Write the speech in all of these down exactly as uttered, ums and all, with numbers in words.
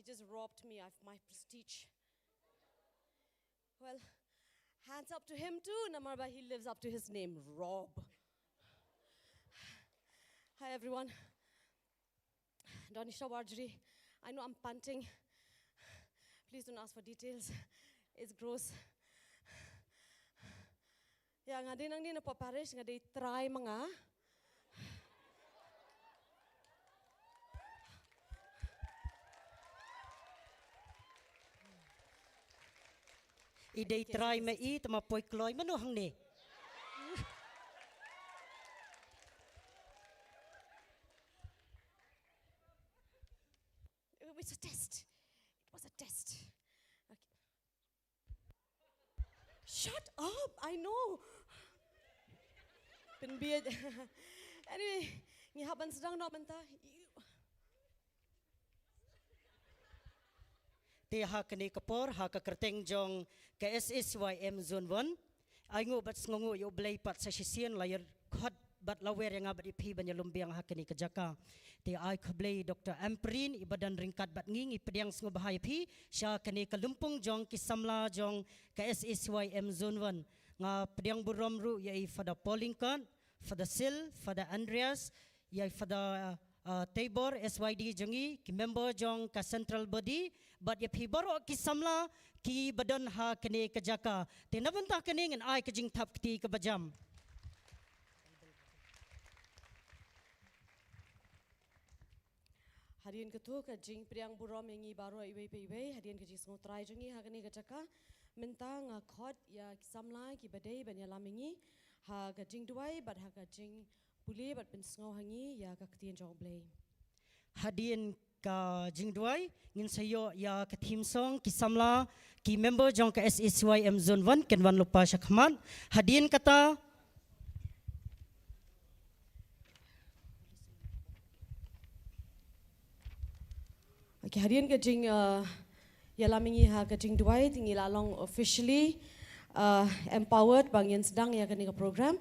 Just robbed me of my prestige. Well, hands up to him too, namar ba he lives up to his name, Rob. Hi everyone. Donisha Warjri, I know I'm panting. Please don't ask for details. It's gross. Ya, nga dei nangne na pop parish, nga dei trai ma nga. I dei trai ma i, te ma poi kloi mano hangne. It was a test. It was a test. Okay. Shut up, I know. Pynbiej. Anyway, ngi hap ban sdang noh mynta. You- Te ha kane ka por, ha ka kyrteng jong ka S A C Y M Zone One, ai nguh bad sngewnguh ïa U Blei pat sa shisien la ïa khot bad la wer ïa nga bad ïa phi ban ïalum biang ha kane ka jaka. Te ai khublei Doctor Ampareen, i ba don ryngkat bad ngi, ngi pdiang sngewbha ïa phi sha kane ka lympung jong ki samla jong ka S A C Y M Zone One. Nga pdiang burom ruh ïa i Father Paul Lyngkot, Father Sil, Father Andreas, ïa i Father, uh, Tabor, S Y D jong ngi, ki member jong ka central body, bad ïa phi baroh ki samla ki ba don ha kane ka jaka. Te na bynta kane ngin ai ka jingthap kti kaba jam. Hadien katto ka jingpdiang burom ïa ngi baroh iwei pa iwei, hadien ka jingsngewtrai jong ngi ha kane ka jaka. Mynta nga khot ïa ki samla ki ba dei ban ïalam ïa ngi ha ka jingduwai bad ha ka jingpule bad pynsngew ha ngi ïa ka ktien jong U Blei. Hadien ka jingduwai ngin sa ïoh ïa ka theme song, ki samla, ki member jong ka S A C Y M Zone One kin wan lypa sha khmat. Hadien kata Okay, hadien ka jing, uh, ïalam ïa ngi ha ka jingduwai, te ngi la long officially, uh, empowered ba ngin sdang ïa kane ka program.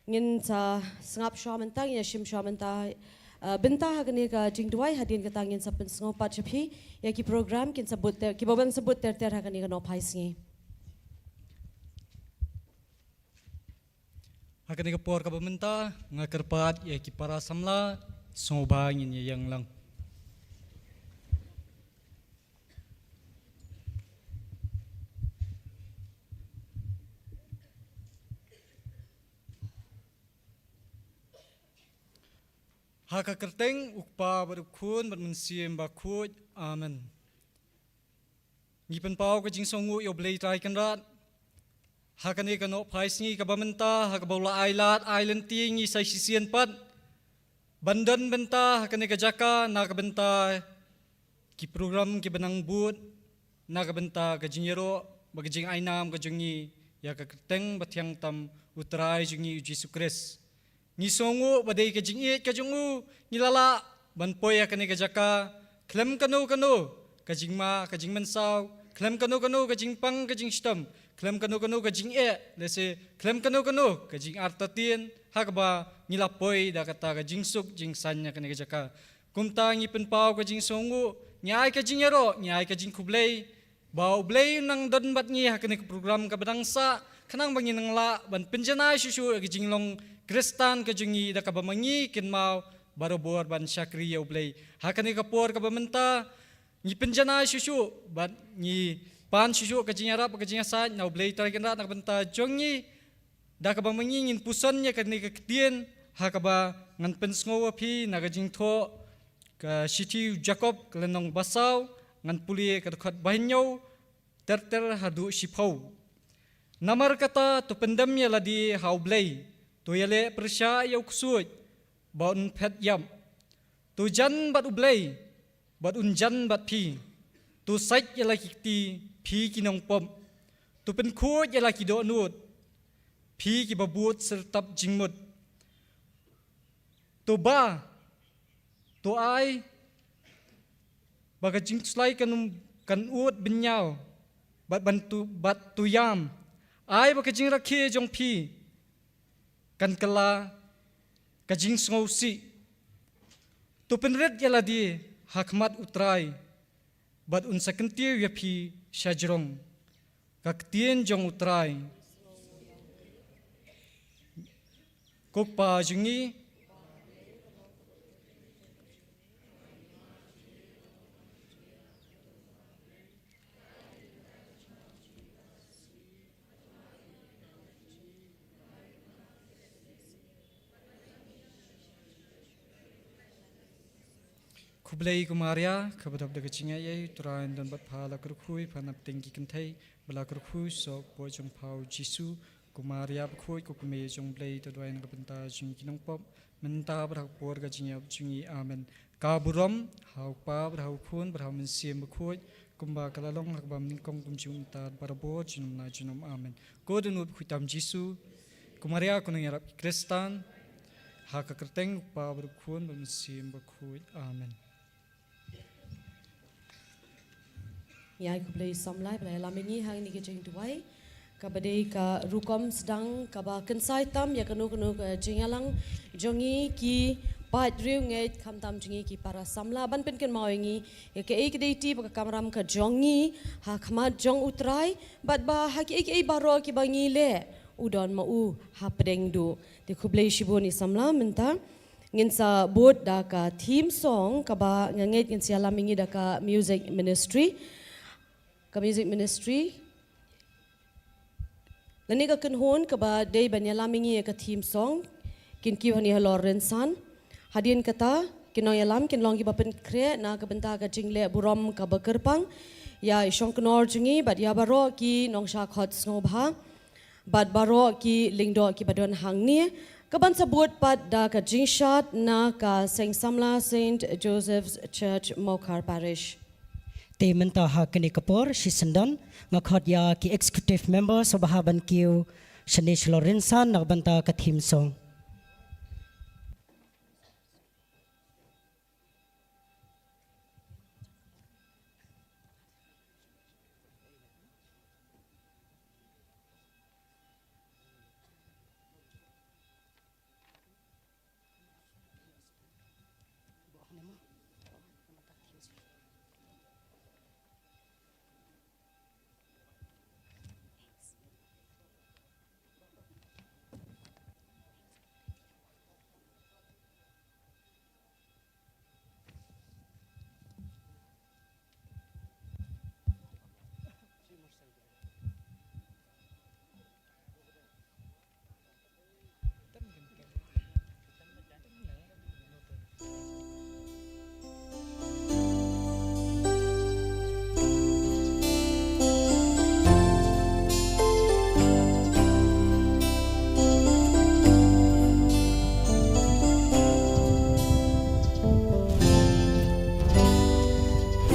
Ngin sa sngap shuwa mynta, ngin ïa shim shuwa mynta, uh, bynta ha kane ka jingduwai, hadien kata ngin sa pynsngew pat sha phi ïa ki program kin sa bud ter, ki ba ban sa bud ter ter ha kane ka nohphai sngi. Ha kane ka por kaba mynta, nga kyrpad ïa ki para samla, sngewbha ngin ïa ïeng lang. Ha ka kyrteng U Kpa bad U Khun bad U Mynsiem Bakhuid. Amen. Ngi pynpaw ka jingsngewnguh ïa U Blei Trai Kynrad ha kane ka nohphai sngi kaba mynta, ha kaba u la ai lad ai lynti ïa ngi sa shisien pat ban don bynta ha kane ka jaka na ka bynta ki program kiba nang bud, na ka bynta ka jingïaroh bad ka jingainam ka jong ngi ïa ka kyrteng bathiang tam U Trai jong ngi U Jisu Khrist. Ngi sngewnguh ba dei ka jingïeit ka jong u ngi la lah ban poi ha kane ka jaka khlem kano kano ka jingma ka jingmynsaw, khlem kano kano ka jingpang ka jingshitom, khlem kano kano ka jingeh, lehse khlem kano kano ka jingartatien, ha kaba ngi la poi da kata ka jingsuk jingsaiñ ha kane ka jaka. Kumta ngi pynpaw ka jingsngewnguh, ngi ai ka jingïaroh, ngi ai ka jingkhublei ba U Blei un nang don bad ngi ha kane ka program kaba dang sah, khnang ba ngin nang lah ban pynjanai shuh shuh ïa ka jinglong Khristan ka jong ngi da kaba ma ngi kynmaw barabor ban shakri ïa U Blei. Ha kane ka por kaba mynta ngi pynjanai shuh shuh bad ngi pan shuh shuh ka jingïarap ka jingïasaid na U Blei Trai Kynrad na ka bynta jong ngi. Da kaba ma ngi ngin puson ïa kane ka ktien, ha kaba ngan pynsngew ïa phi na ka jingthoh ka shithi u Jakob ka lynnong ba saw, ngan pule ka dkhot ba hynñiew ter ter haduh shiphew. Namar kata to pyndem ïa lade ha U Blei, to ïaleh pyrshah ïa u ksuid ba un phet ïap. To jan bad U Blei bad un jan bad phi. To sait ïa la ki kti, phi ki nongpop. To pynkhuid ïa la ki dohnud, phi kiba bud syrtap jingmut. To ba, to ai ba ka jingkhuslai kan, kan ud bynñiaw bad ban to, bad to ïam. Ai ba ka jingrakhe jong phi kan kylla ka jingsngewsih. To pynrit ïa lade ha khmat U Trai. bad un sa kyntiew ïa phi sha jrong. Ka ktien jong U Trai. Ko Kpa jong ngi. Khublei ko Maria, kaba dap da ka jingaiei, U Trai un don bad pha, la kyrkhu ïa pha na pdeng ki kynthei, bad la kyrkhu soh ka kpoh jong pha U Jisu. Ko Maria bakhuid, ko Kmie jong U Blei, to duwai na ka bynta jong ngi ki nongpop, mynta bad ha ka por ka jingïap jong ngi. Amen. Ka burom ha U Kpa bad ha U Khun bad ha U Mynsiem Bakhuid, kumba ka la long ha kaba nyngkong, kumjuh mynta, barabor, junom la junom. Amen. Ko Dohnud bakhuid tam Jisu, ko Maria ko nongïarap ki Khristan, ha ka kyrteng U Kpa bad U Khun bad U Mynsiem Bakhuid. Amen. Ïa, khublei samla ba la ïalam ïa ngi ha kane ka jingduwai. Kaba dei ka rukom sdang kaba kynsai tam ïa kano kano ka jingïalang jong ngi ki paid riewngeit, khamtam jong ngi ki para samla, ban pynkynmaw ïa ngi ïa kaei ka dei ti ba ka kamram ka jong ngi ha khmat jong U Trai, bad ba ha kiei kiei baroh kiba ngi leh, u don ma u hapdeng duh. Te khublei shibun i samla. Mynta ngin sa bud da ka theme song, kaba nga ngeit ngin sa ïalam ïa ngi da ka music ministry. Ka music ministry lane ka kynhun kaba dei ban ïalam ïa ngi ïa ka theme song, kin kiew hangne halor rynsan. Hadien kata, ki nongïalam kin long kiba pynkhreh na ka bynta ka jingleh burom kaba kyrpang ïa i shongknor jong ngi bad ïa baroh ki nongshah khot sngewbha bad baroh ki lyngdoh kiba don hangne, kaban sa bud pat da ka jingshad na ka Seng Samla Saint Joseph's Church, Mawkhar Parish. Te mynta ha kane ka por shisyndon, nga khot ïa ki executive members ba ha ban kiew shane shalor rynsan na ka bynta ka theme song.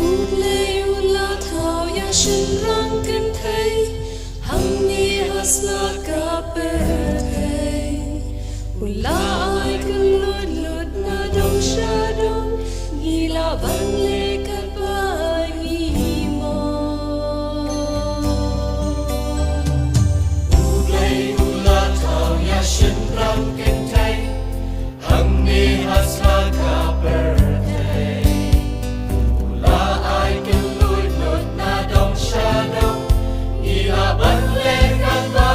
U Blei u la thaw ïa shynrang kynthei hangne ha sla ka pyrthei. U la ai kylluid lut na dong sha dong, ngi lah ban leh katba ngi mon. U Blei u la thaw ïa shynrang kynthei hangne ha sla ka pyrthei. U la ai kylluid lut na dong sha dong, ngi lah ban leh katba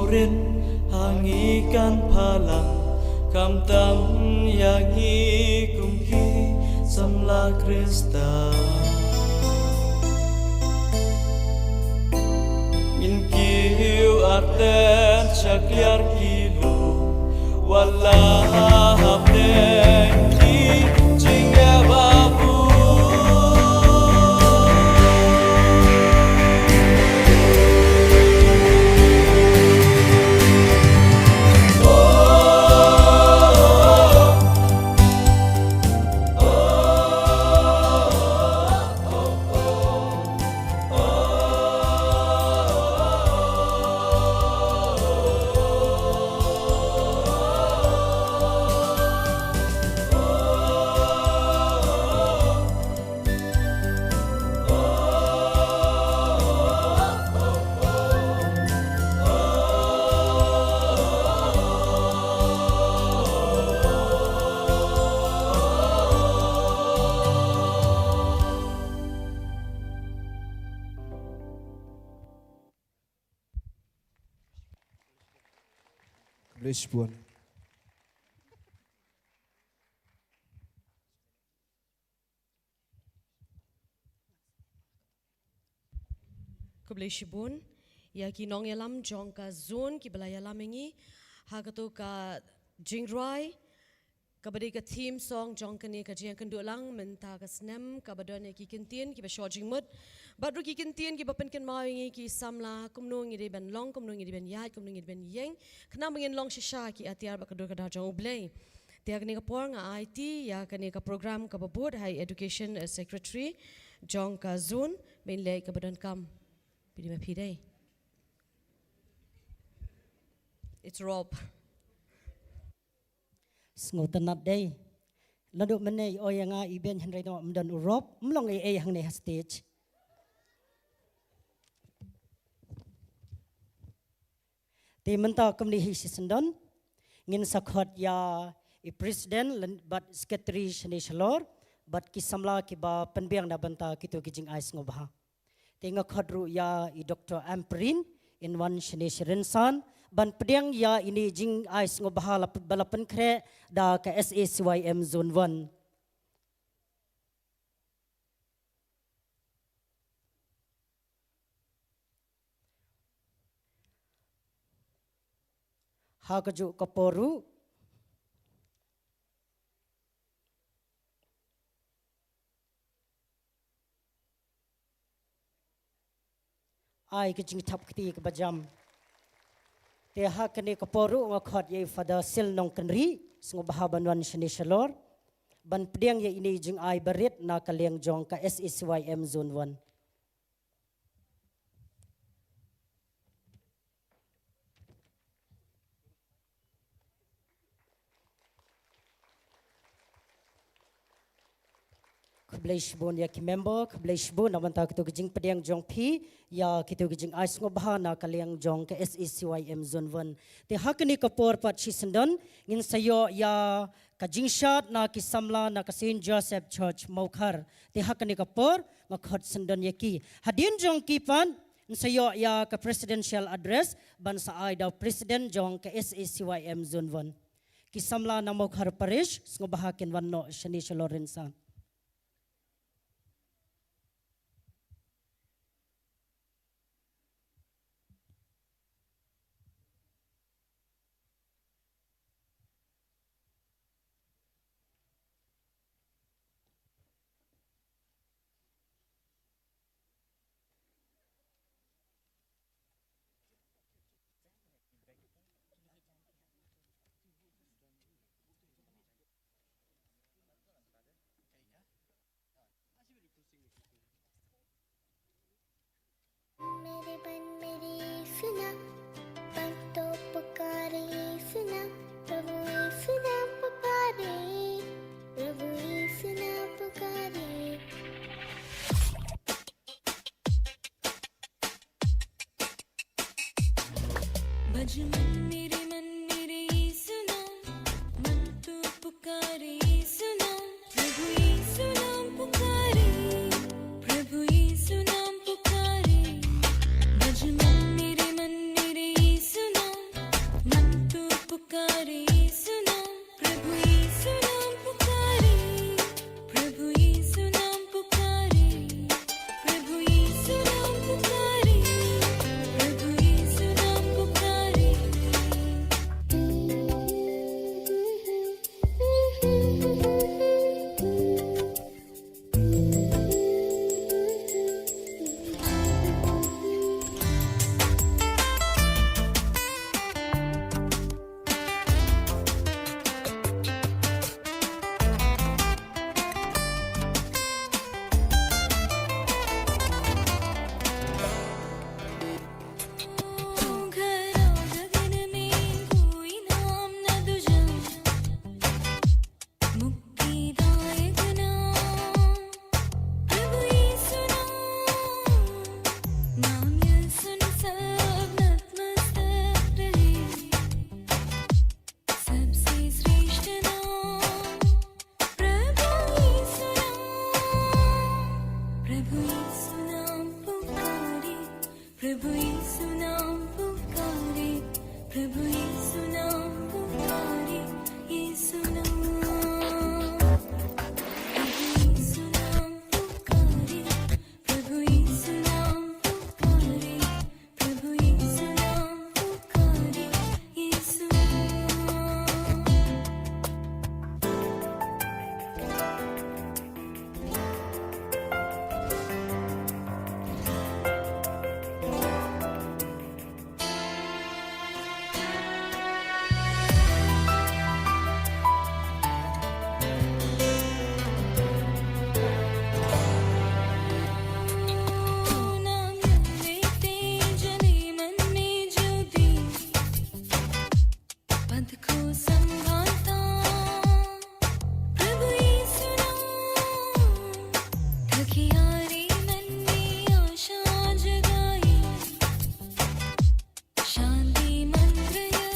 Prin ha ngi kan phalang, khamtam ïa ngi kum ki samla Khrista. Ngin kiew artet sha kliar ki lum, wat la hapdeng ki jingeh ba bun. Khublei shibun. Khublei shibun ïa ki nongïalam jong ka zone kiba la ïalam ïa ngi ha kato ka jingrwai kaba dei ka theme song jong kane ka jingïakynduh lang mynta ka snem, kaba don ïa ki kyntien kiba shoh jingmut bad ruh ki kyntien kiba pynkynmaw ïa ngi ki samla kumno ngi dei ban long, kumno ngi dei ban ïaid, kumno ngi dei ban ïeng, khnang ba ngin long shisha ki atiar bad ka dur ka dar jong U Blei. Te ha kane ka por nga aiti ïa kane ka program kaba bud ha i Education, eh, Secretary jong ka zone, ba in leit kaba donkam. Phi dei ma phi dei. It's Rob. Sngewtynnat dei. Naduh mynne i ong ïa nga i Ben hynrei tang ym don u Rob, ym long ei ei hangne ha stage. Te mynta kumne hi shisyndon, ngin sa khot ïa i president lane bad secretary shane shalor, bad ki samla kiba pynbiang na bynta kito ki jingai sngewbha. Te nga khot ruh ïa i Doctor Ampareen in wan shane sha rynsan ban pdiang ïa ine i jingai sngewbha la, ba la pynkhreh da ka S A C Y M Zone One. Ha kajuh ka por ruh, ai ka jingthap kti kaba jam. Te ha kane ka por ruh nga khot ïa i Father Sil Nongkynrih sngewbha ban wan shane shalor ban pdiang ïa ine i jingai barit na ka liang jong ka S A C Y M Zone One. Khublei shibun ïa ki member, khublei shibun na bynta kito ki jingpdiang jong phi ïa kito ki jingai sngewbha na ka liang jong ka S A C Y M Zone One. Te ha kane ka por pat shisyndon ngin sa ïoh ïa ka jingshad na ki samla na ka Saint Joseph Church Mawkhar. Te ha kane ka por nga khot syndon ïa ki. Hadien jong ki pat ngin sa ïoh ïa ka presidential address ban sa ai da u president jong ka S A C Y M Zone One. Ki samla na Mawkhar Parish sngewbha kin wan noh shane shalor rynsan. मेरे बन मेरी सुना, पग तो पुकारे सुना, प्रभु यीशु नाम पुकारे, प्रभु यीशु नाम पुकारे। बज मन मेरे, मन मेरे यीशु नाम, मन तो पुकारे यीशु नाम, प्रभु यीशु नाम पुकारे, प्रभु यीशु नाम पुकारे। बज मन मेरे, मन मेरे यीशु नाम, प्रभु यीशु नाम पुकारे, प्रभु यीशु नाम पुकारे, यीशु नाम। प्रभु यीशु नाम पुकारे, प्रभु यीशु नाम पुकारे, प्रभु यीशु नाम पुकारे, यीशु। शांति मंत्र या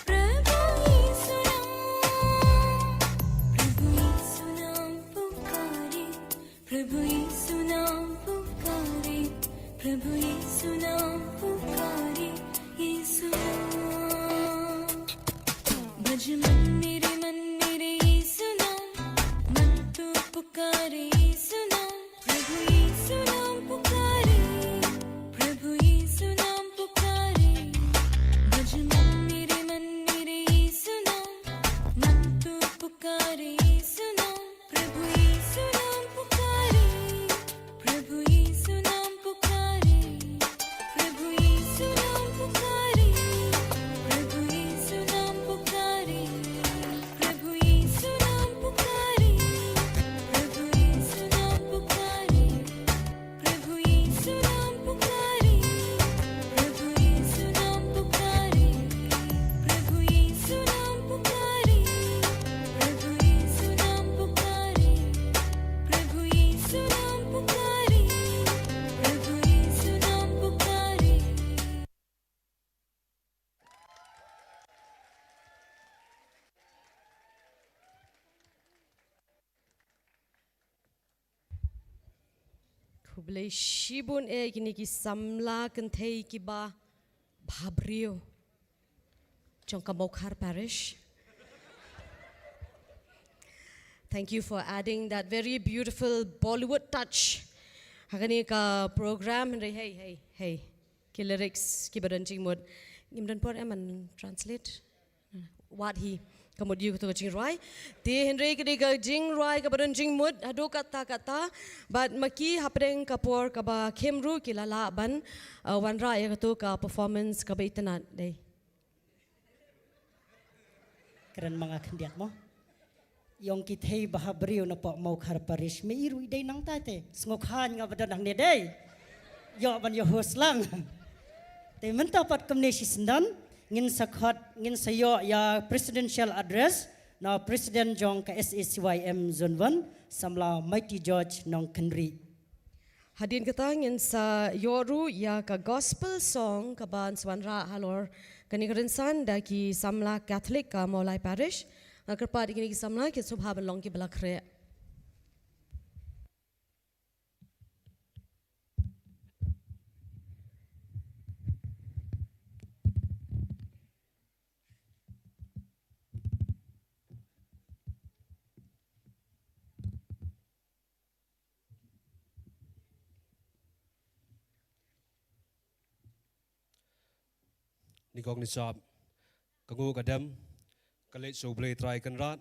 प्रभु यीशु नाम, प्रभु यीशु नाम पुकारे, प्रभु यीशु नाम पुकारे, प्रभु यीशु नाम पुकारे, यीशु नाम। बज मन मेरे, मन मेरे यीशु नाम, मन तो पुकारे यीशु नाम। प्रभु यीशु नाम पुकारे, प्रभु यीशु नाम पुकारे। बज मन मेरे, मन मेरे यीशु नाम, मन तो पुकारे यीशु नाम। प्रभु यीशु नाम पुकारे, प्रभु यीशु नाम पुकारे, प्रभु यीशु नाम पुकारे, प्रभु यीशु नाम पुकारे। प्रभु यीशु नाम पुकारे, प्रभु यीशु नाम पुकारे, प्रभु यीशु नाम पुकारे, प्रभु यीशु नाम पुकारे, प्रभु यीशु नाम पुकारे, प्रभु यीशु नाम पुकारे, प्रभु यीशु नाम पुकारे, प्रभु यीशु नाम पुकारे। Khublei shibun eh kine ki samla kynthei kiba bhabriew jong ka Mawkhar Parish. Thank you for adding that very beautiful Bollywood touch ha kane ka program. Hynrei hei, hei, hei, ki lyrics kiba don jingmut, ngim don por em ban translate. Wat hi, ka mut ïa kato ka jingrwai. Te hynrei ka dei ka jingrwai kaba don jingmut haduh katta katta. Bad ma ki hapdeng ka por kaba khim ruh ki la lah ban, uh, wanrah ïa kato ka performance kaba itynnad dei. Kren ma nga khyndiat mo. Ïong ki thei bhabriew na pok Mawkhar Parish, me i ruh i dei nangta te. Sngewkhan nga ba don hangne dei. Ïoh ban ïoh host lang. Te mynta pat kumne shisyndon ngin sa khot, ngin sa ïoh ïa presidential address na president jong ka S A C Y M Zone One, samla Mighty George Nongkynrih. Hadien kata ngin sa ïoh ruh ïa ka gospel song kaban sa wanrah halor kane ka rynsan da ki samla Catholic ka Mawlai Parish. Nga kyrpad ïa kine ki samla kin sngewbha ban long kiba la khreh. Nyngkong nyngshap, ka nguh ka dem ka leit sha U Blei Trai Kynrad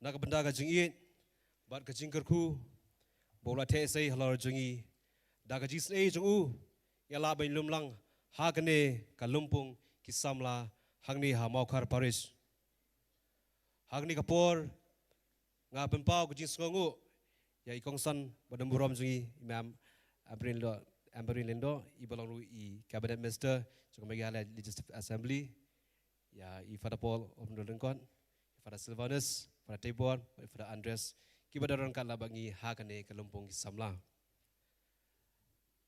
na ka bynta ka jingïeit bad ka jingkyrkhu ba u la theh sei halor jong ngi. Da ka jingisynei jong u ngi la lah ban lum lang ha kane ka lympung ki samla hangne ha Mawkhar Parish. Ha kane ka por nga pynpaw ka jingsngewnguh ïa i kongsan ba don burom jong ngi, i Ma'am Amberlin Lyngdoh, Amberlin Lyngdoh, iba long ruh i Cabinet Minister jong ka Meghalaya Legislative Assembly, ïa i Father Paul Opendol Lyngkot, i Father Silvanus, Father Teibor, i Father Andres, kiba don ryngkat lah bad ngi ha kane ka lympung ki samla.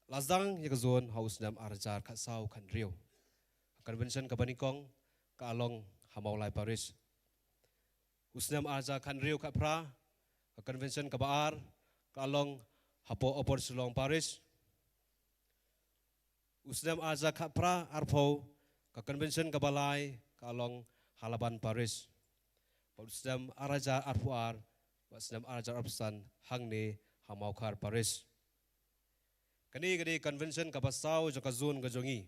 La sdang ïa ka zone ha u snem ar hajar khatsaw khathynriew. Ka convention kaba nyngkong ka la long ha Mawlai Parish. U snem ar hajar khathynriew khatphra, ka convention kaba ar ka la long hapoh Upper Shillong Parish. U snem ar hajar khatphra arphew, ka convention kaba lai ka long ha Laban Parish. Bad u snem ar hajar arphew ar bad snem ar hajar arphew san hangne ha Mawkhar Parish. Kane ka dei convention kaba saw jong ka zone ka jong ngi.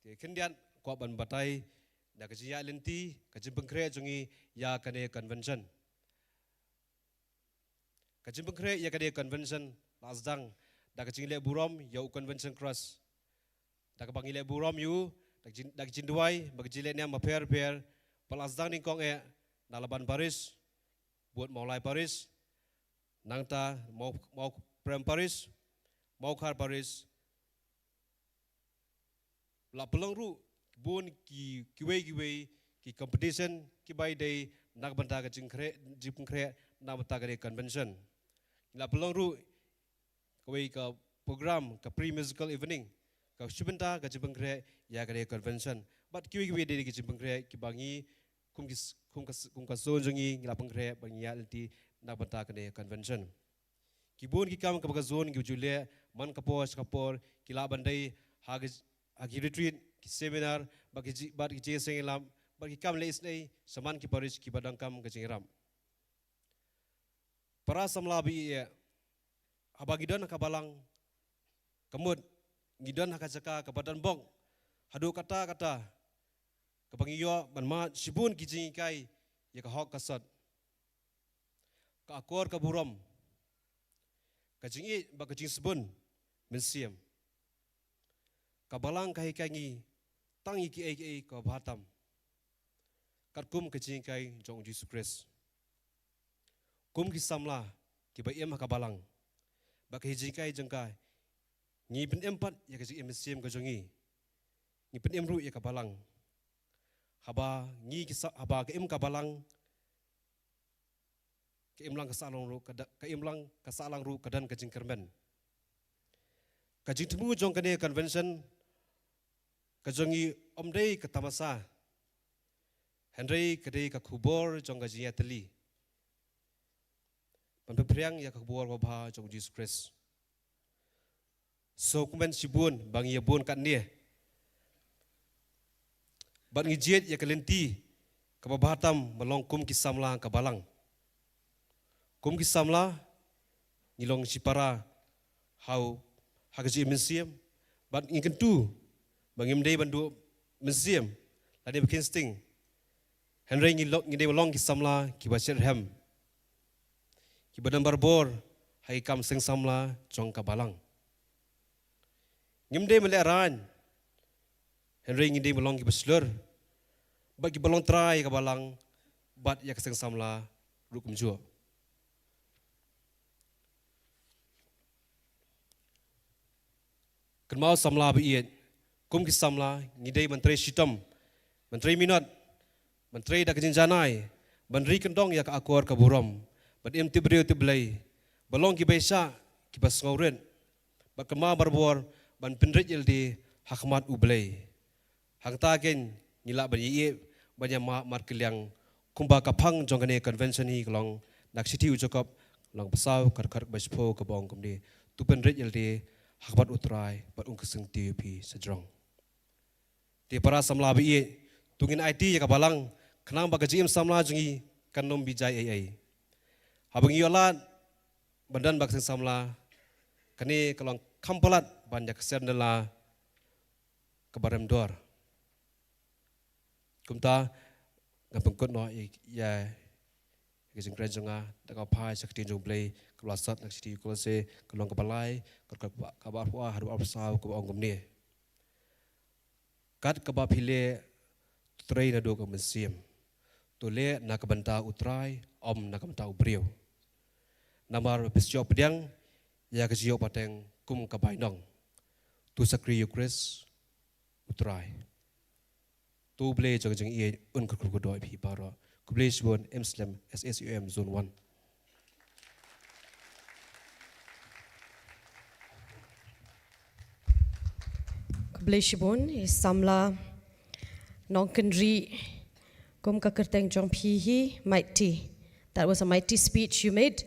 Te khyndiat kwah ban batai na ka jingïaid lynti, ka jingpynkhreh jong ngi ïa kane convention. Ka jingpynkhreh ïa kane convention la sdang da ka jingleh burom ïa u Convention Trust. Da kaba ngi leh burom ïa u da ka jing, da ka jingduwai bad ka jingleh niam bapher bapher, ba la sdang nyngkong eh na Laban Parish, bad Mawlai Parish, nangta Maw, Mawprem Parish, Mawkhar Parish. La pynlong ruh bun ki, kiwei kiwei ki competition kiba ïadei na ka bynta ka jingkhreh, jingpynkhreh na ka bynta kane convention. La pynlong ruh kawei ka program, ka pre-musical evening, ka shu bynta ka jingpynkhreh ïa kane convention. Bad kiwei kiwei de ki jingpynkhreh kiba ngi kum ki s, kum ka s, kum ka zone jong ngi ngi la pynkhreh bad ngi ïaid lynti na ka bynta kane convention. Ki bun ki kam kaba ka zone kiba ju leh man ka por sha ka por, ki lah ban dei ha ki, ha ki retreat, ki seminar, bad ki ji, bad ki jingïaseng ïalam, bad ki kam leh isynei sha man ki parish kiba donkam ka jingïarap. Para samla ba ïeit, haba ngi don ha ka balang, ka mut ngi don ha ka jaka kaba don bok haduh katta katta, kaba ngi ïoh ban mad shibun ki jinghikai ïa ka hok ka sot, ka akor ka burom, ka jingïeit bad ka jingsbun mynsiem. Ka balang ka hikai ngi tang ïa kiei kiei kaba bha tam, katkum ka jinghikai jong u Jisu Khrist. Kum ki samla kiba im ha ka balang, bad ka jinghikai jong ka, ngi pynim pat ïa ka jingim mynsiem ka jong ngi. Ngi pynim ruh ïa ka balang. Haba ngi ki sa, haba ka im ka balang, ka imlang ka sahlang ruh ka da, ka imlang ka sahlang ruh ka don ka jingkyrmen. Ka jingthmu jong kane convention ka jong ngi ym dei ka tamasa, hynrei ka dei ka khubor jong ka jingïatylli ban pynphriang ïa ka khubor babha jong u Jisu Khrist. Sngewkmen shibun ba ngi ïa bun katne, bad ngi jied ïa ka lynti kaba bha tam ban long kum ki samla ka balang. Kum ki samla ngi long shipara ha u, ha ka jingim mynsiem, bad ngi kyntu ba ngim dei ban duh mynsiem lane ba kheiñ sting, hynrei ngi long, ngi dei ban long ki samla kiba shitrhem, kiba don barabor ha ki kam seng samla jong ka balang. Ngim dei ban lehraiñ, hynrei ngi dei ban long kiba shlur bad kiba long trai ïa ka balang bad ïa ka seng samla ruh kumjuh. Kynmaw samla ba ïeit, kum ki samla ngi dei ban trei shitom, ban trei minot, ban trei da ka jingjanai, ban ri kyndong ïa ka akor ka burom, ban im tip briew tip Blei, ban long kiba shah, kiba sngewrit, bad kynmaw barabor ban pynrit ïalade ha khmat u Blei. Hangta kein ngi lah ban ïa ïeh ban ïa mad markylliang, kumba ka phang jong kane convention hi ka long na ka shithi u Jakob, lynnong ba saw, ka dkhot ba shiphew kaba ong kumne: To pynrit ïalade ha khmat u Trai bad un kyrsiew ïa phi shajrong. Te para samla ba ïeit, to ngin aiti ïa ka balang khnang ba ka jingim samla jong ngi kan ym bijai ei ei. Haba ngi ïoh lad ban don bad ka seng samla, kane ka long kham palat ban ïa ka seng samla kaba rem dor. Kumta ngan pynkut noh ïa, ïa ka jingkren jong nga da kaba phai sha ka ktien jong u Blei kaba la sot na ka shithi Kolosse, ka lynnong kaba lai, ka dkhot kaba, kaba arphew ar haduh arphew saw, kaba ong kumne: Kat kaba phi leh, to trei naduh ka mynsiem. To leh na ka bynta u Trai, ym na ka bynta u briew. Namar ba phi sa ïoh pdiang ïa ka jingïoh pateng kum ka bainong. To shakri ïa u Khrist u Trai. To u Blei jong ka jingïeit un kyrkhu kyrdoh ïa phi baroh. Khublei shibun, M Slem, S S U M Zone One. Khublei shibun, i samla Nongkynrih, kum ka kyrteng jong phi hi, mighty. That was a mighty speech you made.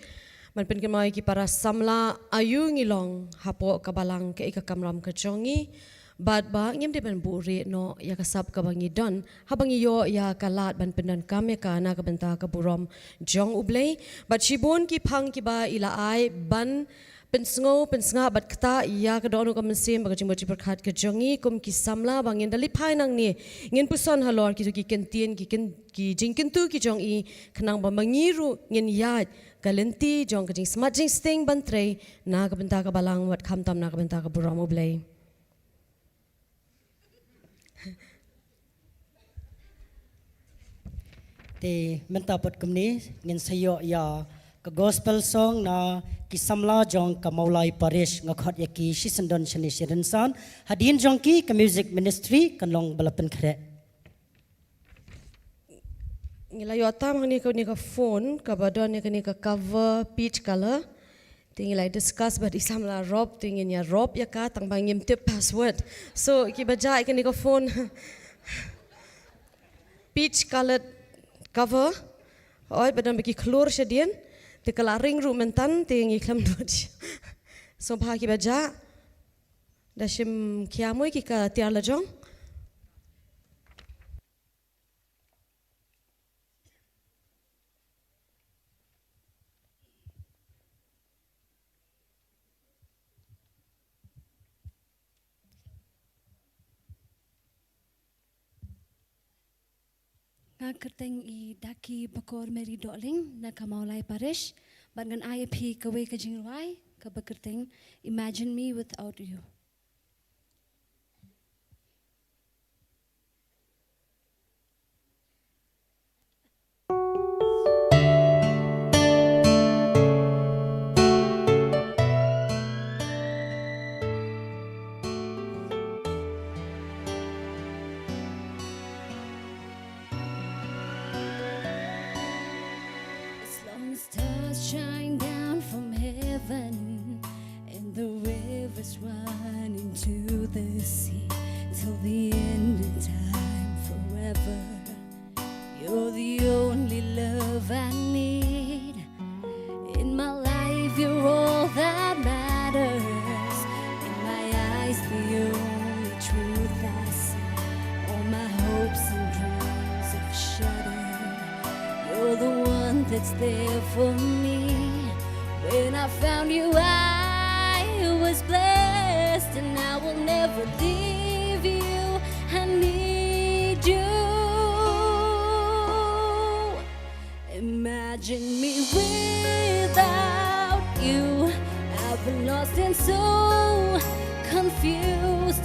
ban pynkynmaw ïa ki para samla aïu ngi long hapoh ka balang kaei ka kamram ka jong ngi. Bad ba ngim dei ban buhrieh noh ïa ka sap kaba ngi don haba ngi ïoh ïa ka lad ban pyndonkam ïa ka na ka bynta ka burom jong U Blei. Bad shibun ki phang kiba i la ai ban pynsngew pynsngap bad ktah ïa ka dohnud ka mynsiem bad ka jingmut jingpyrkhat ka jong ngi kum ki samla ba ngin da leit phai nangne, ngin puson halor kito ki kyntien ki kyn-, ki jingkyntu ki jong i, khnang ba ma ngi ruh ngin ïaid ka lynti jong ka jingsmat jingsting ban trei na ka bynta ka balang wat khamtam na ka bynta ka burom U Blei. Te mynta pat kumne ngin sa ïoh ïa ka gospel song na ki samla jong ka Mawlai Parish, nga khot ïa ki shisyndon shane shirynsan. Hadien jong ki ka music ministry kan long ba la pynkhreh. Ngi la ïoh tam hangne kane ka phone kaba don ïa kane ka cover peach color. Te ngi la discuss bad i samla Rob, te ngin ïa Rob ïa ka tang ba ngim tip password. So kiba jah ïa kane ka phone peach colored cover. Oi, ba don ba ki khlur shadien. Te ka la ring ruh mynta, te ngi khlem dut. So ba kiba jah da shim khia mui ki ka tiar la jong. Nga kyrteng i Daki Bakor Mary Dohling na ka Mawlai Parish, bad ngan ai ïa phi kawei ka jingrwai kaba kyrteng Imagine Me Without You. As long as stars shine down from heaven and the rivers run into the sea, till the end of time forever, you're the only love I need. In my life, you're all that matters. In my eyes, the only truth I see. All my hopes and dreams have shattered. You're the one that's there for me. When I found you, I was blessed, and I will never leave you. I need you. Imagine me without you. I've been lost and so confused.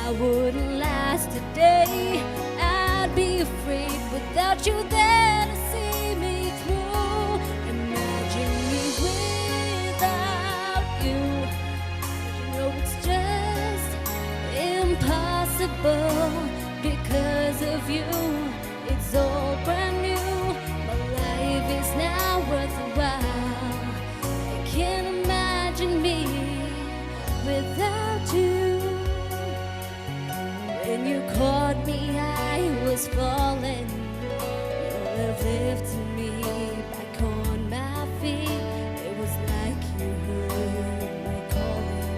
I wouldn't last a day. I'd be afraid without you there to see me through. Imagine me without you. You know it's just impossible because of you. It's all brand new. My life is now worthwhile. I can't imagine me without you. When you caught me, I was falling. Your love lifted me back on my feet. It was like you heard my calling,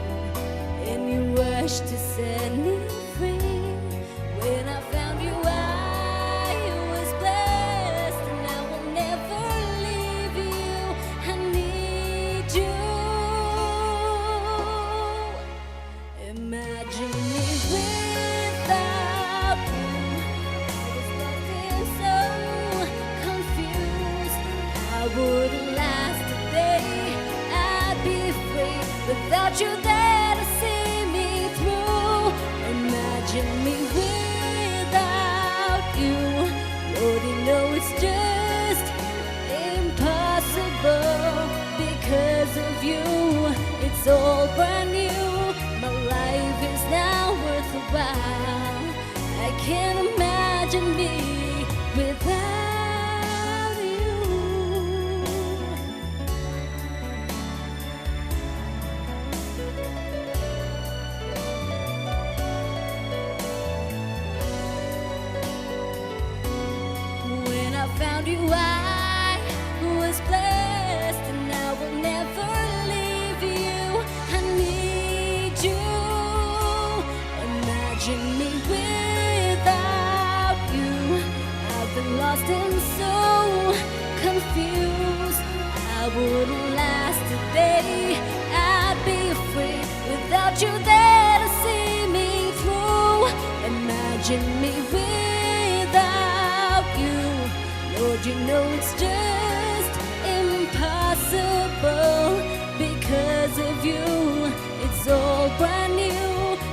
and you rushed to set me free. When I found you, I was blessed, and I will never leave you. I need you. Imagine me without you. I was lost and so confused. I wouldn't last a day. I'd be afraid without you there to see me through. Imagine me without you. Lord, you know it's just impossible because of you. It's all brand new. My life is now worthwhile. I can't imagine me without you. When I found you, I was blessed, and I will never Imagine me without you. I've been lost and so confused. I wouldn't last a day. I'd be afraid without you there to see me through. Imagine me without you. Lord, you know it's just impossible. Because of you, it's all brand new.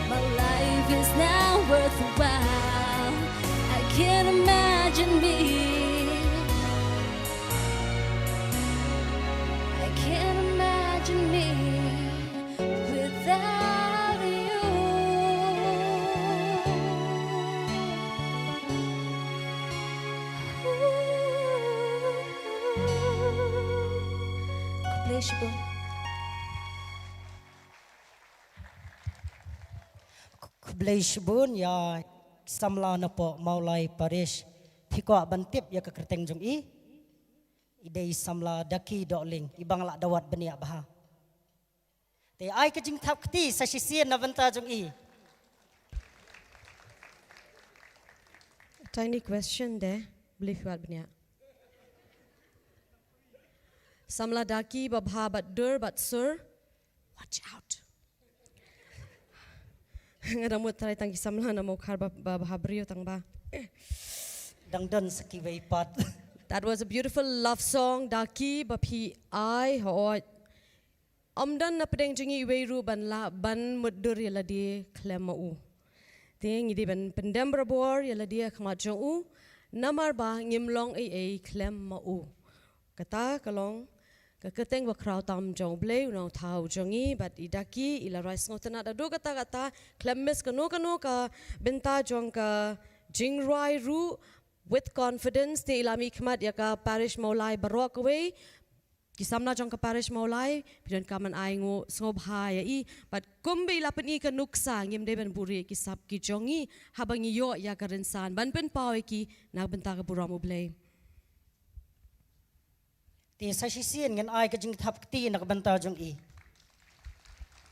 My life is now worthwhile. I can't imagine me. I can't imagine me without you. Khublei shibun. Khublei shibun ïa samla napoh Mawlai Parish. Phi kwah ban tip ïa ka kyrteng jong i? I dei samla Daki Dohling, i bang lah dawat bniah bha. Te ai ka jingthap kti sa shisien na bynta jong i. Tiny question de, believe what bniah. Samla Daki babha bad dur bad sur. Watch out. Nga dang mut trai tang ki samla na Mawkhar ba, ba, babha briew tang ba. Dang don sa kiwei pat. That was a beautiful love song, Daki, ba phi ai, hooid. Ym don na pdeng jong ngi iwei ruh ban lah ban mutdur ïa lade khlem ma u. Te ngi dei ban pyndem barabor ïa lade ha khmat jong u. Namar ba ngim long ei ei khlem ma u. Kata ka long ka kyrteng bakhraw tam jong U Blei U Nongthaw jong ngi, bad i Daki i la rai sngewtynnat haduh katta katta, khlem miss kano kano ka bynta jong ka jingrwai ruh. With confidence te i la mihkhmat ïa ka parish Mawlai baroh kawei. Ki samla jong ka parish Mawlai, phi donkam ban ai nguh sngewbha ïa i. Bad kumba i la pyni ka nuksa, ngim dei ban buhrieh ki sap ki jong ngi haba ngi ïoh ïa ka rynsan ban pynpaw ïa ki na ka bynta ka burom U Blei. Te sa shisien ngin ai ka jingthap kti na ka bynta jong i.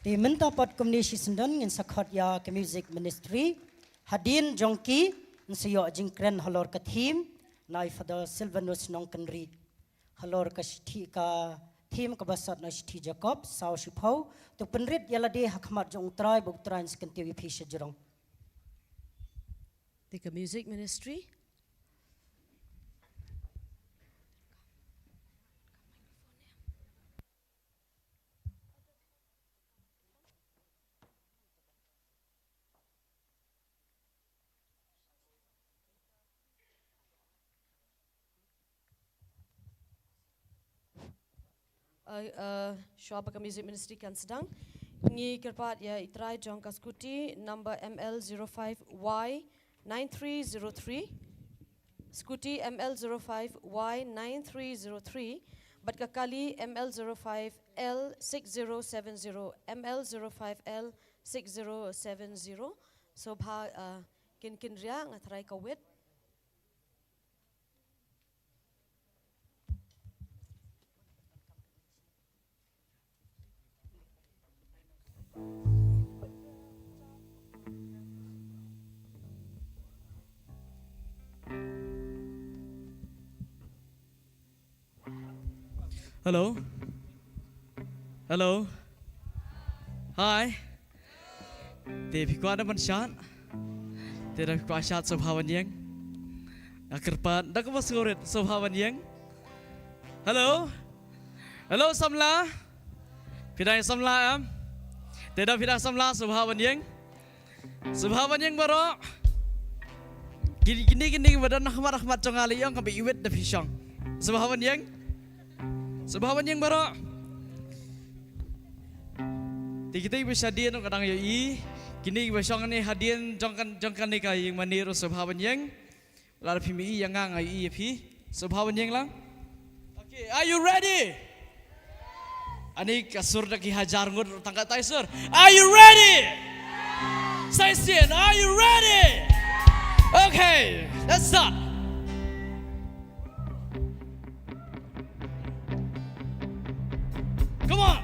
Te mynta pat kumne shisyndon ngin sa khot ïa ka music ministry. Hadien jong ki ngin sa ïoh jingkren halor ka theme na i Father Silvanus Nongkynrih. Halor ka shithi, ka theme kaba sot na shithi Jakob saw shiphew. To pynrit ïa lade ha khmat jong U Trai, ba U Trai un sa kyntiew ïa phi shajrong. Te ka music ministry. Uh, uh, shuwa ba ka music ministry kan sdang, ngi kyrpad ïa i trai jong ka scooty number M L zero five Y nine three zero three. Scooty M L zero five Y nine three zero three, bad ka kali M L zero five L six zero seven zero, M L zero five L six zero seven zero. So bha, uh, kin kin ria nga trai ka wit. Hello. Hello. Hi. Te phi kwah da ban shad? Te da phi kwah shad sngewbha ban ïeng. Nga kyrpad da kaba sngewrit sngewbha ban ïeng. Hello. Hello samla. Phi dang samla em? Te da phi dang samla sngewbha ban ïeng. Sngewbha ban ïeng baroh. Kine kine kine ba don ha khmat ha khmat jong nga lei ong kaba iwit da phi shong. Sngewbha ban ïeng. Sngewbha ban ïeng baroh. Te kita kiba shadien ka dang ïohi. Kine kiba shong ne hadien jong kan, jong kane ka ïing mane ruh sngewbha ban ïeng. Lada phi mih ïa nga, nga ïohi ïa phi. Sngewbha ban ïeng lang. Okay, are you ready? Ani ka sur da ki hajar ngut tang katai sur. Are you ready? Sa shisien, are you ready? Okay, let's start. Come on.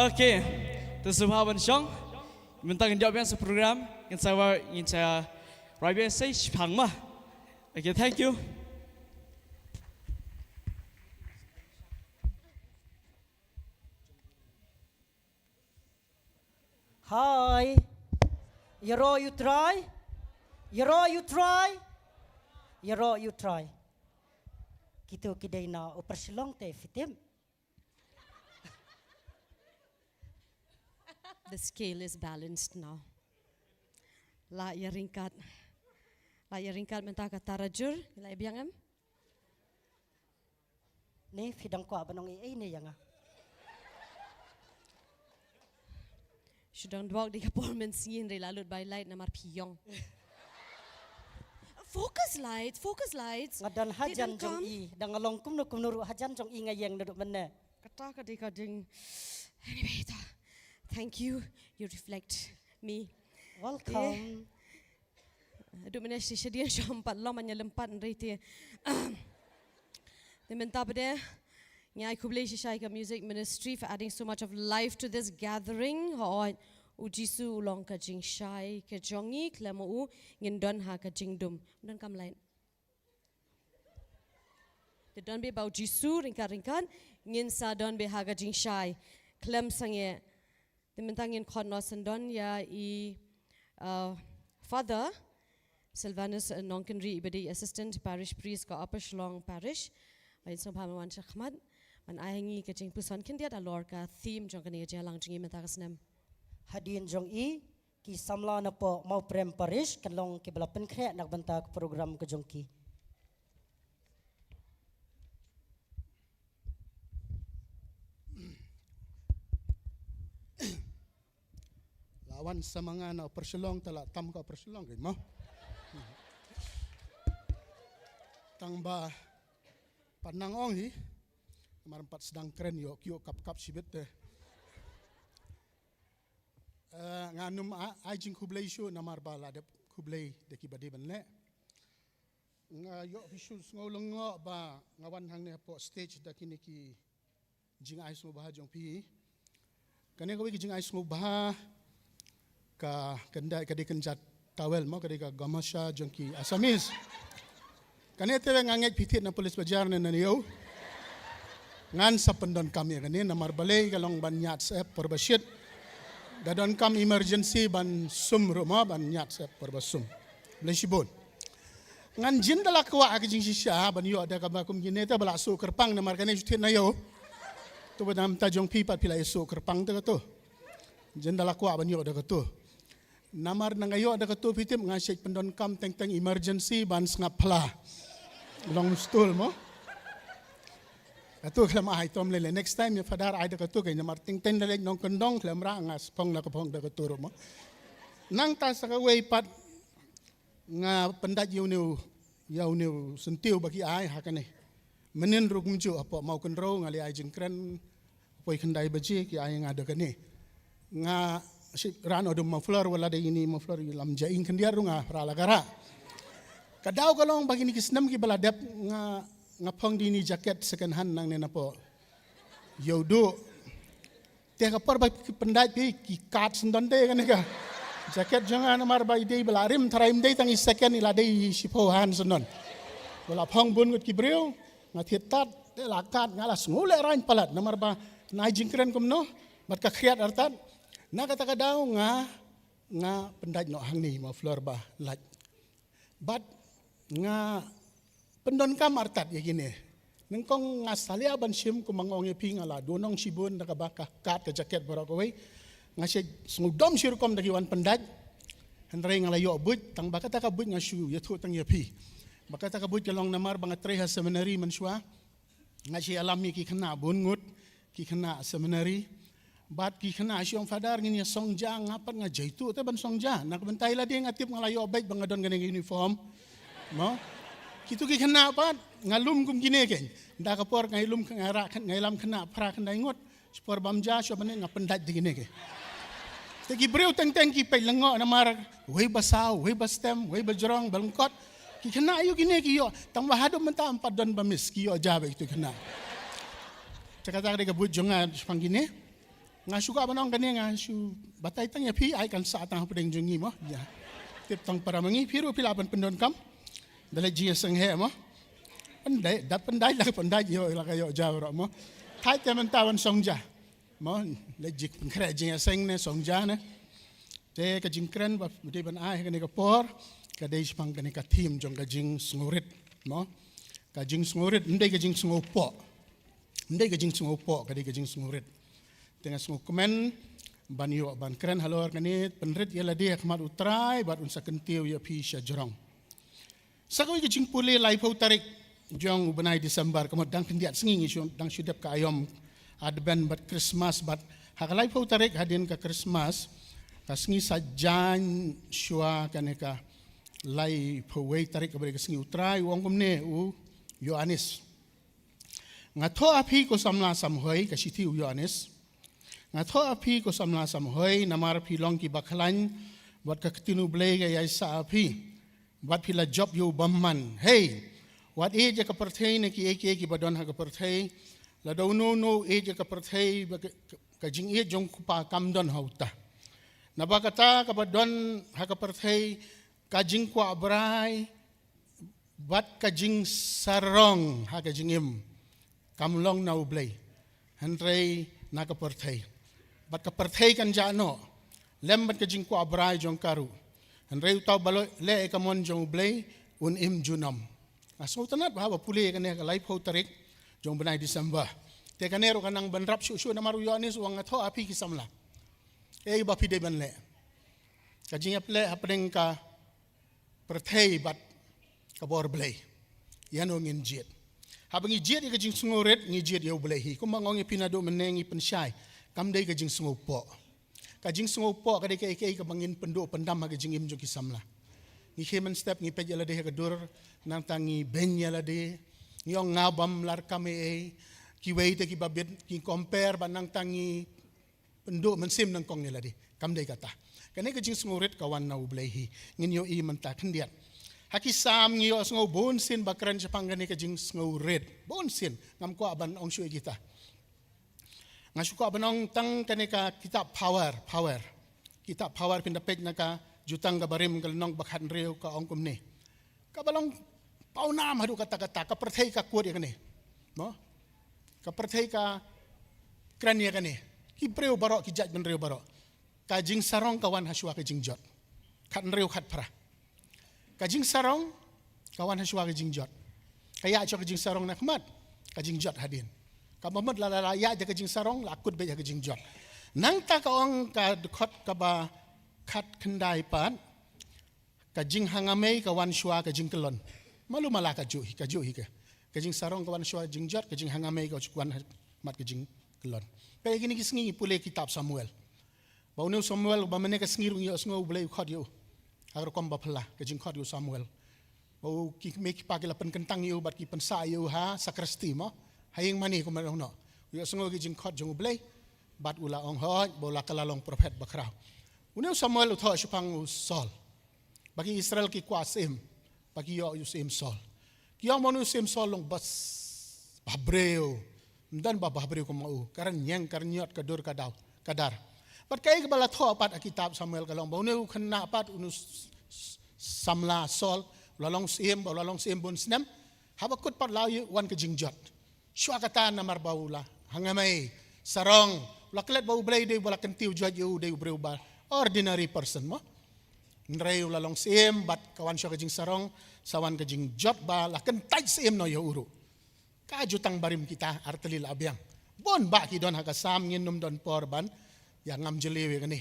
Okay, to sngewbha ban shong. Mynta ngin ïoh biang sa program, ngin sa wa, ngin sa roi biang sa shipang ma. Okay, thank you. Hi. Ïaroh ïa u Trai. Ïaroh ïa u Trai. Ïaroh ïa u Trai. Kito ki dei na Upper Shillong te phi tip. The scale is balanced now. La ïaryngkat. La ïaryngkat mynta ka Tarajur, la ïa biang em? Ne phi dang kwah ban ong ei ei ne ïa nga? Shu dang dwok di ka por mynsngi hynrei la lut bai lait namar phi ïong. Focus lights, focus lights. Nga don hajan jong i, dang nga long kumno kumno ruh hajan jong i nga ïeng naduh mynne. Kata ka dei ka ding. Anyway, ta. Thank you. You reflect me. Welcome. Aduh, mynne shi shadien shong pat long man ïa lem pat hynrei te. Te mynta pat de. Ngi ai khublei shisha ïa ka music ministry for adding so much of life to this gathering. Hooid, u Jisu u long ka jingshai ka jong ngi, khlem u ngin don ha ka jingdum. Don kam lain. Te don beit ba u Jisu ryngkat ryngkat ngin sa don beit ha ka jingshai. Khlem sangeh. Te mynta ngin khot noh syndon ïa i, uh, Father Silvanus, uh, Nongkynrih, i ba dei Assistant Parish Priest ka Upper Shillong Parish. Ba in sngewbha ban wan shakhmat ban ai ha ngi ka jingpuson khyndiat halor ka theme jong kane ka jingïalang jong ngi mynta ka snem. Hadien jong i, ki samla na poh Mawprem Parish kan long ki ba la pynkhreh na ka bynta ka program ka jong ki. La wan sa ma nga na Upper Shillong, te la tam ka Upper Shillong kein mo. Tang ba pat nang ong hi, namar pat sdang kren ïoh ki ïoh kap kap shibit te. Eh, nga nym a-, ai jingkhublei shuh namar ba la dep khublei da ki ba dei ban leh. Nga ïoh phi shu sngew lyngngoh ba nga wan hangne hapoh stage da kine ki jingai sngewbha jong phi. Kane kawei ka jingai sngewbha ka, ka dei, ka dei kynja towel mo, ka dei ka gamasa jong ki Assamese. Kane te nga ngeit phi thied na Police Bazar ne na Ïew. Ngan sa pyndonkam ïa kane namar balei ka long ban ñiad syep por ba shit. Da donkam emergency ban sum ruh mo, ban ñiad syep por ba sum. Blei shibun. Ngan jin da la kwah ha ka jingshisha ban ïoh da kaba kum kine te ba la suh kyrpang namar kane shu thied na Ïew. To ba namar ta jong phi pat phi la ïa suh kyrpang te kato. Jin da la kwah ban ïoh da kato. Namar na nga ïoh da kato phi tip nga shait pyndonkam teng teng emergency ban sngap phla. Long stul mo. Kato khlem ai tom lei lei, next time ïa Father ai da kato kein namar teng teng da leit nongkyndong khlem rah nga spong na ka phong da kato ruh mo. Nangta sa kawei pat nga pyndait ïa une u, ïa une u syntiew ba ki ai ha kane. Mynnin ruh kumjuh hapoh Mawkynrew nga leit ai jingkren. Poi khyndai baje ki ai ïa nga da kane. Nga shait rah noh da u muffler, wat la dei ine i muffler i lam jaing khyndiat ruh nga rah la ka rah. Ka daw ka long ba kine ki snem ki ba la dep nga, nga phong da ine i jacket second hand nangne napoh Ïewduh. Te ka por ba ki pyndait phi ki kat syndon te kane ka jacket jong nga namar ba i dei ba la rim tharai ym dei tang i second, i la dei i shiphew hand syndon. Ba la phong bun ngut ki briew, nga thied tad, te la kat, nga la sngew lehraiñ palat namar ba nga ai jingkren kumno bad ka khriat artat. Na kata ka daw nga, nga pyndait noh hangne i muffler ba lait. Bad nga pyndonkam artat ïa kine. Nyngkong nga salia ban shim kumba nga ong ïa phi, nga la duh nong shibun da kaba ka kat ka jacket baroh kawei. Nga shait sngewdom shi rukom da ki wan pyndait. Hynrei nga la ïoh buit, tang ba kata ka buit nga shu ïathuh tang ïa phi. Ba kata ka buit ka long namar ba nga trei ha seminary mynshuwa. Nga shu ïalam ïa ki khynnah bun ngut, ki khynnah seminary. Bad ki khynnah shu ong, "Father, ngin ïa song ja." Nga pat nga jaituh te ban song ja. Na ka bynta i lade nga tip nga la ïoh beit ba nga don kane ka uniform. Mo? Kitu ki khynnah pat nga lum kum kine kein. Da ka por nga lum, nga rah, nga ïalam khynnah phra khyndai ngut. Shi por bam ja shu ban nga pyndait da kine kein. Te ki briew teng teng ki peit lyngngoh namar wei ba saw, wei ba stem, wei ba jrong, ba lyngkot. Ki khynnah aïu kine ki ïoh, tang ba haduh mynta ym pat don ba miss, ki ïoh ja beit kitu ki khynnah. Te kata ka dei ka buit jong nga shaphang kine. Nga shu kwah ban ong kane, nga shu batai tang ïa phi, ai kan sah tang hapdeng jong ngi mo. Ïa. Tip tang para ma ngi, phi ruh phi lah ban pyndonkam. Da leit jingïaseng heh mo. Pyndait, da pyndait, la pyndait, ïoh, la ka ïoh ja baroh mo. Thait te mynta wan song ja. Mo, leit jingpynkhreh jingïaseng ne song ja ne. Te ka jingkren ba dei ban ai ha kane ka por, ka dei shaphang kane ka theme jong ka jingsngewrit mo. Ka jingsngewrit, ym dei ka jingsngewpoh. Ym dei ka jingsngewpoh, ka dei ka jingsngewrit. Te nga sngewkmen ban ïoh ban kren halor kane, pynrit ïa lade ha khmat U Trai bad un sa kyntiew ïa phi sha jrong. Sa kawei ka jingpule, laiphew tarik jong u bnai December, ka mut dang khyndiat sngi ngi shu, dang shu dep ka aïom Advent bad Christmas, bad ha ka laiphew tarik hadien ka Christmas, ka sngi Saitjaiñ shuwa kane ka laiphew wei tarik, kaba dei ka sngi U Trai, u ong kumne u Ïoannis. Nga thoh ha phi ko samla samhoi, ka shithi u Ïoannis. Nga thoh ha phi ko samla samhoi, namar phi long ki bakhlaiñ, bad ka ktien U Blei ka ïaisah ha phi. Bad phi la jop ïa u bymman. Hei, wat ïeit ïa ka pyrthei ne kiei kiei kiba don ha ka pyrthei. Lada uno uno u ïeit ïa ka pyrthei, ba ka, ka, ka jingïeit jong U Kpa kam don ha uta. Naba kata kaba don ha ka pyrthei, ka jingkwah brai, bad ka jingsarong ha ka jingim, kam long na U Blei, hynrei na ka pyrthei. Bad ka pyrthei kan jah noh lem bad ka jingkwah brai jong ka ruh. Hynrei uta uba leh ïa ka mon jong U Blei un im junom. Nga sngewtynnat ba haba pule kane ha ka laiphew tarik jong u bnai December. Te kane ruh ka nang bynrap shuh shuh, namar u Ïoannis u ong, nga thoh ha phi ki samla, ei ba phi dei ban leh. Ka jingïapylleih hapdeng ka pyrthei bad ka bor Blei, ïano ngin jied? Haba ngi jied ïa ka jingsngewrit, ngi jied ïa U Blei hi. Kumba nga ong ïa phi naduh mynne, ngi pynshai, kam dei ka jingsngewpoh. Ka jingsngewpoh ka dei kaei kaei kaba ngin pynduh pyndam ha ka jingim jong ki samla. Ngi khie mynstep, ngi peit ïa lade ha ka dur, nangta ngi beiñ ïa lade. Ngi ong nga bym lah kam ei ei. Kiwei te kiba bit, ngi compare bad nangta ngi pynduh mynsiem nyngkong ïa lade. Kam dei kata. Kane ka jingsngewrit ka wan na U Blei hi. Ngin ïohi mynta khyndiat. Ha ki Salm ngi ïohsngew bunsien ba kren shaphang kane ka jingsngewrit. Bunsien, ngam kwah ban ong shuh ïa kita. Nga shu kwah ban ong tang kane ka kitab Power, Power. Kitab Power, phin da peit na ka Jutang kaba Rim, ka lynnong ba khathynriew, ka ong kumne. Kaba long pawnam haduh katta katta, ka pyrthei ka quote ïa kane. Mo? Ka pyrthei ka kren ïa kane. Ki briew baroh, ki jaitbynriew baroh. Ka jingsarong ka wan hashwa ka jingjot. Khathynriew, khatphra. Ka jingsarong ka wan hashwa ka jingjot. Ka ïaid shuwa ka jingsarong na khmat, ka jingjot hadien. Kaba mut la, la, la ïaid da ka jingsarong, la kut beit ha ka jingjot. Nangta ka ong ka dkhot kaba khatkhyndai pat, ka jinghangamei ka wan shuwa ka jingkyllon. Malu mala kajuh hi, kajuh hi ka. Ka jingsarong ka wan shuwa jingjot, ka jinghangamei ka wan ha mat ka jingkyllon. Peit ïa kine ki sngi ngi pule kitab Samuel. Ba une u Samuel, ba mynne ka sngi ruh ngi ïohsngew U Blei u khot ïa u ha ka rukom ba phylla, ka jingkhot ïa u Samuel. Ba u, ki kmie ki kpa ki la pynkyntang ïa u bad ki pynsah ïa u ha sakristi mo, ha ïingmane kumba long noh. U ïohsngew ki jingkhot jong U Blei, bad u la ong hooid, ba u la kylla long prophet bakhraw. Une u Samuel u thoh shaphang u Saul. Ba ki Israel ki kwah syiem, ba ki ïoh ïa u syiem Saul. Ki ong ba une u syiem Saul long bas, bah briew. Ym don ba bah briew kum u, ka rynïeng ka rynñiot, ka dur ka daw, ka dar. Bad kaei kaba la thoh pat ha kitab Samuel ka long ba une u khynnah pat, une u S-, S-, samla Saul, u la long syiem, ba u la long syiem bun snem. Haba kut pat la ïoh wan ka jingjot. Shuwa kata namar ba u la hangamei, sarong, u la klet ba U Blei dei uba la kyntiew joit ïa u, dei u briew ba ordinary person mo. Hynrei u la long syiem bad ka wan shuwa ka jingsarong, sa wan ka jingjot ba la kyntait syiem noh ïa u ruh. Ka Jutang barim kita artylli la biang. Bun bah ki don ha ka Salm, ngin ym don por ban ïa ngam jylliew ïa kane.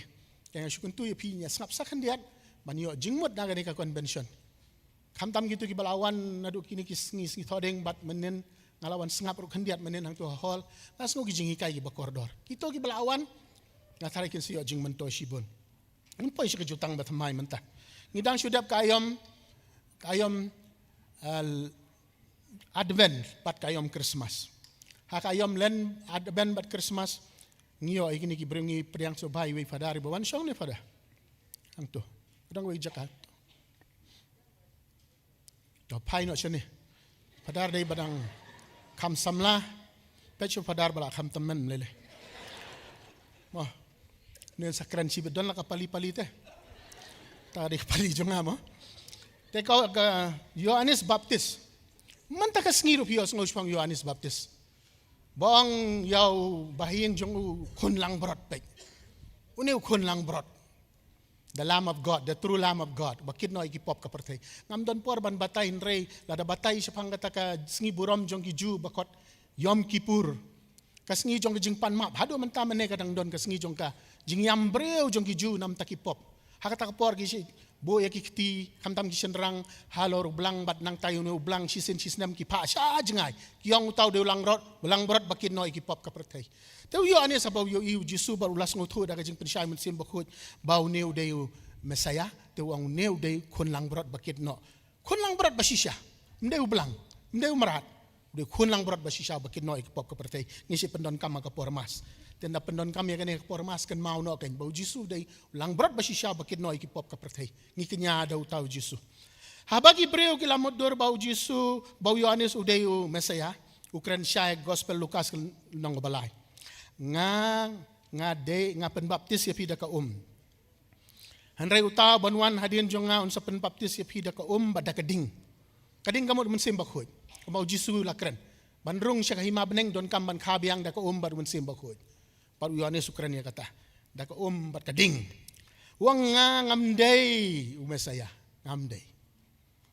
Te nga shu kyntu ïa phi, ïa sngap sa khyndiat ban ïoh jingmut na kane ka convention. Khamtam kito kiba la wan naduh kine ki sngi, sngi Thohdieng bad mynnin, nga la wan sngap ruh khyndiat mynnin hangto ha hall. Nga sngew ki jinghikai kiba kordor. Kito kiba la wan, nga tharai kin sa ïoh jingmyntoi shibun. Ngin poi sha ka Jutang bathymmai mynta. Ngi dang shu dep ka aïom, ka aïom, eh, Advent bad ka aïom Christmas. Ha ka aïom len Advent bad Christmas, ngi ïoh ïa kine ki briew, ngi pdiang sngewbha ïa uwei u Phadar ba wan shong ne, Phadar? Hangto. Dang wei jaka. To phai noh shane. Phadar dei ba dang kham samla. Peit sha u Phadar ba la kham tymmen lei lei. Oh, ne sa kren shibit don la ka pali pali te. Ta dei ka pali jong nga mo. Te ka, ka Ïoannis Baptis. Mynta ka sngi ruh phi ïohsngew shaphang Ïoannis Baptis. Ba ong ïa u bahaïing jong u khun langbrot peit. Une u khun langbrot. The Lamb of God, the true Lamb of God, ba kit noh ïa ki pop ka pyrthei. Ngam don por ban batai hynrei, lada batai shaphang kata ka sngi burom jong ki Jiw ba khot Yom Kippur. Ka sngi jong ka jingpan map, haduh mynta mynne ka dang don ka sngi jong ka jingïam briew jong ki Jiw namar ki pop. Ha kata ka por ki shi, buh ïa ki kti, khamtam ki shynrang, halor u blang bad nangta ïa une u blang shisien shisnem ki phah sha jngai. Ki ong uta u dei u langbrot, u langbrot ba kit noh ïa ki pop ka pyrthei. Te u Ïoannis haba u ïohi u Jisu bad u la sngewthuh da ka jingpynshai Mynsiem Bakhuid ba une u dei u Messaïah, te u ong une u dei u khun langbrot ba kit noh. Khun langbrot ba shisha. Ym dei u blang, ym dei u mrad. U dei u khun langbrot ba shisha ba kit noh ïa ka pop ka pyrthei. Ngi shu pyndonkam ha ka por Mass. Te ynda pyndonkam ïa kane ha ka por Mass kynmaw noh kein ba u Jisu u dei u langbrot ba shisha ba kit noh ïa ka pop ka pyrthei. Ngi kñia da uta u Jisu. Haba ki briew ki la mutdur ba u Jisu, ba u Ïoannis u dei u Messaïah, u kren shai Gospel Lukas ka lynnong ba lai. Nga, nga dei, nga pynbaptis ïa phi da ka um. Hynrei uta uban wan hadien jong nga un sa pynbaptis ïa phi da ka um bad da ka ding. Ka ding ka mut u Mynsiem Bakhuid. Kumba u Jisu u la kren. Ban rung sha ka hima bneng donkam ban kha biang da ka um bad u Mynsiem Bakhuid. Bad u Ïoannis u kren ïa kata. Da ka um bad ka ding. U ong nga ngam dei u Messaïah. Ngam dei.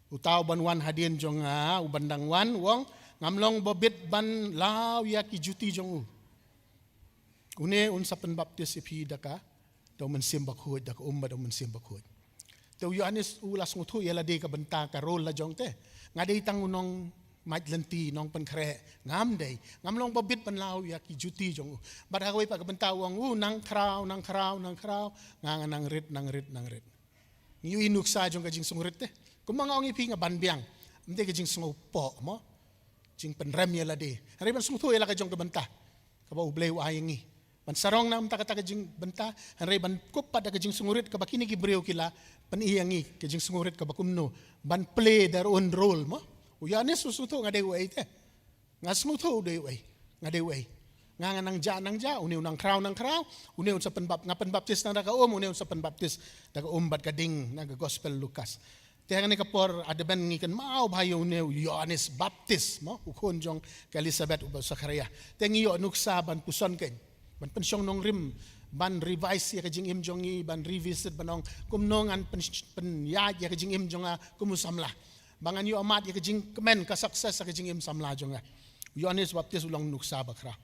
Uta uban wan hadien jong nga, uban dang wan, u ong ngam long ba bit ban law ïa ki juti jong u. Une un sa pynbaptis ïa phi da ka, da u Mynsiem Bakhuid, da ka um bad da u Mynsiem Bakhuid. Te u Ïoannis u la sngewthuh ïa lade ka bynta ka role la jong te. Nga dei tang u nongmait lynti, nongpynkhreh, ngam dei, ngam long ba bit ban law ïa ki juti jong u. Bad ha kawei pat ka bynta u ong u nang khraw, nang khraw, nang khraw, nga nga nang rit, nang rit, nang rit. Ngi ïohi nuksa jong ka jingsngewrit te. Kumba nga ong ïa phi nga ban biang. Ym dei ka jingsngewpoh mo. Jingpynrem ïa lade. Hynrei ban sngewthuh ïa la ka jong ka bynta. Kaba U Blei u ai ïa ngi. Ban sarong na mynta kata ka jingbynta. Hynrei ban kup pat da ka jingsngewrit kaba kine ki briew ki la pyni ïa ngi ka jingsngewrit kaba kumno. Ban play their own role mo. U Ïoannis u sngewthuh nga dei uei te. Nga sngewthuh u dei uei. Nga dei uei. Nga nga nang jah, nang jah, une u nang khraw, nang khraw, une un sa pynbap-, nga pynbaptis nang da ka um, une un sa pynbaptis da ka um bad ka ding, na ka Gospel Lukas. Te hangne ka por Advent ngi kynmaw bha ïa une u Ïoannis Baptis, mo, u khun jong ka Elisabeth uba u Sakhariah. Te ngi ïoh nuksa ban puson kein, ban pynshong nongrim, ban revise ïa ka jingim jong ngi, ban revisit ban ong, kumno ngan pyn-, pynïaid ïa ka jingim jong nga kum u samla. Ba ngan ïoh mad ïa ka jingkmen ka success ha ka jingim samla jong nga. U Ïoannis Baptis u long nuksa ba khraw.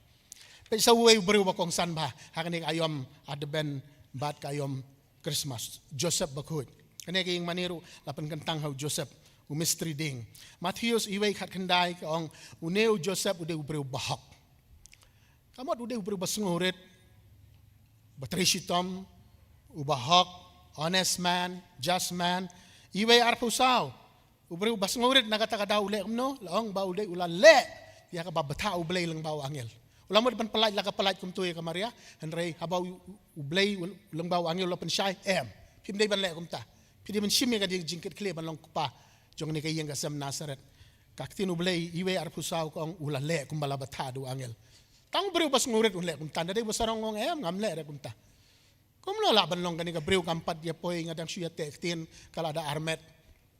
Peit sa uwei u briew ba kongsan bha ha kane ka aïom Advent bad ka aïom Christmas. Joseph Bakhuid. Kane ka ïing mane ruh la pynkyntang ha u Joseph, u mistri dieng. Mathaios uwei khatkhyndai ka ong une u Joseph u dei u briew bahok. Ka mut u dei u briew ba sngewrit, ba trei shitom, u bahok, honest man, just man. Uwei arphew saw, u briew ba sngewrit na kata ka daw u leh kumno, la ong ba u dei u la leh ïa kaba bthah U Blei lyngba u angel. U la mut ban pyllait la ka pyllait kumto ïa ka Maria, hynrei haba u, u Blei u lyngba u angel u la pynshai, em. Phim dei ban leh kumta. Phi dei ban shim ïa ka jingkitkhlieh ban long kpa jong kane ka ïing ka sem Nasareth. Ka ktien U Blei, uwei arphew saw ka ong u la leh kumba la bthah da u angel. Tang briew ba sngewrit un leh kumta, nda dei ba sarong ong em, ngam leh re kumta. Kumno lah ban long kane ka briew kam pat ïa poi, nga dang shu ïa teh ktien, ka la da armet.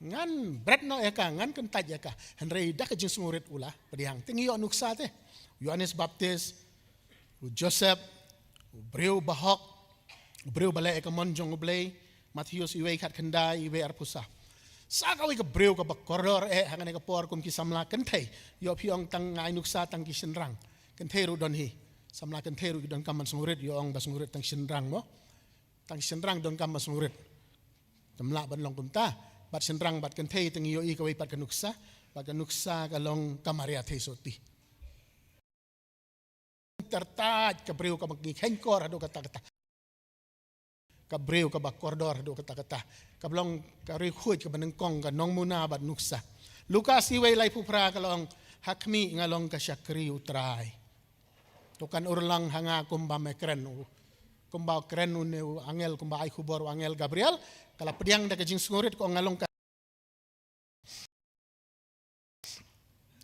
Ngan bret noh ïa ka, ngan kyntait ïa ka. Hynrei da ka jingsngewrit u la pdiang. Te ngi ïoh nuksa te. Ïoannis Baptis, u Joseph, u briew bahok, u briew ba leh ïa ka mon jong U Blei, Mathaios uwei khatkhyndai, uwei arphew saw. Sa kawei ka briew kaba kordor eh ha kane ka por kum ki samla kynthei. Ïoh phi ong tang ai nuksa tang ki shynrang. Kynthei ruh don hi. Samla kynthei ruh ki donkam ban sngewrit, ïoh ong ba sngewrit tang shynrang mo. Tang shynrang donkam ban sngewrit. Kam lah ban long kumta. Bad shynrang bad kynthei te ngi ïohi kawei pat ka nuksa. Bad ka nuksa ka long ka Maria Theisotti. Tyrtat ka briew kaba ngi kheiñkor haduh katta katta. Ka briew kaba kordor haduh katta katta. Kaba long ka riewkhuid kaba nyngkong ka nongmuna bad nuksa. Lukas uwei laiphew phra ka la ong ha khmih nga long ka shakri U Trai. To kan urlong ha nga kumba me kren u. Kumba kren une u angel, kumba ai khubor u angel Gabriel. Ka la pdiang da ka jingsngewrit ka ong nga long ka.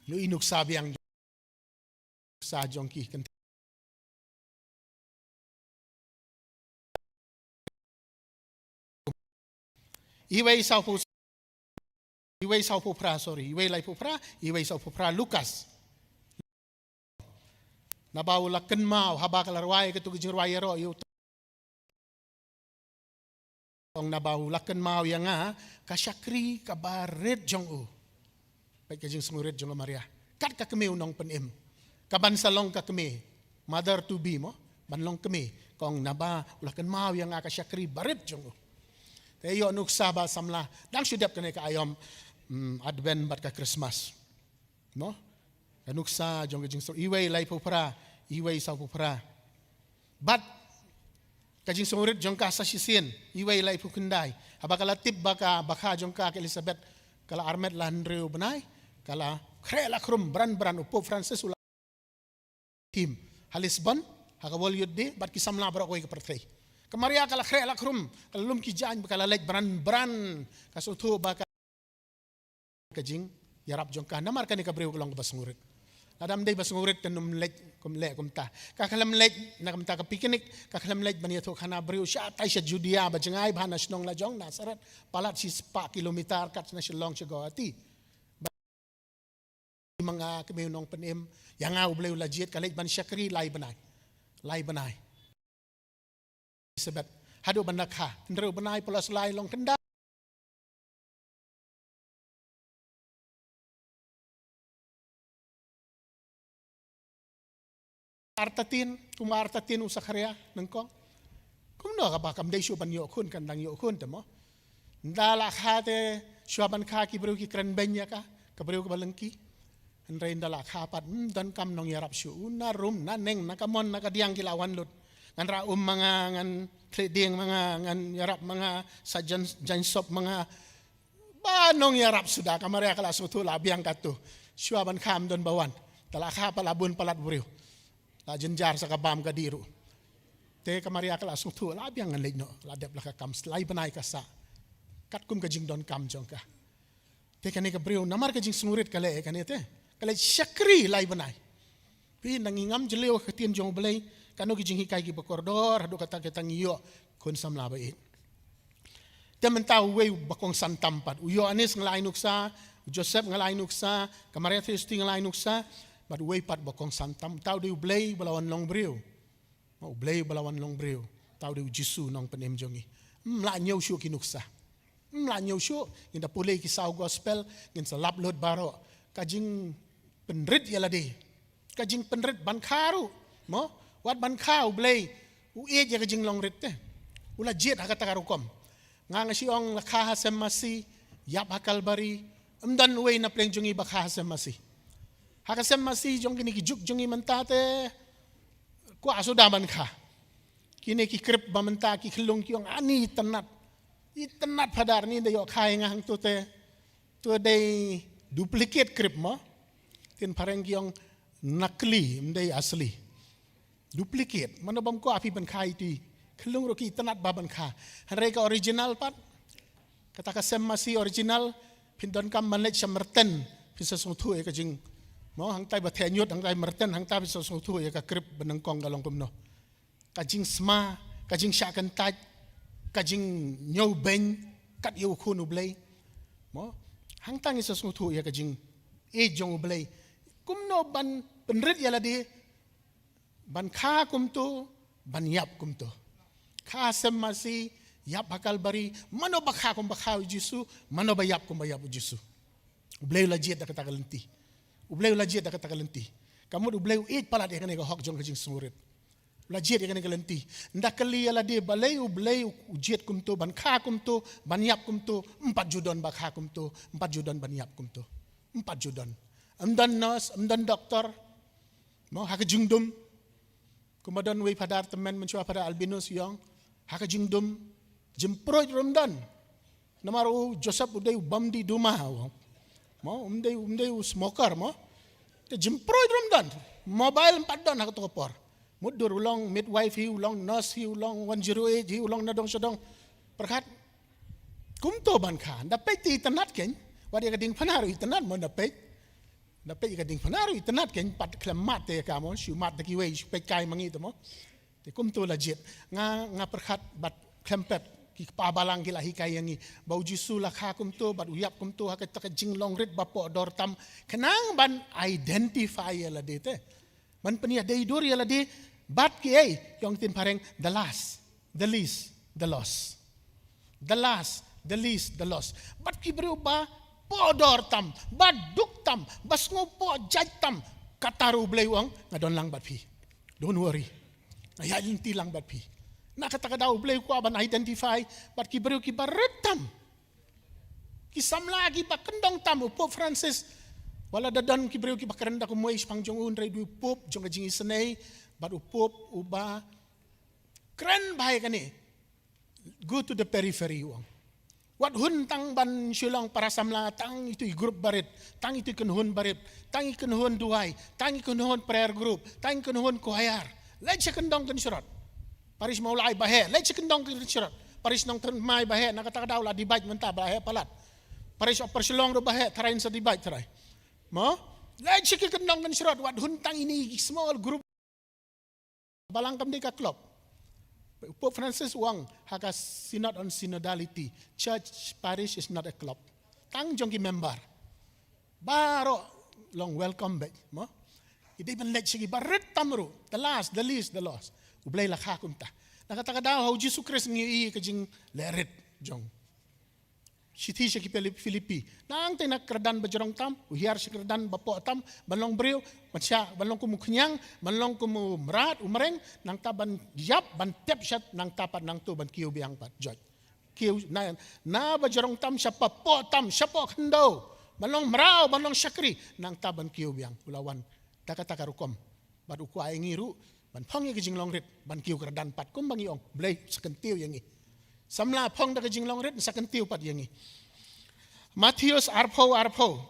Ïohi nuksa biang. Nuksa jong ki kynthei. Iwei sawphew, iwei sawphew phra, sorry, iwei laiphew phra, iwei sawphew phra Lukas. Naba u la kynmaw, haba ka la rwai katu ka jingrwai ïaroh ïa u, ong naba u la kynmaw ïa nga, ka shakri kaba rit jong u. Peit ka jingsngewrit jong ka Maria. Kat ka kmie u nongpynim. Kaban sa long ka kmie. Mother to be mo. Ban long kmie. Ka ong naba u la kynmaw ïa nga ka shakri ba rit jong u. Te ïoh nuksa ba samla. Dang shu dep kane ka aïom, mm, Advent bad ka Christmas. No? Ka nuksa jong ka jingsngewrit. Iwei laiphew phra. Iwei sawphew phra. Bad ka jingsngewrit jong ka sa shisien, iwei laiphew khyndai. Haba ka la tip ba ka bakha jong ka, ka Elizabeth ka la armet la hynriew bnai, ka la khreh la khrum bran bran, u Pope Francis u la tim ha Lisbon, ha ka World Youth Day, bad ki samla baroh kawei ka pyrthei. Ka Maria ka la khreh la khrum, ka la lum ki jaiñ, ka la leit bran bran, ka sngewthuh ba ka ka jingïarap jong ka. Namar kane ka briew ka long kaba sngewrit. Lada ym dei ba sngewrit kan ym leit kum leh kumta. Ka khlem leit na kumta ka picnic, ka khlem leit ban ïathuh khana briew shatai sha Judea ba jngai bha na shnong la jong Nazareth. Palat shispah kilometer kat na Shillong sha Guwahati. Ba ma nga kmie u nongpynim, ïa nga U Blei u la jied, ka leit ban shakri lai bnai. Lai bnai. Elizabeth. Haduh ban da kha. Hynriew bnai, pynlong lai, long khyndai. Artatien, kumba artatien u Sakharia nyngkong. Kumno kaba kam dei shuh ban ïoh khun, kan dang ïoh khun te mo. Ynda la kha te, shuwa ban kha ki briew ki kren beiñ ïa ka, ka briew kaba lyngkhi. Hynrei ynda la kha pat, hmm, donkam nongïarap shuh. U na rum, na neng, na kamon, na kadiang ki la wan lut. Ngan rah um ma nga, ngan thlieh dieng ma nga, ngan ïarap ma nga, sa jan, jan sop ma nga. Ba nongïarap suda, ka Maria ka la sngewthuh la biang katu. Shuwa ban kha ym don ba wan. Te la kha pat la bun palat briew. La jynjar sa ka bam ka dih ruh. Te ka Maria ka la sngewthuh la biang ngan leit noh, la dep la ka kam, lai bnai ka sah. Katkum ka jingdonkam jong ka. Te kane ka briew, namar ka jingsngewrit ka leh kane te. Ka leit shakri lai bnai. Phi, nang ngam jylliew ka ktien jong U Blei, kano ki jinghikai kiba kordor, haduh kata kata ngi ïoh khun samla ba ïeit. Te mynta uwei uba kongsan tam pat. U Ïoannis nga la ai nuksa, u Joseph nga la ai nuksa, ka Maria Theisotti nga la ai nuksa, bad uwei pat ba kongsan tam. Te u dei U Blei ba la wan long briew. Ma U Blei ba la wan long briew. Te u dei U Jisu nongpynim jong ngi. Ym lah ñiew shuh ki nuksa. Ym lah ñiew shuh, ngin da pule ki saw gospel, ngin sa lap lut baroh. Ka jingpynrit ïa lade. Ka jingpynrit ban kha ruh. Mo, wat ban kha U Blei. U ïeit ïa ka jinglong rit te. U la jied ha kata ka rukom. Nga nga shu ong la kha ha sem masi, ïap ha Kalbari. Ym don uwei na pdeng jong ngi ba kha ha sem masi. Ha ka sem masi jong kine ki juk jong ngi mynta te. Kwah suda ban kha. Kine ki krip ba mynta ki khyllung ki ong ani itynnad. Itynnad Phadar, ni da ïoh kha ïa nga hangto te. To dei duplicate krip mo. Ktien phareng ki ong nakli, ym dei asli. Duplicate. Mano bym kwah phi ban kha iti. Khyllung ruh ki itynnad ba ban kha. Hynrei ka original pat. Kata ka sem masi original, phin donkam ban leit sha Myrten, phin sa sngewthuh ïa ka jing. Mo, hangtai ba theh ñiut, hangtai Myrten, hangtai phin sa sngewthuh ïa ka krip ba nyngkong ka long kumno. Ka jingsma, ka jingshah kyntait, ka jingñiew beiñ kat ïa u Khun U Blei. Mo, hangta ngi sa sngewthuh ïa ka jingïeit jong U Blei. Kumno ban pynrit ïa lade, ban kha kumto, ban ïap kumto. Kha sem masi, ïap ha Kalbari, mano ba kha kum ba kha u Jisu, mano ba ïap kum ba ïap u Jisu. U Blei u la jied da kata ka lynti. U Blei u la jied da kata ka lynti. Ka mut U Blei u ïeit palat ïa kane ka hok jong ka jingsngewrit. U la jied ïa kane ka lynti. Ynda kylli ïa lade balei U Blei u jied kumto, ban kha kumto, ban ïap kumto, ym pat ju don ba kha kumto, ym pat ju don ban ïap kumto. Ym pat ju don. Ym don nurse, ym don doktor. Mo, ha ka jingdum. Kumba don uwei Phadar tymmen mynshuwa, Phadar Albinus, u ong, ha ka jingdum, jingpruid ruh ym don. Namar u Joseph u dei u bym dih duma, u ong. Mo, um dei, um dei u smoker, mo. Te jingpruid ruh ym don. Mobile ym pat don ha kato ka por. Mutdur u long midwife hi, u long nurse hi, u long one zero eight hi, u long nadong shadong. Pyrkhat. Kumto ban kha. Ynda peit te itynnad keiñ. Wat ïa ka diengphna ruh itynnad mo ynda peit. Ynda peit ïa ka diengphna ruh itynnad keiñ, pat khlem mad te ïa ka mo, shu mad da kiwei, shu peit kai ma ngi te mo. Te kumto la jied. Nga, nga pyrkhat bad khlem pep. Ki kpa balang ki la hikai ïa ngi ba u Jisu la kha kumto bad u ïap kumto ha kata ka jinglong rit ba poh dor tam, khnang ban identify ïa lade te, ban pynïadei dur ïa lade bad kiei, ong ktien phareng, the last, the least, the lost. The last, the least, the lost. Bad ki briew ba poh dor tam, ba duk tam, ba sngew poh jait tam, kata ruh u Blei u ong, nga don lang bad phi. Don't worry. Nga ïaid lynti lang bad phi. Na kata ka daw u Blei u kwah ban identify bad ki briew ki ba rit tam, ki samla ki ba kyndong tam. U Pope Francis, wat la da don ki briew ki ba kren da kumwei shaphang jong u, hynrei u dei u Pope jong ka jingisynei bad u Pope u ba kren bha ïa kane. Go to the periphery, u ong. Wat hun tang ban shu long para samla, tang itu i group barit, tang itu i kynhun barit, tang i kynhun duwai, tang i kynhun prayer group, tang i kynhun choir. Leit sha kyndong kynshrot. Parish Mawlai ba heh, leit sha kyndong kynshrot. Parish Nongthymmai ba heh, na kata ka daw la divide mynta ba heh palat. Parish Upper Shillong ruh ba heh, tharai sa divide tharai. Mo? Leit sha ki kyndong kynshrot, wat hun tang ine i small group. Balang kam dei ka club. Pope Francis u ong ha ka Synod on Synodality, church parish is not a club. Tang jong ki member. Baroh long welcome beit, mo. Ki dei ban leit sha ki ba rit tam ruh, the last, the least, the lost. U Blei la kha kumta. Na kata ka daw ha u Jisu Khrist ngi ïohi ka jingleh rit jong. Shithi sha ki Philip-, Philippi. Nangta na kyrdan ba jrong tam, u hiar sha kyrdan ba poh tam, ban long briew, ban shah, ban long kum u khñiang, ban long kum u mrad, u mreng, nangta ban ïap, ban tep shat, nangta pat nangto ban kiew biang pat, joit. Kiew, na, na ba jrong tam, sha ba poh tam, sha poh khyndew, ban long mraw, ban long shakri, nangta ban kiew biang, u la wan. Da kata ka rukom. Bad u kwah ïa ngi ruh ban phong ïa ka jinglong rit, ban kiew kyrdan pat, kumba ngi ong, Blei sa kyntiew ïa ngi. Samla phong da ka jinglong rit, sa kyntiew pat ïa ngi. Mathaios arphew arphew.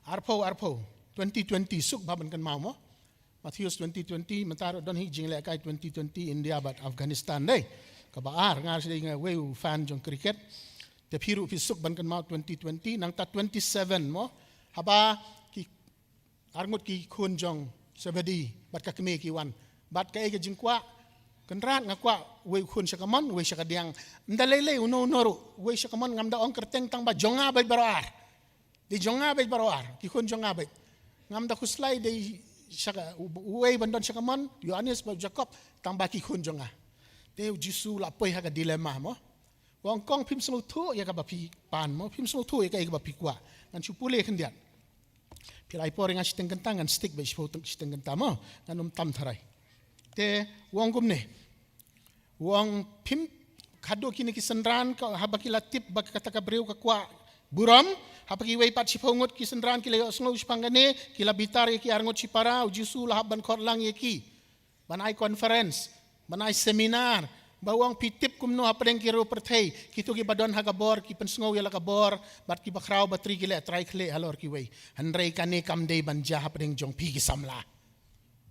Arphew arphew. Twenty twenty, suk bha ban kynmaw mo. Mathaios twenty twenty, mynta ruh don hi jingleh kai twenty twenty India bad Afghanistan dei. Kaba ar, nga ruh dei nga wei u fan jong cricket. Te phi ruh phi suk ban kynmaw twenty twenty, nangta twenty seven mo. Haba ki arngut ki khun jong Zebedi bad ka kmie ki wan. Bad kaei ka jingkwah, Kynrad, nga kwah wei u khun sha kamon, wei sha kadiang. Ym da lei lei uno uno ruh, wei sha kamon, ngam da ong kyrteng, tang ba jong nga beit baroh ar. Dei jong nga beit baroh ar, ki khun jong nga beit. Ngam da khuslai dei sha ka, u-, uwei ban don sha kamon, Ïoannis bad Jakob, tang ba ki khun jong nga. Te u Jisu u la poi ha ka dilemma mo. U ong, kong, phim sngewthuh ïa kaba phi pan mo, phim sngewthuh ïa kaei kaba phi kwah. Ngan shu pule khyndiat. Phi la ai por ïa nga shiteng kynta, ngan stick beit shiphew teng, shiteng kynta mo, ngan ym tam tharai. Te u ong kumne. U ong, phim, haduh kine ki synran, ka, haba ki la tip ba kata ka briew ka kwah burom, haba kiwei pat shiphew ngut ki synran ki la ïohsngew shaphang kane, ki la bitar ïa ki arngut shipara, u Jisu u la hap ban khot lang ïa ki. Ban ai conference, ban ai seminar, ba u ong, phi tip kumno hapdeng ki riewpyrthei, kito kiba don ha ka bor ki pynsngew ïa la ka bor, bad kiba khraw batri ki leh trai khlieh halor kiwei. Hynrei kane kam dei ban jia hapdeng jong phi ki samla.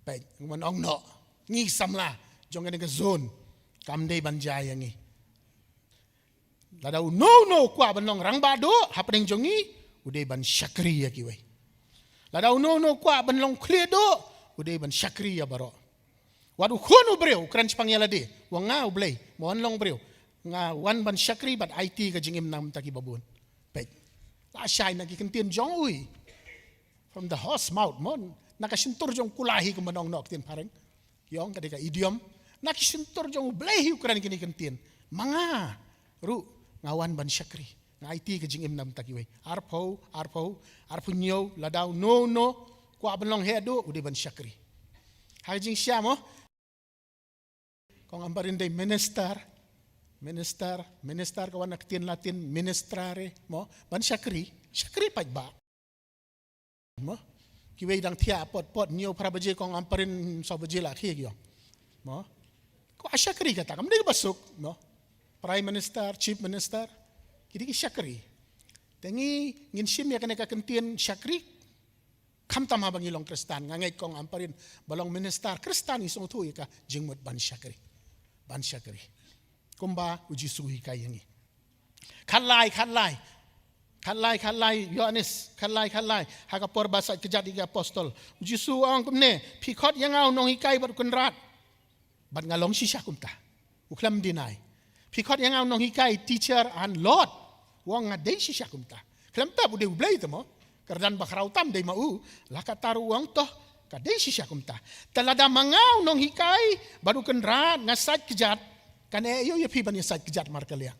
Peit, ngan ong noh, ngi samla jong kane ka zone, kam dei ban jia ïa ngi. Lada uno uno u kwah ban long rangbah duh hapdeng jong ngi, u dei ban shakri ïa kiwei. Lada uno uno u kwah ban long khlieh duh, u dei ban shakri ïa baroh. Wat u Khun u briew u kren shaphang ïa lade, u ong, nga u Blei, ma wan long briew, nga wan ban shakri bad aiti ka jingim na ka bynta kiba bun. Peit. La shai na ki kyntien jong u hi. From the horse mouth mo, na ka shyntur jong u kula hi, kumba ong noh ktien phareng. Ki ong ka dei ka idiom. Na ki shyntur jong u Blei hi u kren kine ki kyntien. Ma nga ruh nga wan ban shakri, nga aiti ka jingim na ka bynta kiwei. Arphew, arphew, arphew hynñiew, lada uno uno u kwah ban long heh duh, u dei ban shakri. Ha ka jingshisha mo, kong Ampareen dei minister. Minister, minister ka wan na ka ktien Latin ministrare mo, ban shakri, shakri paidbah. Mo? Kiwei dang thiah, pot, pot hynñiew phra baje, kong Ampareen saw baje la khie ki ong. Mo? Ka shakri kata kam dei kaba suk, mo? Prime Minister, Chief Minister, ki dei ki shakri. Te ngi ngin shim ïa kane ka kyntien shakri, khamtam haba ngi long Khristan. Nga ngeit kong Ampareen ba long minister Khristan, ngi sngewthuh ïa ka jingmut ban shakri. Ban shakri. Kumba u Jisu u hikai ïa ngi. Khatlai, khatlai. Khatlai, khatlai, Ïoannis, khatlai, khatlai. Ha ka por ba sait kjat ïa ki apostol, u Jisu u ong kumne, phi khot ïa nga u nonghikai bad u kynrad. Bad nga long shisha kumta. U khlem deny. Phi khot ïa nga u nonghikai, teacher and Lord. U ong nga dei shisha kumta. Khlem pep u dei u Blei te mo. Kyrdan ba khraw tam dei ma u. La katta ruh u ong to ka dei shisha kumta. Te lada ma nga u nonghikai bad u Kynrad nga sait kjat, kan eh aïu ïa phi ban ïa sait kjat markylliang?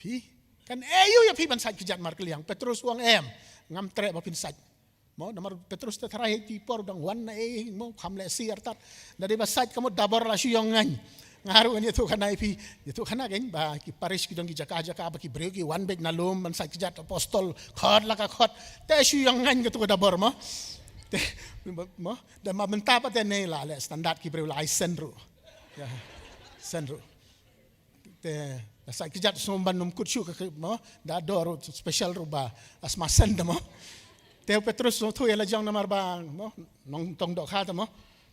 Phi, kan eh aïu ïa phi ban sait kjat markylliang? Petrus u ong em, ngam treh ba phin sait. Mo, namar Petrus te tharai ha itei i por u dang wan na ei mo, kham leh sir tat. Da dei ba sait ka mut Dabor la shu ïong ngaiñ. Nga ruh ngan ïathuh khana ïa phi, ïathuh khana kein ba ki parish ki don ki jaka jaka ba ki briew ki wan beit na lum ban sait kjat apostol, khot la ka khot. Te shu ïong ngaiñ kato ka Dabor mo. Te mo, da ma mynta pat te ne la leh standard, ki briew la ai sen ruh. Ïa, sen ruh. Te la sait kjat sngewbha ban ym kut shuh ka, ka mo, da dor ruh special ruh ba asma sen da mo. Te u Petrus u sngewthuh ïa la jong namar ba mo, nongtong dohkha te mo.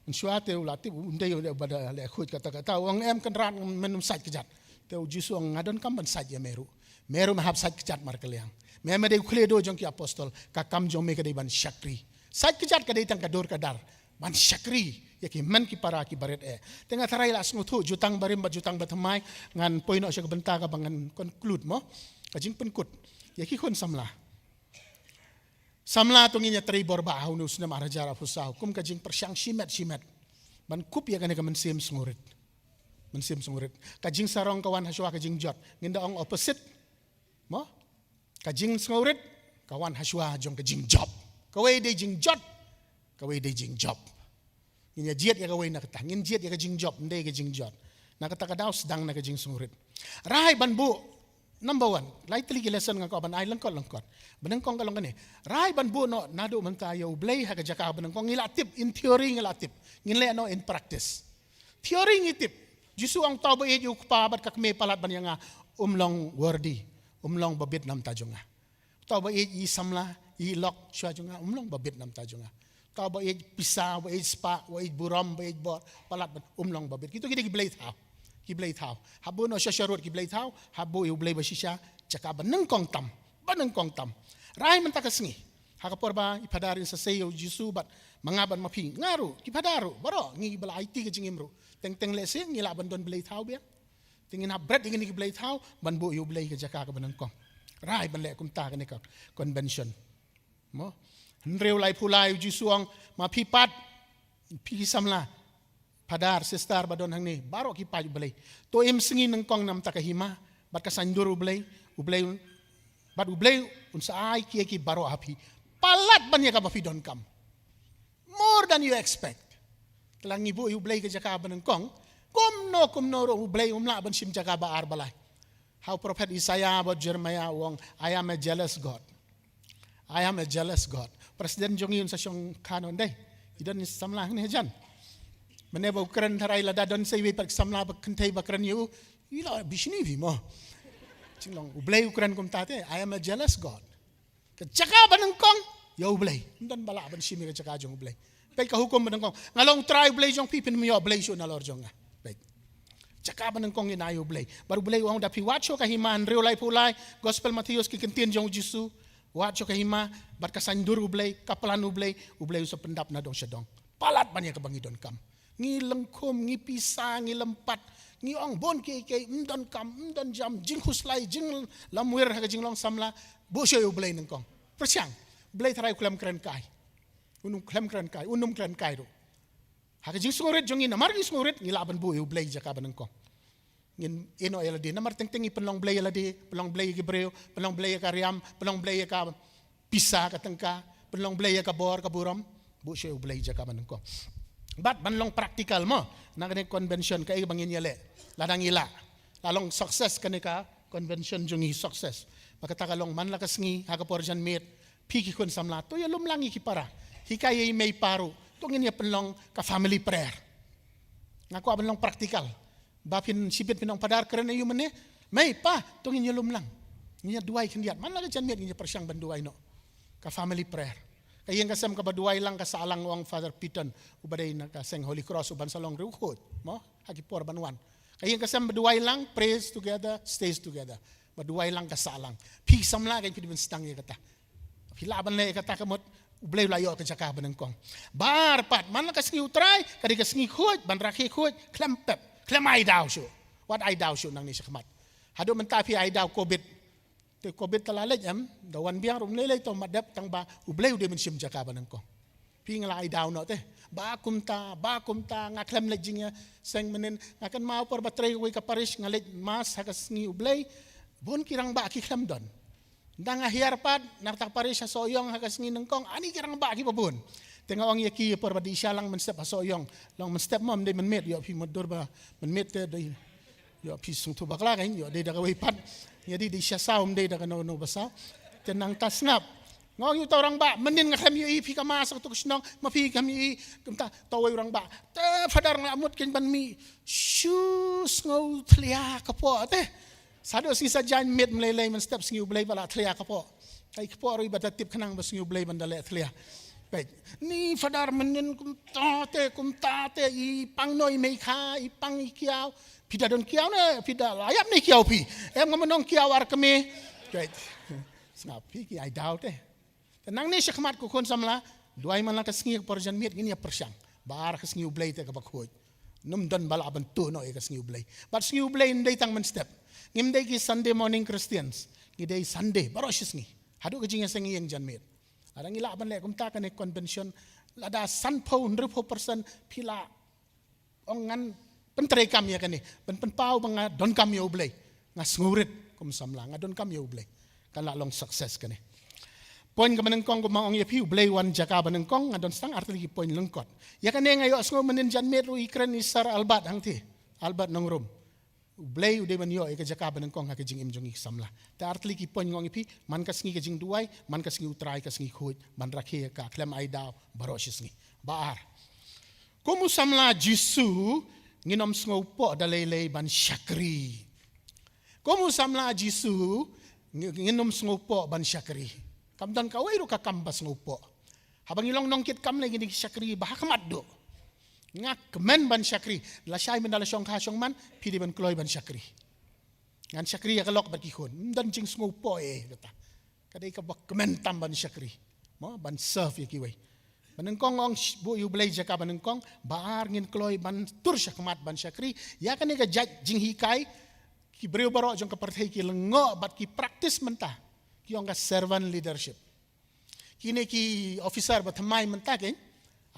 Mynshuwa te u la tip u dei u dei ba da leh khuid kata kata, u ong em Kynrad, men ym sait kjat. Te u Jisu u ong nga donkam ban sait ïa me ruh. Me ruh me hap sait kjat markylliang. Me, me dei u khlieh duh jong ki apostol, ka kam jong me ka dei ban shakri. Sait kjat ka dei tang ka dur ka dar ban shakri ïa ki hynmen ki para ki barit eh. Te nga tharai la sngewthuh jutang barim bad jutang bathymmai, ngan poi noh sha ka bynta kaba ngan conclude mo. Ka jingpynkut ïa ki khun samla. Samla to ngin ïatrei bor ba ha une u snem ar hajar arphew saw kum ka jingpyrshang shimet shimet ban kup ïa kane ka mynsiem sngewrit. Mynsiem sngewrit. Ka jingsarong ka wan hashwa ka jingjot. Ngin da ong opposite. Mo? Ka jingsngewrit ka wan hashwa jong ka jingjop. Kawei dei jingjot, kawei dei jingjop. Ngin ïa jied ïa kawei na kata, ngin jied ïa ka jingjop, ym dei ka jingjot. Na kata ka daw sdang na ka jingsngewrit. Rai ban buh, number one, lai tylli ki lesson nga kwah ban ai lyngkot lyngkot. Banyngkong ka long kane. Rai ban buh noh naduh mynta ïa U Blei ha ka jaka banyngkong, ngi la tip, in theory ngi la tip. Ngin leh noh in practice. Theory ngi tip. Jisu ong to ba ïeit ïa u kpa bad ka kmie palat ban ïa nga, um long worthy, um long ba bit na bynta jong nga. To ba ïeit i samla, i lok shuwa jong nga, um long ba bit na bynta jong nga. To ba ïeit pisa, ba ïeit spah, ba ïeit burom, ba ïeit bor, palat ban, um long ba bit. Kito ki dei ki blei thaw. Ki blei thaw. Hap buh noh sha sharud ki blei thaw, hap buh ïa U Blei ba shisha, jaka banyngkong tam. Banyngkong tam. Rai mynta ka sngi. Ha ka por ba i Phadar in sa sei ïa U Jisu bad ma nga bad ma phi. Nga ruh, ki Phadar ruh, baroh, ngi ba la aiti ka jingim ruh. Teng teng lehse, ngi lah ban don blei thaw biang. Te ngin hap bret ïa kine ki blei thaw, ban buh ïa U Blei ka jaka kaba nyngkong. Rai ban leh kumta kane ka convention. Mo? Hynriew laiphew lai U Jisu u ong, ma phi pat, phi ki samla, Phadar, sister ba don hangne, baroh ki paid U Blei. To im sngi nyngkong na bynta ka hima, bad ka saiñdur U Blei, U Blei, bad U Blei un sa ai kiei kiei baroh ha phi. Palat ban ïa kaba phi donkam. More than you expect. Te la ngi buh ïa U Blei ka jaka banyngkong, kumno kumno ruh U Blei um lah ban shim jaka ba ar ba lai. Ha u prophet Isaiah bad Jeremiah u ong, I am a jealous God. I am a jealous God. President jong ngi un sa shong kano ndei. I don i samla hangne hajan. Mynne ba u kren tharai lada don sa iwei pat samla ba kynthei ba kren ïa u, i la bishni phi mo. Jinglong U Blei u kren kumta te, I am a jealous God. Ka jaka banyngkong ïa U Blei. Ym don ba lah ban shim ïa ka jaka jong U Blei. Peit ka hukum banyngkong. Nga long U Trai U Blei jong phi, phin ym ïoh blei shuh nalor jong nga. Peit. Jaka banyngkong ïa U Blei. Bad U Blei u ong da phi wad shuh ka hima, hynriew laiphew lai, Gospel Mathaios ki ktien jong U Jisu. Wad shuh ka hima, bad ka saiñdur U Blei, ka plan U Blei, U Blei u sa pyndap na dong sha dong. Palat ban ïa kaba ngi donkam. Ngi lyngkhum, ngi pisa, ngi lympat, ngi ong bun kiei kiei, ym donkam, ym don jam, jingkhuslai, jinglamwir ha ka jinglong samla, buh shuh ïa U Blei nyngkong. Pyrshang, U Blei tharai u khlem kren kai. Un ym khlem kren kai, un ym kren kai ruh. Ha ka jingsngewrit jong ngi, namar ngi sngewrit, ngi lah ban buh ïa U Blei jaka banyngkong. Ngin ïehnoh ïa lade, namar teng teng ngi pynlong blei ïa lade, pynlong blei ïa ki briew, pynlong blei ïa ka riam, pynlong blei ïa ka pisa ka tyngka, pynlong blei ïa ka bor ka burom, buh shuh ïa U Blei jaka banyngkong. Bad ban long practical mo, na kane convention kaei ba ngin ïaleh, lada ngi lah, la long success kane ka convention jong ngi success. Ba kata ka long man la ka sngi, ha ka por janmiet, phi ki khun samla, to ïalum lang ïa ki para. Hikai ïa i mei i pa ruh, to ngin ïa pynlong ka family prayer. Nga kwah ban long practical. Ba phin shibit phin ong Phadar kren aïu mynne. Mei pa, to ngin ïalum lang. Ngin ïa duwai khyndiat. Man la ka janmiet ngin ïa pyrshang ban duwai noh. Ka family prayer. Ka ïing ka sem kaba duwai lang ka sah lang, u ong Father Piton. Uba dei na ka seng Holy Cross uban sa long riewkhuid. Mo, ha ki por ban wan. Ka ïing ka sem ba duwai lang, prays together, stays together. Ba duwai lang ka sah lang. Phi samla kein phi dei ban sdang ïa kata. Phi lah ban leh ïa kata ka mut, U Blei u la ïoh ka jaka banyngkong. Bad pat, man la ka sngi U Trai, ka dei ka sngi khuid, ban rakhe khuid, khlem pep, khlem ai daw shuh. Wat ai daw shuh nangne shakhmat. Haduh mynta phi ai daw covid. Te covid te la leit em, da wan biang ruh ym lei lei, to mat dep, tang ba U Blei u dei ban shim jaka ba nyngkong. Phi, nga la ai daw noh te. Ba kumta, ba kumta, nga khlem leit jingïaseng mynnin, nga kynmaw por ba trei kawei ka parish, nga leit mass ha ka sngi U Blei, bun ki rangbah ki khlem don. Dang nga hiar pat na kata ka parish ha Sohiong ha ka sngi nyngkong, ani ki rangbah kiba bun. Te nga ong ïa ki, por ba dei sha lang mynstep ha Sohiong. Long mynstep mo, ym dei mynmiet, ïoh phi mutdur ba mynmiet te dei. Ïoh phi sngewthuh bakla, kan ïoh dei da kawei pat. Ïa dei, dei sha saw, ym dei da kano kano ba saw. Te nangta sngap. Nga ong ïa uta u rangbah, mynnin nga khlem ïohi phi ka mass ha kato ka shnong, ma phi khlem ïohi. Kumta, uta uwei u rangbah, te Father, nga la mut kein ban mih. Shu sngew thlia ka poh te. Sa haduh sngi Saitjaiñ miet, ym lei lei, mynstep sngi U Blei ba la thlia ka poh. Ka i ka poh ruh iba da tip khnang ba sngi U Blei ban da leh thlia. Peit. Ni Father, mynnin kumta te, kumta te, i pang noh i meikha, i pang i kiaw. Phi da don kiaw ne, phi da la ïap ne kiaw phi. Em, ngam ong kiaw ar kmie. Peit. Sngap, phi ki ai daw te. Te nangne shakhmat ko khun samla, duwai man la ka sngi ka por janmiet ngin ïa pyrshang. Ba ar ka sngi U Blei te kaba khuid. Ym don ba lah ban tuh noh ïa ka sngi U Blei. Bad sngi U Blei ym dei tang mynstep. Ngim dei ki Sunday morning Christians. Ngi dei Sunday baroh shi sngi. Haduh ka jingïaseng ïing janmiet. Lada ngi lah ban leh kumta, kane convention, lada sanphew, hynriewphew percent phi lah ong ngan pyntreikam ïa kane, ban pynpaw ba nga donkam ïa U Blei. Nga sngewrit kum samla, nga donkam ïa U Blei. Kan lah long success kane. Point kaba nyngkong, kumba nga ong ïa phi, U Blei u wan jaka ba nyngkong, nga don tang artylli ki point lyngkot. Ïa kane nga ïohsngew mynnin janmiet ruh i kren i Sir Albert hangtei. Albert Nongrum. U Blei u dei ban ïoh ïa ka jaka ba nyngkong ha ka jingim jong ngi ki samla. Te artylli ki point nga ong ïa phi, man ka sngi ka jingduwai, man ka sngi U Trai ka sngi khuid, ban rakhe ïa ka, khlem ai daw baroh shi sngi. Ba ar. Kum u samla Jisu, ngin ym sngewpoh da lei lei ban shakri. Kum u samla Jisu, ngi-, ngin ym sngewpoh ban shakri. Kam don kawei ruh ka kam ba sngewpoh. Haba ngi long nongkitkam lei, ngi dei ki shakri ba ha khmat duh. Nga kmen ban shakri. Lashai mynta la shongkha shongman, phi dei ban kloi ban shakri. Ngan shakri ïa ka lok bad ki khun. Ym don jingsngewpoh eh, kata. Ka dei kaba kmen tam ban shakri. Mo, ban serve ïa kiwei. Ba nyngkong ong sh-, buh ïa U Blei jaka ba nyngkong, ba ar ngin kloi ban tur shakhmat ban shakri. Ïa kane ka jait jinghikai, ki briew baroh jong ka pyrthei ki lyngngoh bad ki practice mynta. Ki ong ka servant leadership. Kine ki officer ba thymmai mynta kein,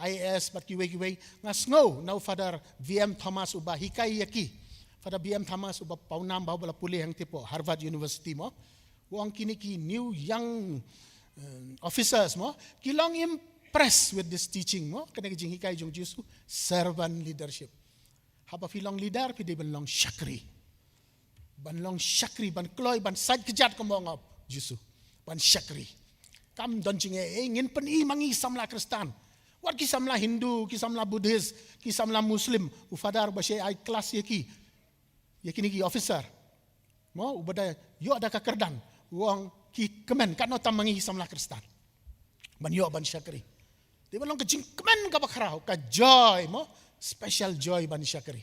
I A S bad kiwei kiwei, nga sngew na u Father V M Thomas uba hikai ïa ki. Father V M Thomas uba pawnam ba, uba la pule hangtei hapoh Harvard University mo. U ong kine ki new young, eh, officers mo, ki long impressed with this teaching mo, kane ka jinghikai jong Jisu, servant leadership. Haba phi long leader, phi dei ban long shakri. Ban long shakri, ban kloi, ban sait kjat kumba ong u Jisu. Ban shakri. Kam don jingeh, eh, ngin pyni ma ngi samla Khristan. Wat ki samla Hindu, ki samla Buddhist, ki samla Muslim. U Father ba shai ai klas ïa ki. Ïa kine ki officer. Mo, uba da ïoh da ka kyrdan. U ong ki kmen, katno tam ma ngi samla Khristan. Ban ïoh ban shakri. Dei ban long ka jingkmen kaba khraw, ka joy mo, special joy ban shakri.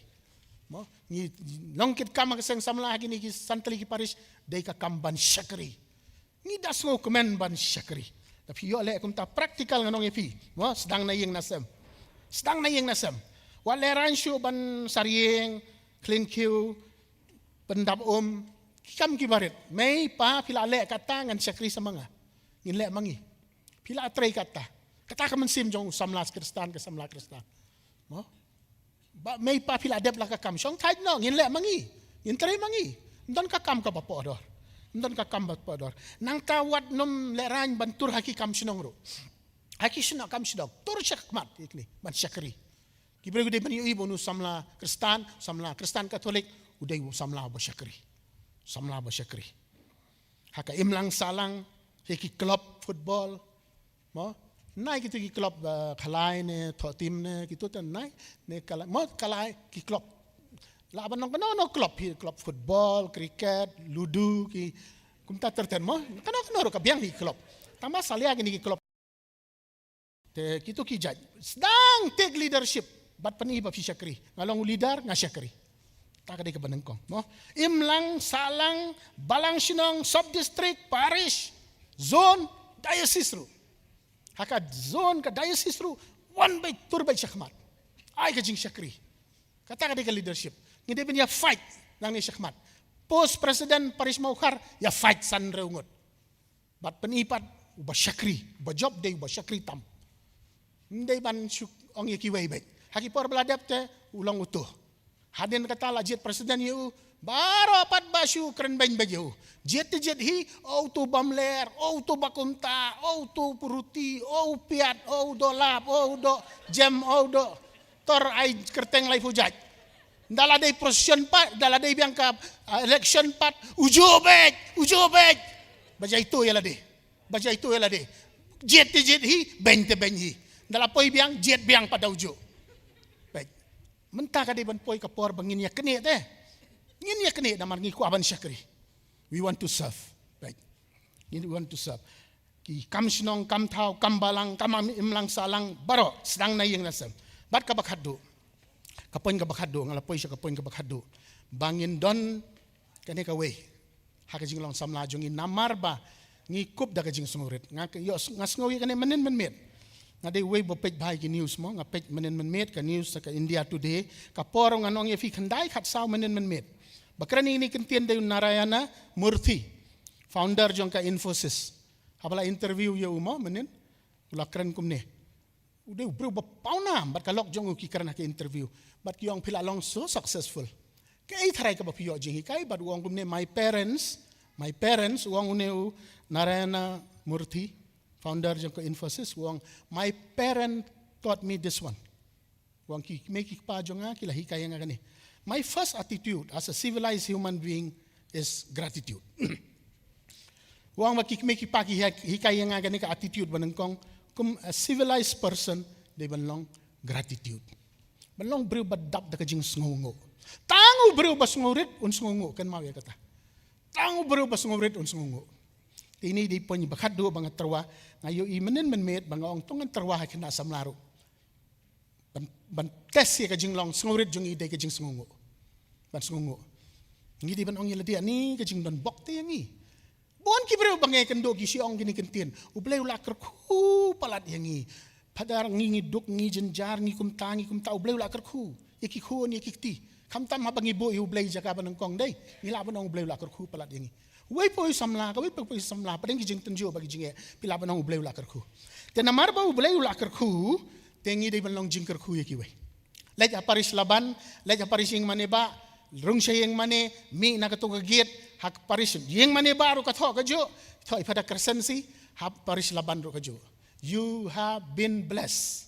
Mo, ngi long kitkam ha ka seng samla ha kine ki san tylli ki parish, dei ka kam ban shakri. Ngi da sngewkmen ban shakri. Te phi ïoh leh kumta practical, ngan ong ïa phi. Mo, sdang na ïing na sem. Sdang na ïing na sem. Wat lehrain shuh ban sar ïing, clean khiew, pyndap um, ki kam kiba rit. Mei pa phi la leh kata, ngan shakri sa ma nga. Ngin leh ma ngi. Phi la trei kata. Kata ka mynsiem jong u samla Khristan, ka samla Khristan. Mo? Ba mei pa phi la dep la ka kam, shong thait noh, ngin leh ma ngi. Ngin trei ma ngi. Ym don ka kam kaba pohdor. Ym don ka kam ba pohdor. Nangta wat nym lehrain ban tur ha ki kam shnong ruh. Ha ki shnong, kam shnong. Tur shakhmat ïa kine ban shakri. Ki briew ki dei ban ïohi ba une u samla Khristan, samla Khristan Katholik, u dei u samla ba shakri. Samla ba shakri. Ha ka imlang sahlang, ha ki club football. Mo, nai kito ki club, eh, Khalai ne, Thohtim ne, kito te nai, ne Khalai, mo Khalai ki club. Lah ban long kano kano club hi, club football, cricket, ludo, ki, kumta ter ter mo, kano kano ruh ka biang hi club. Tang ba salia kine ki club. Te kito ki jait. Sdang take leadership. Bad pyni ba phi shakri. Nga long u leader, nga shakri. Ta ka dei kaba nyngkong. Mo? Imlang, sahlang, balang shnong, sub district, parish, zone, diocese ruh. Ha ka zone, ka diocese ruh, wan beit, tur beit shakhmat. Ai ka jingshakri. Kata ka dei ka leadership. Ngi dei ban ïa fight. Nangne shakhmat. Post president parish Mawkhar, ïa fight san hynriew ngut. Bad pyni pat, uba shakri, uba jop dei uba shakri tam. Ym dei ban shu ong ïa kiwei beit. Ha ki por ba la dep te, u long uto. Hadien kata la jied president ïa u, baroh pat ba shu kren beiñ beit ïa u. Jied te jied hi, o uto bym ler, o uto ba kumta, o uto puruti, o u piat, o u doh lap, o u doh jem, o u doh tor ai kyrteng laiphew jait. Ynda la dei procession pat, ynda la dei biang ka, ah, election pat, u juh beit, u juh beit. Ba jai to ïa lade. Ba jai to ïa lade. Jied te jied hi, beiñ te beiñ hi. Ynda la poi biang, jied biang pat da u juh. Beit. Mynta ka dei ban poi ka por ba ngin ïa knieh te. Ngin ïa knieh namar ngi kwah ban shakri. We want to serve. Beit. Ngin, we want to serve. Ki kam shnong, kam thaw, kam balang, kam imlang sahlang, baroh, sdang na ïing na sem. Bad kaba khatduh. Ka point kaba khatduh, nga la poi sha ka point kaba khatduh. Ba ngin don kane kawei ha ka jinglong samla jong ngi namar ba ngi kup da ka jingsngewrit. Nga ka, ïoh, nga sngew ïa kane mynnin mynmiet. Nga dei uwei ba peit bha ïa ki news mo, nga peit mynnin mynmiet ka news ka India Today. Ka por ngan ong ïa phi khyndai khatsaw mynnin mynmiet. Ba kren ïa kine ki kyntien dei u Narayana Murthy, founder jong ka Infosys. Haba la interview ïa u mo mynnin, u la kren kumne. U dei u briew ba pawnam, bad ka lok jong u ki kren ha ka interview. Bad ki ong phi la long so successful. Kaei tharai kaba phi ïoh jinghikai, bad u ong kumne, my parents, my parents, u ong une u Narayana Murthy, founder jong ka Infosys, u ong, my parent taught me this one. U ong ki kmie ki kpa jong nga, ki la hikai ïa nga kane. My first attitude as a civilized human being is gratitude. U ong ba ki kmie ki kpa ki hi-, hikai ïa nga kane ka attitude ba nyngkong, kum a civilized person, dei ban long gratitude. Ban long briew ba dap da ka jingsngewnguh. Tang u briew ba sngewrit, un sngewnguh, kynmaw ïa kata. Tang u briew ba sngewrit, un sngewnguh. Te ine i dei point ba khatduh ba nga tyrwa, nga ïohi mynnin mynmiet, ba nga ong to ngan tyrwa ha ki khynnah samla ruh. Ban, ban test ïa ka jinglong sngewrit jong ngi dei ka jingsngewnguh. Ban sngewnguh. Ngi dei ban ong ïa lade ani ka jingdon bok te ïa ngi. Bun ki briew ba ngi kynduh ki shu ong kine ki kyntien. U Blei u la kyrkhu palat ïa ngi. Phadar ngi ngi duk ngi jynjar ngi kumta ngi kumta U Blei u la kyrkhu. Ïa ki khun ïa ki kti. Khamtam haba ngi buh ïa U Blei jaka ba nyngkong dei. Ngi lah ban ong U Blei u la kyrkhu palat ïa ngi. Wei poi samla, kawei poi samla, pdeng ki jingtynjuh bad ki jingeh, phi lah ban ong U Blei u la kyrkhu. Te namar ba U Blei u la kyrkhu, te ngi dei ban long jingkyrkhu ïa kiwei. Leit ha parish Laban, leit ha parish Ïingmane Bah, rung sha Ïingmane, mih na kato ka gate, ha parish Ïingmane Bah ruh ka thoh kajuh, thoh i Phadar Crescency, ha parish Laban ruh kajuh. You have been blessed.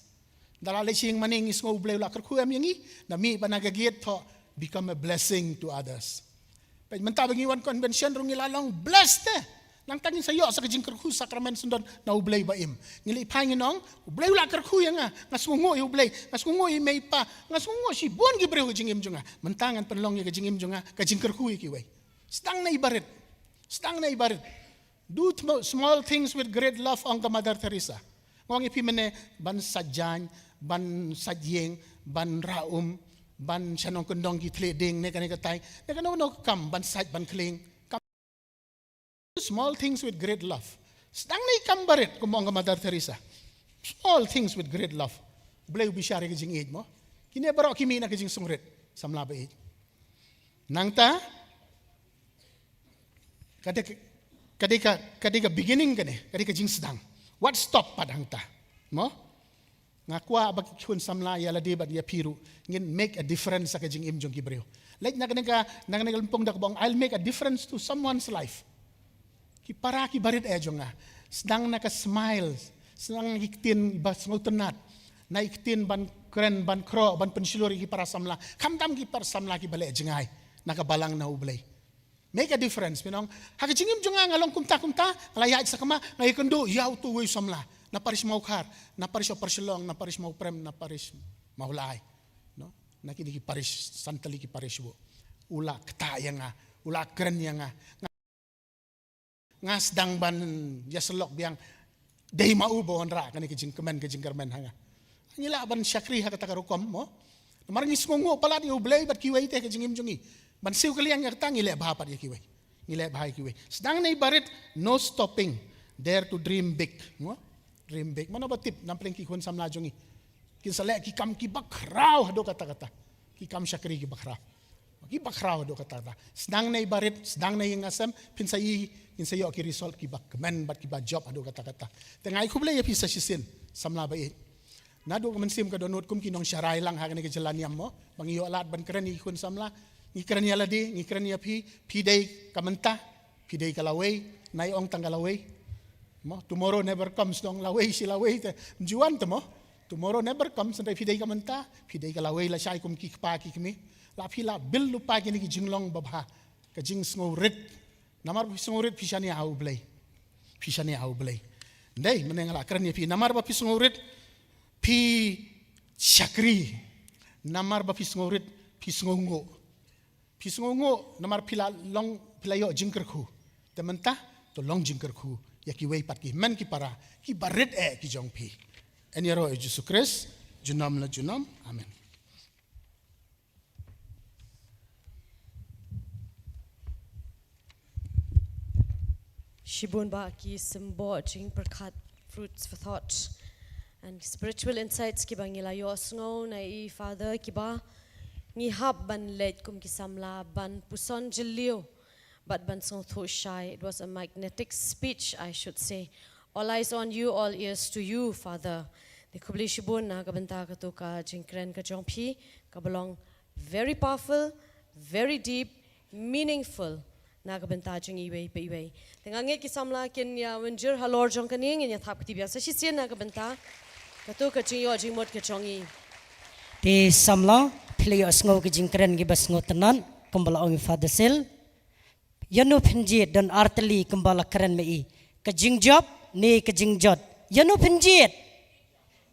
Ynda la leit sha Ïingmane ngi sngew U Blei u la kyrkhu em ïa ngi, ynda mih bad na ka gate thoh, become a blessing to others. Peit mynta ba ngi wan convention ruh ngi la long blessed te. Nangta ngin sa ïoh sa ka jingkyrkhu sakramen syndon na U Blei ba im. Ngi leit phai ngin ong, U Blei u la kyrkhu ïa nga, nga sngewnguh ïa U Blei, nga sngewnguh ïa i mei i pa, nga sngewnguh shibun ki briew ha ka jingim jong nga. Mynta ngan pynlong ïa ka jingim jong nga, ka jingkyrkhu ïa kiwei. Sdang na i barit. Sdang na i barit. Do thmo-, small things with great love, ong ka Mother Teresa. Nga ong ïa phi mynne ban sait jaiñ, ban sait ïing, ban rah um, ban shanong kyndong ki thylliej dieng, ne kane katai, ne kano kano ka kam, ban sait, ban khlieng. Kam, small things with great love. Sdang na i kam barit, kum ong ka Mother Teresa. Small things with great love. U Blei u bishar ïa ka jingïeit mo. Kine baroh ki mih na ka jingsngewrit. Samla ba ïeit. Nangta, ka dei ka, ka dei ka, ka dei ka beginning kane, ka dei ka jingsdang. Wat stop pat hangta. Mo? Nga kwah ba ki khun samla ïa lade bad ïa phi ruh, ngin make a difference ha ka jingim jong ki briew. Leit na kane ka, na kane ka lympung da kaba ong, I'll make a difference to someone's life. Ki para ki barit eh jong nga. Sdang na ka smile, sdang na ki ktien ba sngewtynnat. Na ki ktien ban kren, ban khroh, ban pynshlur ïa ki para samla. Khamtam ki para samla kiba leh jngai na ka balang na U Blei. Make a difference, phin ong. Ha ka jingim jong nga nga long kumta kumta, nga la ïaid sakma, nga ïakynduh ïa uto uwei u samla. Na parish Mawkhar, na parish Upper Shillong, na parish Mawprem, na parish Mawlai. No? Na kine ki parish, san tylli ki parish bun. U la ktah ïa nga, u la kren ïa nga. Nga sdang ban ïasyllok biang. Dei ma u ba wanrah kane ka jingkmen ka jingkyrmen ha nga. Ngi lah ban shakri ha kata ka rukom mo. Namar ngi sngewnguh palat ïa U Blei bad kiwei te ha ka jingim jong ngi. Ban siew kylliang ïa kata ngi leh bha pat ïa kiwei. Ngi leh bha ïa kiwei. Sdang na i barit, no stopping. Dare to dream big. Mo? Dream big. Mano ba tip na pdeng ki khun samla jong ngi. Kin sa leh ki kam kiba khraw haduh katta katta. Ki kam shakri kiba khraw. Ki bakhraw haduh katta katta. Sdang na i barit, sdang na i ngasem, phin sa i, ngin sa ïoh ki result ki bakmen bad ki bajop haduh katta katta. Te nga ai khublei ïa phi sa shisien, samla ba ïeit. Naduh ka mynsiem ka dohnud kum ki nongsharai lang ha kane ka jylla niam mo. Ba ngi ïoh lad ban kren ïa ki khun samla. Ngi kren ïa lade, ngi kren ïa phi, phi dei ka mynta, phi dei ka lawei, nai ong tang ka lawei. Mo, tomorrow never comes, dong lawei shi lawei te. Juan te mo. Tomorrow never comes, hynrei phi dei ka mynta, phi dei ka lawei lashai kum ki kpa ki kmie. La phi la build lypa kine ki jinglong babha. Ka jingsngewrit. Namar ba phi sngewrit phi shaniah ha U Blei. Phi shaniah ha U Blei. Dei, mynne nga la kren ïa phi. Namar ba phi sngewrit phi shakri. Namar ba phi sngewrit phi sngewnguh. Phi sngewnguh, namar phi la long, phi la ïoh jingkyrkhu. Te mynta, to long jingkyrkhu ïa kiwei pat ki hynmen ki para, ki barit eh ki jong phi. Yn ïaroh ïa U Jisu Khrist junom la junom. Amen. Shibun ba ki symbol jingpyrkhat, fruits for thought and spiritual insights kiba ngi la ïohsngew na i Father, kiba ngi hap ban leit kum ki samla ban puson jylliew bad ban sngewthuh shai. It was a magnetic speech, I should say. All eyes on you, all ears to you, Father. Te khublei shibun na ka bynta kato ka jingkren ka jong phi, kaba long very powerful, very deep, meaningful na ka bynta jong iwei pa iwei. Te nga ngeit ki samla kin ïa wynjur halor jong kane, ngin ïa thap kti biang sa shisien na ka bynta kato ka jingïoh jingmut ka jong i. Te samla, phi la ïohsngew ki jingkren kiba sngewtynnat, kumba la ong i Father Sil. Ïano phin jied, don artylli kumba la kren ma i. Ka jingjop ne ka jingjot. Ïano phin jied?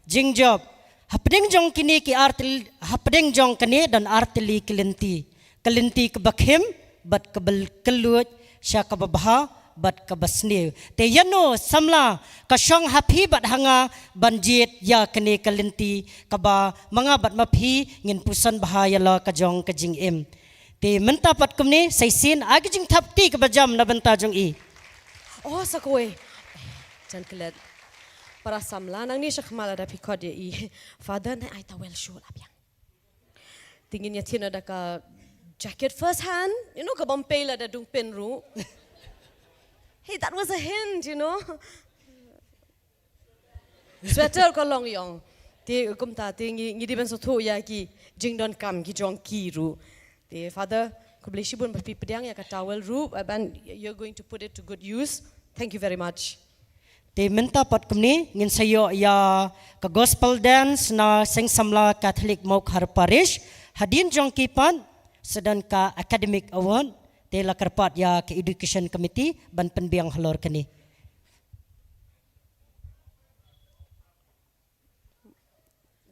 Jingjop. Hapdeng jong kine ki artylli, hapdeng jong kane don artylli ki lynti. Ka lynti kaba khim bad kaba kylluid, sha kaba bha bad kaba sniew. Te ïano samla ka shong ha phi bad ha nga ban jied ïa kane ka lynti kaba ma nga bad ma phi ngin puson bha ïa la ka jong ka jingim. Te mynta pat kumne, sa shisien, ai ka jingthap kti kaba jam na bynta jong i. Oh, sa kawei. Jan klet. Para samla, nangne shakhmat lada phi khot ïa i. Father, nai ai towel shuh la biang. Te ngin ïa thied noh da ka jacket first hand, you know, ka bym pei lada dung pynruh. Hey, that was a hint, you know. Sweater ka long ïong. Te kumta, te ngi, ngi dei ban sngewthuh ïa ki jingdonkam ki jong ki ruh. Te Father, khublei shibun ba phi pdiang ïa ka towel ruh, uh, ban you're going to put it to good use. Thank you very much. Te mynta pat kumne, ngin sa ïoh ïa ka gospel dance na Seng Samla Catholic Mawkhar Parish. Hadien jong ki pat, sa don ka academic award, te la kyrpad ïa ka education committee, ban pynbiang halor kane.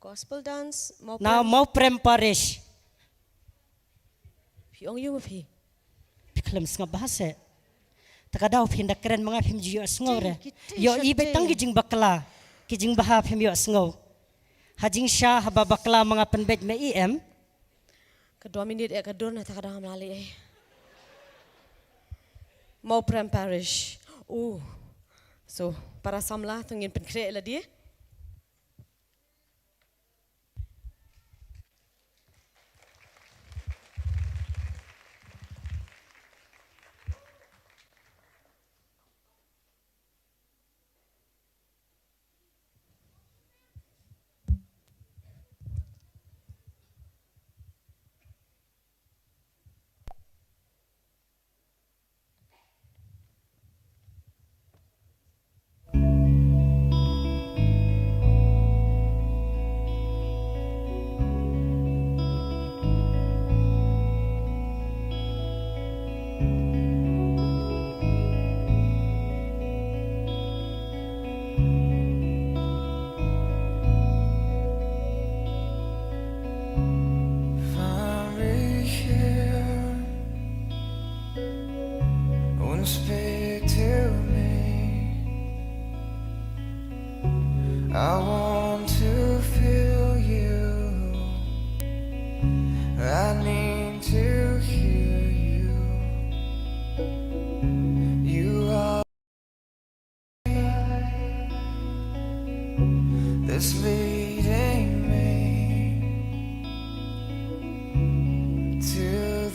Gospel dance, Mawprem. Na Mawprem Parish. Phi ong ïa u ma phi. Phi khlem sngap bha seh. Te ka daw phin da kren ma nga phim ju ïohsngew re. Ïoh i beit tang ki jingbakla. Ki jingbha phim ïohsngew. Ha jingshisha haba bakla ma nga pynbeit ma i em. Ka dua minit eh ka dur na ta ka dang hamla leh eh. Mawprem Parish. Uh. So, para samla to ngin pynkhreh lade. Und speak to me. I want to feel you. I need to hear you. You are that's leading me to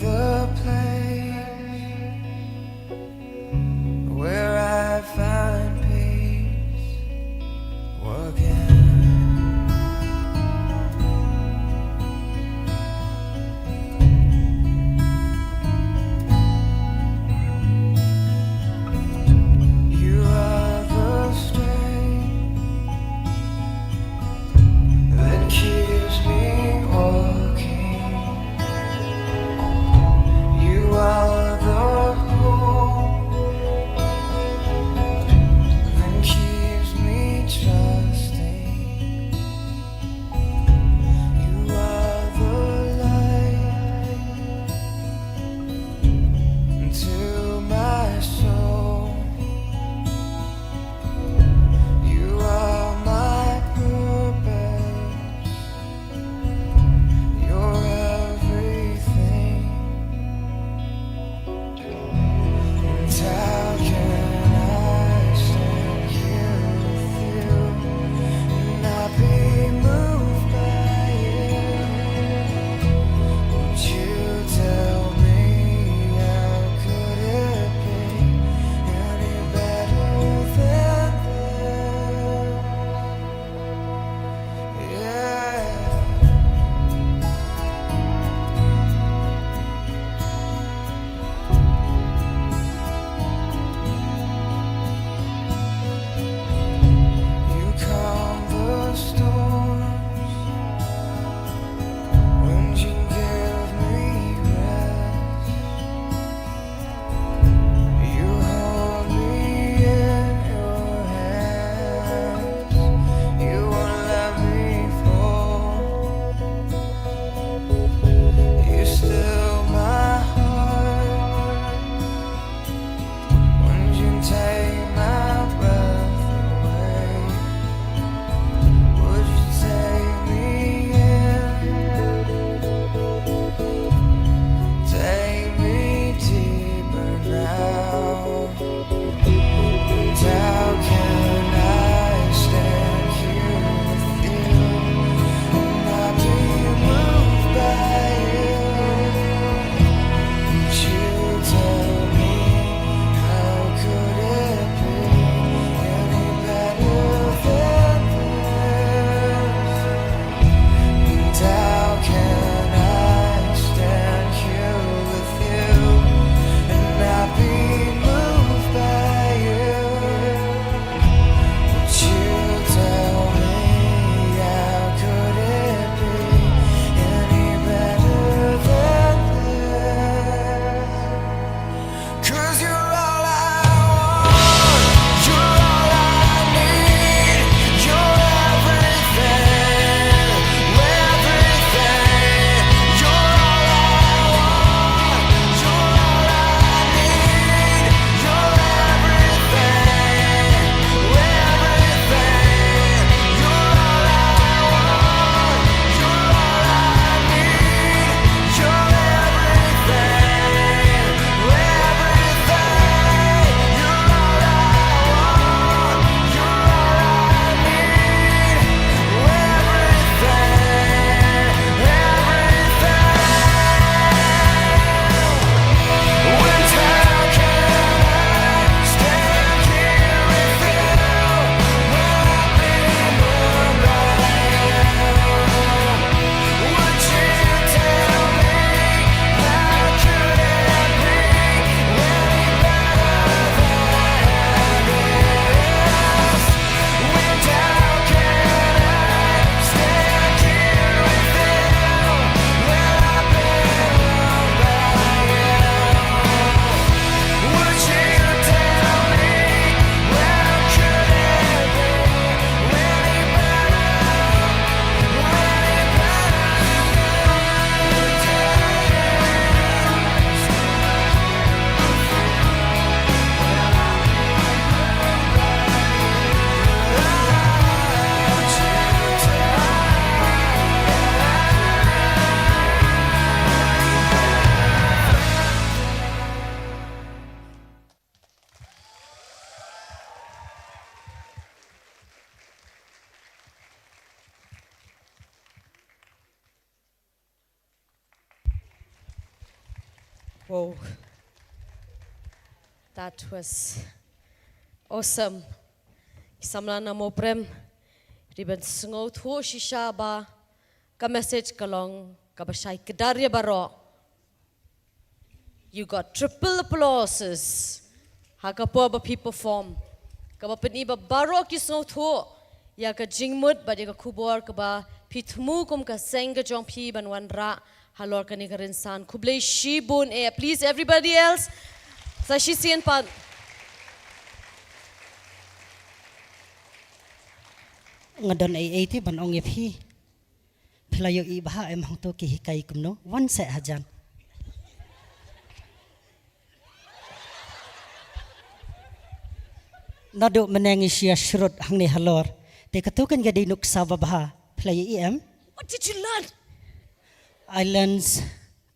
Wow. That was awesome. Ki samla na Mawprem, dei ban sngewthuh shisha ba ka message ka long kaba shai kdar ïa baroh. You got triple applauses ha ka por ba phi perform, kaba pyni ba baroh ki sngewthuh ïa ka jingmut bad ïa ka khubor kaba phi thmu kum ka seng ka jong phi ban wanrah halor kane ka rynsan. Khublei shibun eh. Please, everybody else, sa shisien pat. Nga don ei ei te ban ong ïa phi. Phi la ïohi bha em hangto ki hikai kumno? Wan seh hajan. Naduh mynne ngi shia shrut hangne halor. Te kato kan ka dei nuksa babha. Phi la ïohi em? What did you learn? I learned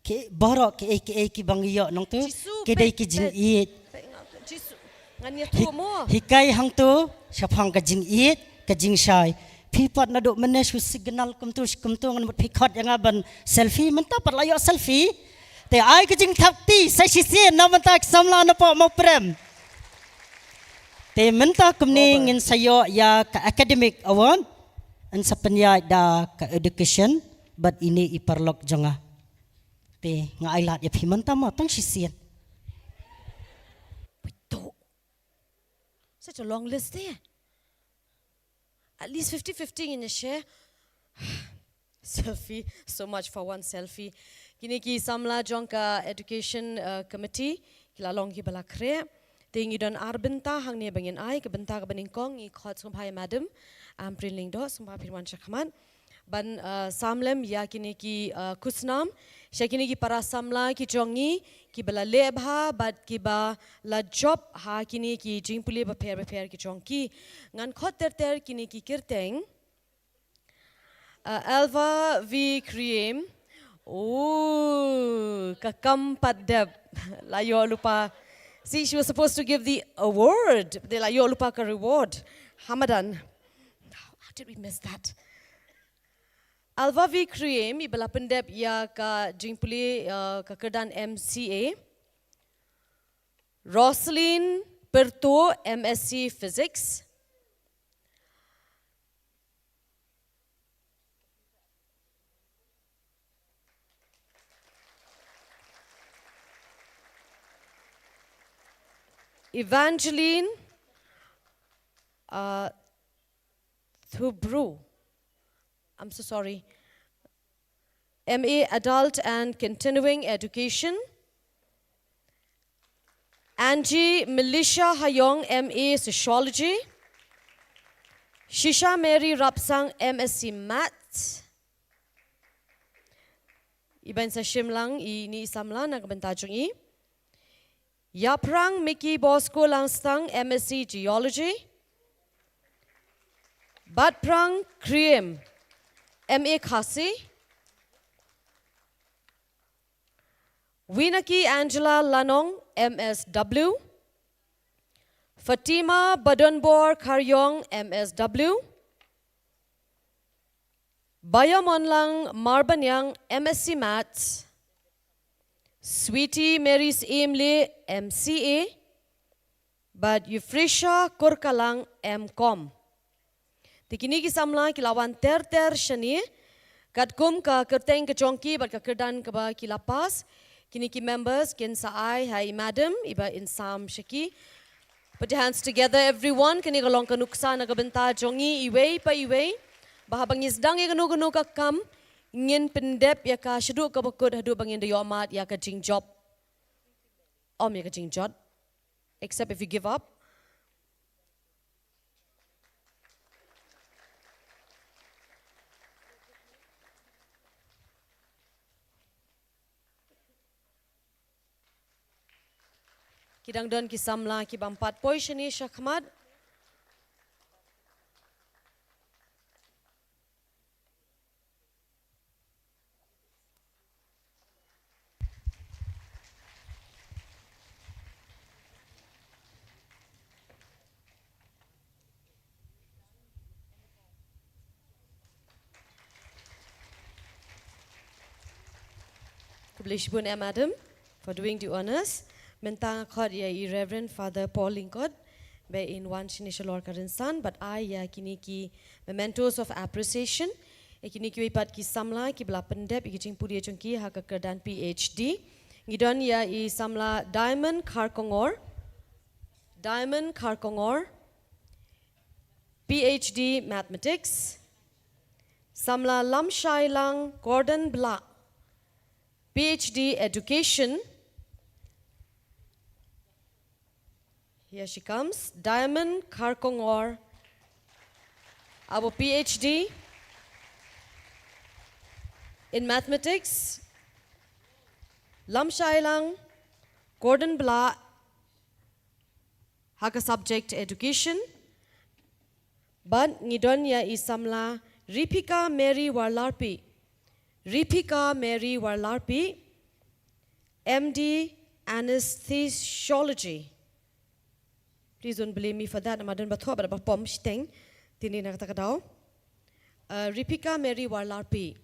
ki baroh kiei kiei kiba ngi ïoh nangto. Jisu, ki dei peit, ki peit, jingïeit. Peit nga tu. Jisu. Ngan ïathuh mo. Hikai hangto shaphang ka jingïeit, ka jingshai. Phi pat naduh mynne shu signal kumto shi kumto ngan mut phi khot ïa nga ban selfie, mynta pat la ïoh selfie. Te ai ka jingthap kti sa shisien na bynta ki samla na poh Mawprem. Te mynta kumne ngin sa ïoh ïa ka academic award. Yn sa pynïaid da ka education bad ine i paralok jong nga. Te nga ai lad ïa phi mynta mo tang shisien. Such a long list eh. At least fifty fifty ngin ïa share. Selfie, so much for one selfie. Kine ki samla jong ka education, uh, committee ki la long kiba la khreh. Te ngi don ar bynta hangne ba ngin ai, ka bynta kaba nyngkong ngi khot sngewbha ïa Madam Ampareen Lyngdoh, sngewbha phin wan sha khmat ban, uh, sam lem ïa kine ki, uh, khusnam sha kine ki para samla ki jong ngi kiba la leh bha bad kiba la jop ha kine ki jingpule bapher bapher ki jong ki. Ngan khot ter ter kine ki kyrteng. Uh, Alva V Kriem. Oh, ka kam pat dep. La ïoh lypa. See, she was supposed to give the award. Te la ïoh lypa ka reward. Hamadan. How did we miss that? Alva V Kriem, iba la pyndep ïa ka jingpule, uh, ka kyrdan M C A. Roslyn Pyrtuh, M S C Physics. Evangeline, uh, Thubru. I'm so sorry. M A Adult and Continuing Education. Angie Melisha Hayong, M A Sociology. Shisha Mary Rapsang, M S C Maths. Iba ngin sa shim lang ine i samla na ka bynta jong i. Ïaphrang Mickey Bosco Langstang, M S C Geology. Batphrang Kriem, M A Khasi. Winaki Angela Lanong, M S W. Fatima Badonbor Kharjong, M S W. Bayomonlang Marbaniang, M S C Maths. Sweetie Mary Syiem Lee, M C A. Bad Euphrasia Kurkalang, M Com. Te kine ki samla ki la wan ter ter shane katkum ka kyrteng ka jong ki bad ka kyrdan kaba ki la pass. Kine ki members kin sa ai ha i madam iba in sam sha ki. Put your hands together, everyone. Kane ka long ka nuksa na ka bynta jong ngi iwei pa iwei, ba haba ngi sdang ïa kano kano ka kam, ngin pyndep ïa ka shaduh kaba kut haduh ba ngin da ïoh mad ïa ka jingjop. Ym ïa ka jingjot. Except if you give up. Ki dang don ki samla ki bym pat poi shane shakhmat. Khublei shibun eh, madam. for doing the honors. Mynta nga khot ïa i Reverend Father Paul Lyngkot ba in wan shane shalor ka rynsan bad ai ïa kine ki mementos of appreciation. Ïa kine kiwei pat ki samla kiba la pyndep ïa ki jingpule jong ki ha ka kyrdan PhD. Ngi don ïa i samla Diamond Kharkongor. Diamond Kharkongor, PhD Mathematics. Samla Lamshailang Gordon Blah, PhD Education. Here she comes, Diamond Kharkongor, our PhD in Mathematics. Lamshailang Gordon Blah ha ka subject Education. Bad ngi don ïa i samla Ripika Mary Warlarpi. Ripika Mary Warlarpi, MD Anesthesiology. Please don't blame me for that. Namar don ba thoh bad ba pom shiteng. Tini na kata ka daw. Uh, Ripika Mary Warlarpi.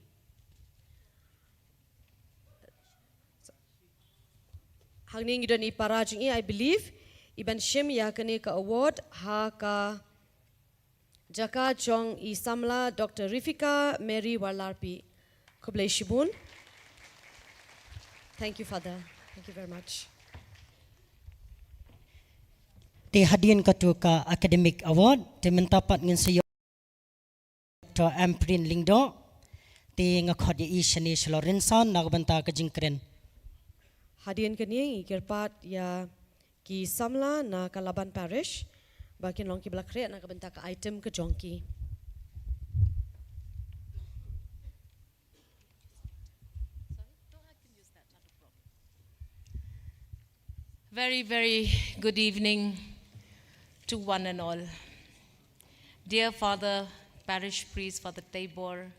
Hangne ngi don i para jong i, I believe, i ban shim ïa kane ka award ha ka jaka jong i samla Doctor Rifika Mary Warlarpi. Khublei shibun. Thank you, Father. Thank you very much. Te hadien katu ka academic award, te mynta pat ngin sa ïoh Doctor Ampareen Lyngdoh, te nga khot ïa i shane shalor rynsan na ka bynta ka jingkren. Hadien kane ngi kyrpad ïa ki samla na ka Laban Parish ba kin long kiba la khreh na ka bynta ka item ka jong ki. Very, very good evening to one and all. Dear Father, Parish Priest, Father Tabor,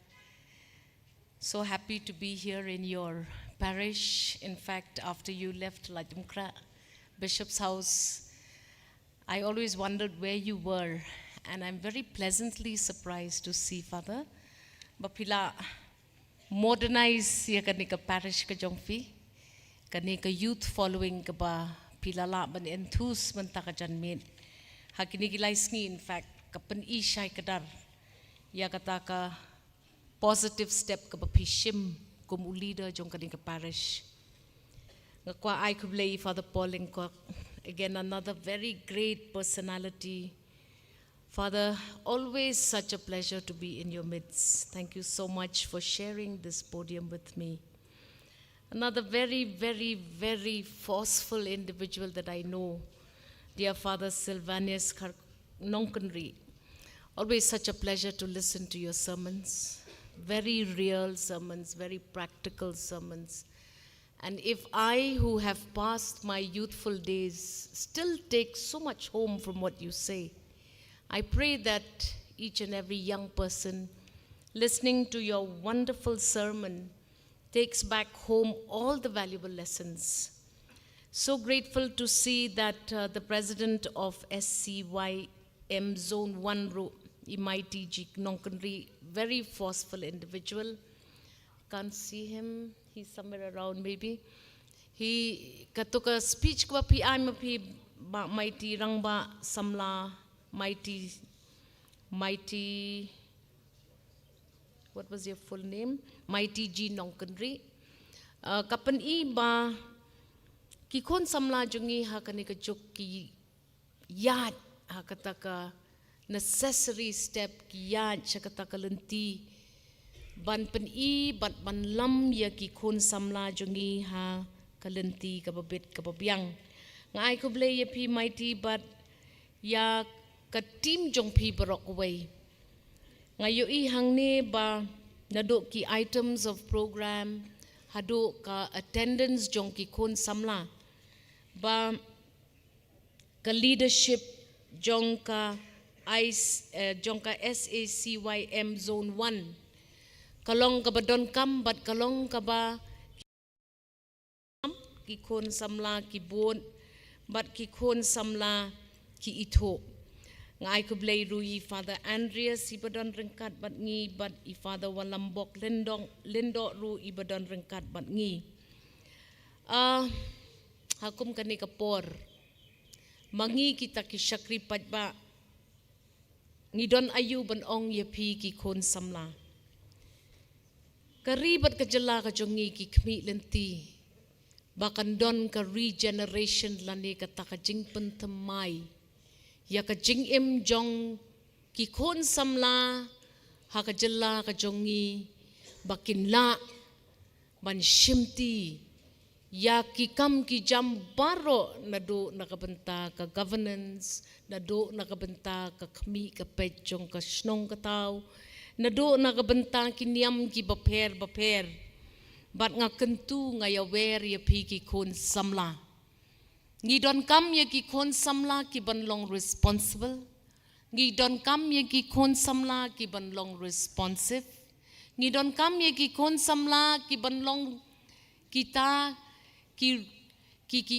so happy to be here in your parish. In fact, after you left Lajumkhrah Bishop's House, I always wondered where you were, and I'm very pleasantly surprised to see, Father, ba phi la modernize ïa kane ka parish ka jong phi, kane ka youth following kaba phi la lah ban enthuse mynta ka janmiet. Ha kine ki lai sngi, in fact, ka pyni shai kdar ïa kata ka positive step kaba phi shim kum u leader jong kane ka parish. Nga kwah ai khublei Father Paul Lyngkot, again another very great personality. Father, always such a pleasure to be in your midst. Thank you so much for sharing this podium with me. Another very, very, very forceful individual that I know, dear Father Sylvanus Kar-, Nongkynrih. Always such a pleasure to listen to your sermons. Very real sermons, very practical sermons. And if I, who have passed my youthful days, still take so much home from what you say, I pray that each and every young person listening to your wonderful sermon takes back home all the valuable lessons. So grateful to see that, uh, the president of S C Y M Zone one ruh, i Mighty G Nongkynrih, very forceful individual. Can't see him. He's somewhere around, maybe. Hi, katu ka speech kaba phi ai ma phi, Bah Mighty, Rangbah Samla, Mighty, Mighty, what was your full name? Mighty G Nongkynrih. Uh, ka pyni ba ki khun samla jong ngi ha kane ka juk ki ïaid ha kata ka necessary step, ki ïaid sha kata ka lynti ban pyni bad ban lam ïa ki khun samla jong ngi ha ka lynti kaba bit kaba biang. Nga ai khublei ïa phi Mighty bad ïa ka team jong phi baroh kawei. Nga ïohi hangne ba naduh ki items of program haduh ka attendance jong ki khun samla, ba ka leadership jong ka I C, eh, jong ka S A C Y M Zone one ka long kaba donkam bad ka long kaba ki khun samla ki bud bad ki khun samla ki ithuh. Nga ai khublei ruh ïa i Father Andreas iba don ryngkat bad ngi bad i Father Walambok Lyngdoh, Lyngdoh ruh iba don ryngkat bad ngi. Ah, ha kum kane ka por, ma ngi kita ki shakri paidbah, ngi don aïu ban ong ïa phi ki khun samla? Ka ri bad ka jylla ka jong ngi ki khmih lynti ba kan don ka regeneration lane kata ka jingpynthymmai ïa ka jingim jong ki khun samla ha ka jylla ka jong ngi, ba kin lah ban shimti ïa ki kam ki jam baroh, naduh na ka bynta ka governance, naduh na ka bynta ka khmih ka peit jong ka shnong ka thaw, naduh na ka bynta ki niam ki bapher bapher. Bad nga kyntu, nga ïawer ïa phi ki khun samla. Ngi donkam ïa ki khun samla ki ban long responsible. Ngi donkam ïa ki khun samla ki ban long responsive. Ngi donkam ïa ki khun samla ki ban long kita ki, ki, ki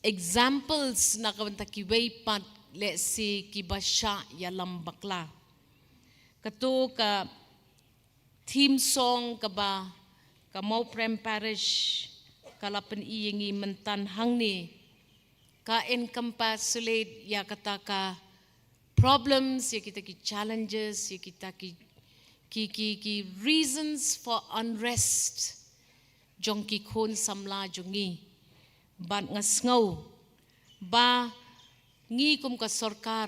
examples na ka bynta kiwei pat, lehse ki ba shah ïalam bakla. Kato ka theme song kaba ka Mawprem Parish ka la pyni ïa ngi mynta hangne, ka encapsulate ïa kata ka problems, ïa kita ki challenges, ïa kita ki, ki, ki, ki reasons for unrest jong ki khun samla jong ngi. Bad nga sngew ba ngi kum ka sorkar,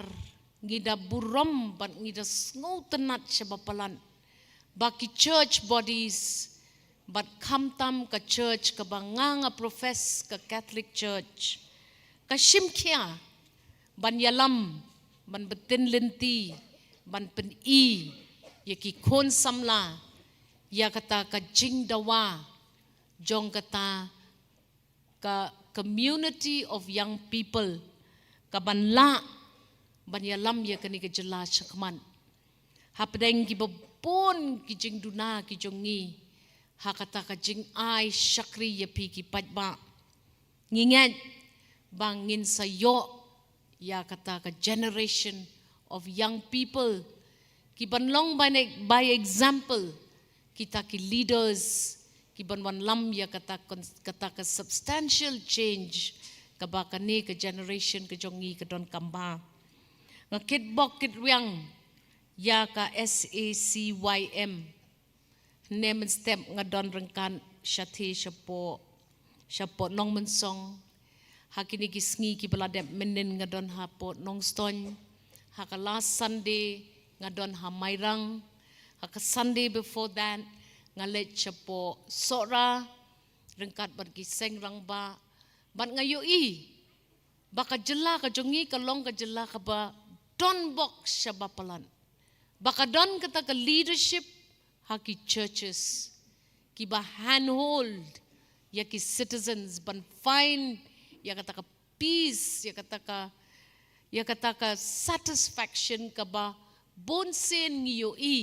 ngi da burom bad ngi da sngewtynnat shaba palat ba ki church bodies, bad khamtam ka church kaba nga, nga profess, ka Catholic Church, ka shim khia ban ïalam, ban btin lynti, ban pyni ïa ki khun samla ïa kata ka jingdawa jong kata ka community of young people, ka ban lah ban ïalam ïa kane ka jylla shakhmat. Hapdeng kiba bun ki jingduna ki jong ngi ha kata ka jingai shakri ïa phi ki paidbah, ngi ngeit ba ngin sa ïoh ïa kata ka generation of young people ki ban long by, by example, kita ki leaders ki ban wanlam ïa kata kon-, kata ka substantial change kaba kane ka generation ka jong ngi ka donkam bha. Nga kitbok kitrwiang ïa ka SACYM. Hynne mynstep nga don ryngkat shathie shapoh, shapoh Nongmynsong. Ha kine ki sngi kiba la dep mynnin nga don hapoh Nongstoiñ. Ha ka last Sunday nga don ha Mairang. Ha ka Sunday before that nga leit shapoh Sohra ryngkat bad ki seng rangbah. Bad nga ïohi ba ka jylla ka jong ngi ka long ka jylla kaba don bok shaba palat. Ba ka don kata ka leadership ha ki churches kiba handhold ïa ki citizens ban find ïa kata ka peace, ïa kata ka, ïa kata ka satisfaction kaba bun sien ngi ïohi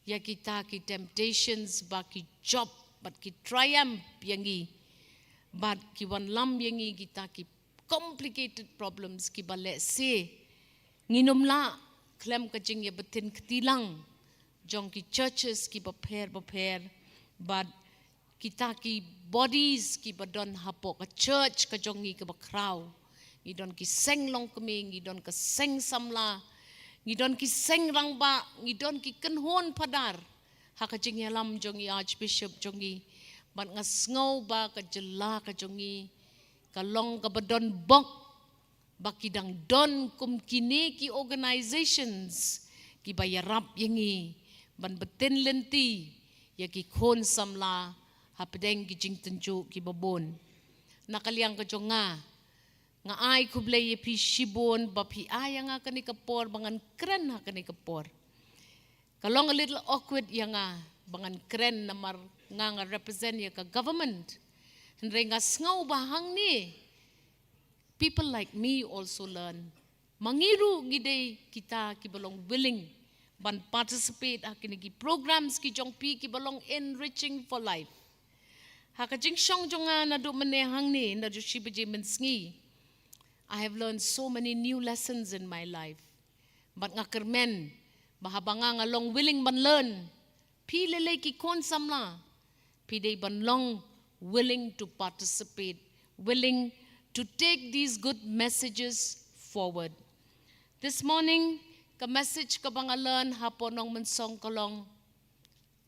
ïa kita ki temptations ba ki jop bad ki triumph ïa ngi. Bad ki wanlam ïa ngi kita ki complicated problems kiba lehse ngin ym lah khlem ka jingïabteng kti lang jong ki churches kiba pher bapher, bad kita ki bodies kiba don hapoh ka church ka jong ngi kaba khraw. Ngi don ki seng longkmie, ngi don ka seng samla, ngi don ki seng rangbah, ngi don ki kynhun phadar ha ka jingïalam jong i Archbishop jong ngi. Bad nga sngew ba ka jylla ka jong ngi ka long kaba don bok ba ki dang don kum kine ki organizations kiba ïarap ïa ngi ban btin lynti ïa ki khun samla hapdeng ki jingtynjuh kiba bun. Na ka liang ka jong nga, nga ai khublei ïa phi shibun ba phi ai ïa nga kane ka por ba ngan kren ha kane ka por. Ka long a little awkward ïa nga ba ngan kren namar nga, nga represent ïa ka government. Hynrei nga sngew ba hangne people like me also learn. Ma ngi ruh ngi dei kita kiba long willing ban participate ha kine ki programs ki jong phi kiba long enriching for life. Ha ka jingshong jong nga naduh mynne hangne, naduh shi baje mynsngi, I have learned so many new lessons in my life. Bad nga kyrmen ba haba nga, nga long willing ban learn, phi lei lei ki khun samla phi dei ban long willing to participate, willing to take these good messages forward. This morning, ka message kaba nga learn hapoh Nongmynsong ka long,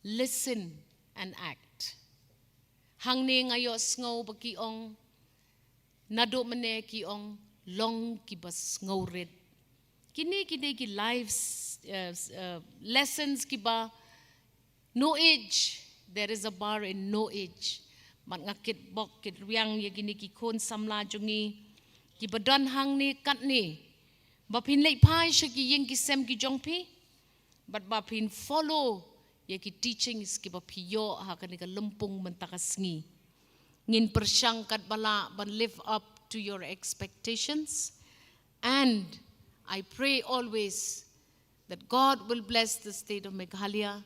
listen and act. Hangne nga ïohsngew ba ki ong, naduh mynne ki ong, long kiba sngewrit. Kine, kine ki lives, uh, uh, lessons kiba, no age, there is a bar in no age. Bad nga kitbok kitrwiang ïa kine ki khun samla jong ngi, kiba don hangne katne, ba phin leit phai sha ki ïing ki sem ki jong phi, bad ba phin follow ïa ki teachings kiba phi ïoh ha kane ka lympung mynta ka sngi. Ngin pyrshang katba lah ban live up to your expectations. And I pray always that God will bless the state of Meghalaya.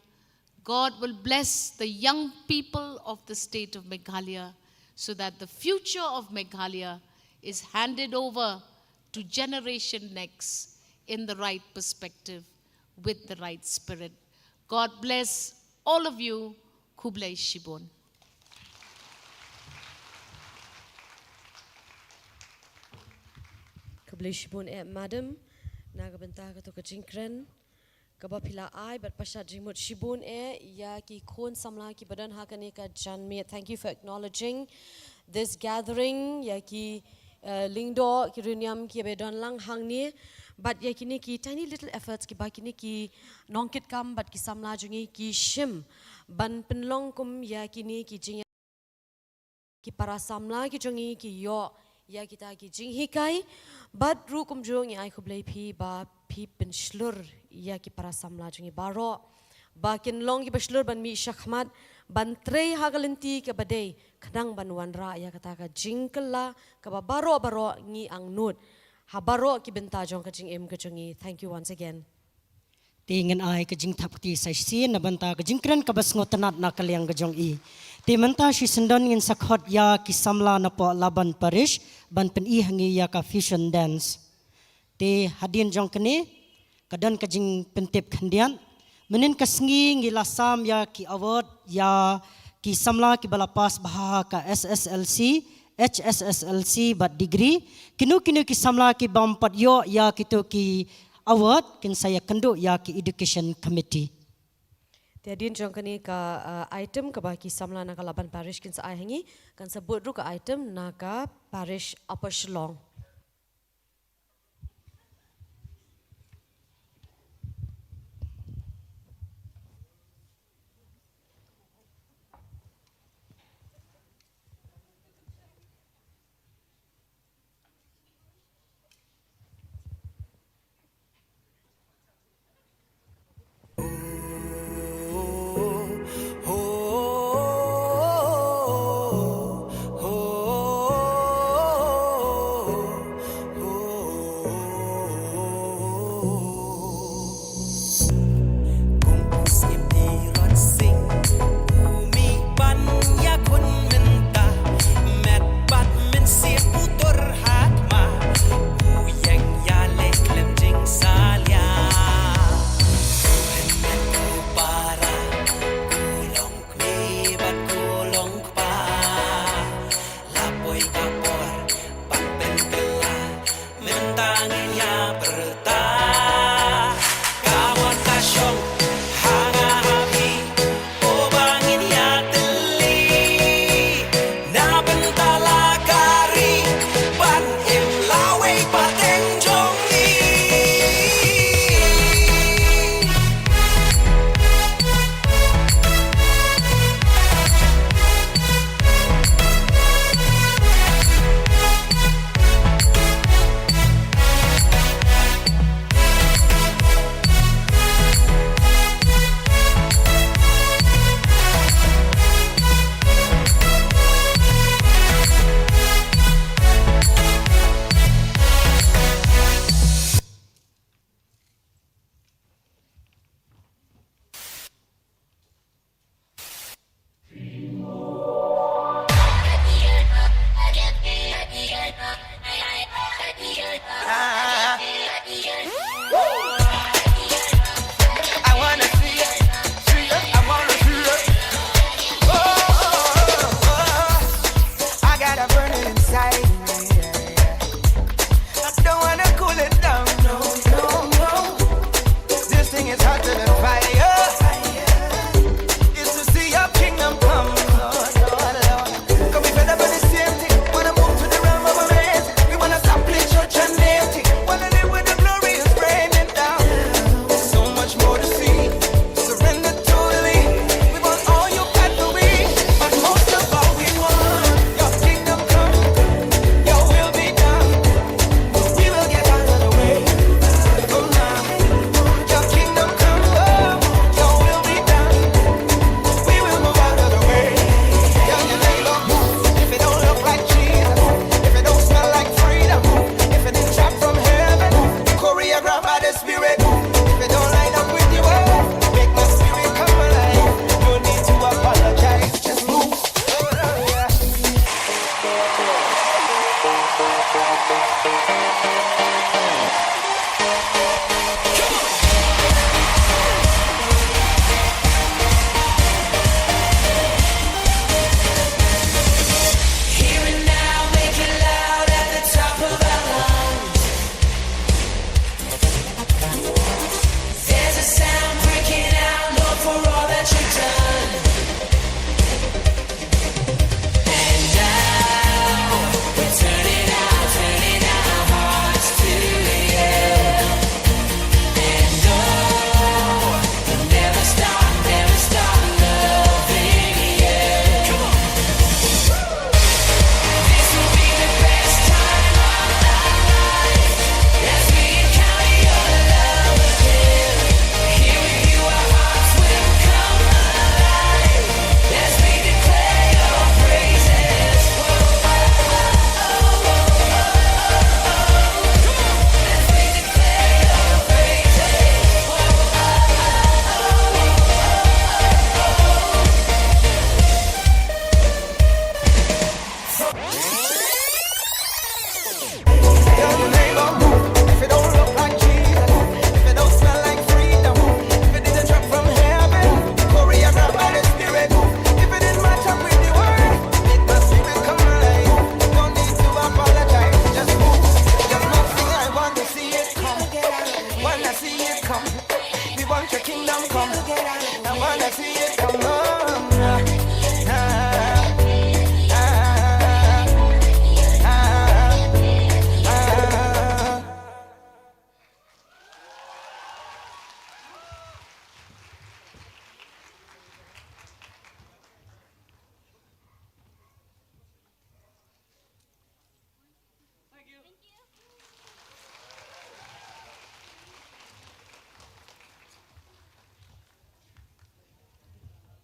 God will bless the young people of the state of Meghalaya, so that the future of Meghalaya is handed over to generation next in the right perspective, with the right spirit. God bless all of you. Khublei shibun. Khublei shibun eh, madam, na ka bynta kato ka jingkren kaba phi la ai, bad pyrshah jingmut shibun eh ïa ki khun samla kiba don ha kane ka janmiet. Thank you for acknowledging this gathering, ïa ki, uh, lyngdoh, ki riewniam kiba don lang hangne, bad ïa kine ki tiny little efforts kiba kine ki nongkitkam bad ki samla jong ngi ki shim ban pynlong kum ïa kine ki jing ki para samla ki jong ngi ki ïoh ïa kita ki jinghikai. Bad ruh kumjuh ngi ai khublei phi ba phi pynshlur ïa ki para samla jong ngi baroh ba kin long kiba shlur ban mih shakhmat, ban trei ha ka lynti kaba dei, khnang ban wanrah ïa kata ka jingkylla kaba baroh baroh ngi angnud ha baroh ki bynta jong ka jingim ka jong ngi. Thank you once again. Te ngan ai ka jingthap kti sa shisien na bynta ka jingkren kaba sngewtynnat na ka liang ka jong i. Te mynta shisyndon ngin sa khot ïa ki samla napoh Laban Parish ban pyni ha ngi ïa ka fusion dance. Te hadien jong kane ka don ka jingpyntip khyndiat. Mynhynnin ka sngi ngi la sam ïa ki award ïa ki samla kiba la pass bha ha ka S S L C, H S S L C bad degree. Kino kino ki samla ki bym pat ïoh ïa kito ki award kin sa ïakynduh ïa ki education committee. Te hadien jong kane ka, uh, item kaba ki samla na ka Laban Parish kin sa ai ha ngi, kan sa bud ruh ka item na ka Parish Upper Shillong.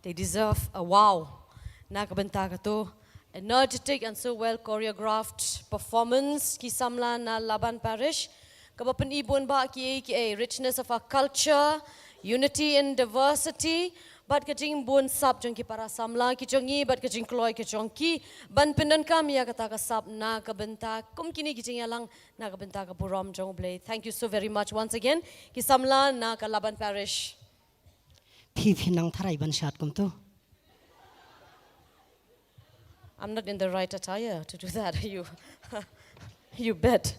They deserve a wow. Na ka bynta kato energetic and so well choreographed performance ki samla na Laban Parish, kaba pyni bun ba ki ei ki ei, richness of our culture, unity in diversity, bad ka jingbun sap jong ki para samla ki jong ngi, bad ka jingkloi ki jong ki ban pyndonkam ïa kata ka sap na ka bynta kum kine ki jingïalang na ka bynta ka burom jong U Blei. Thank you so very much once again ki samla na ka Laban Parish. Phi phi nang tharai ban shad kumto. I'm not in the right attire to do that. You, you bet.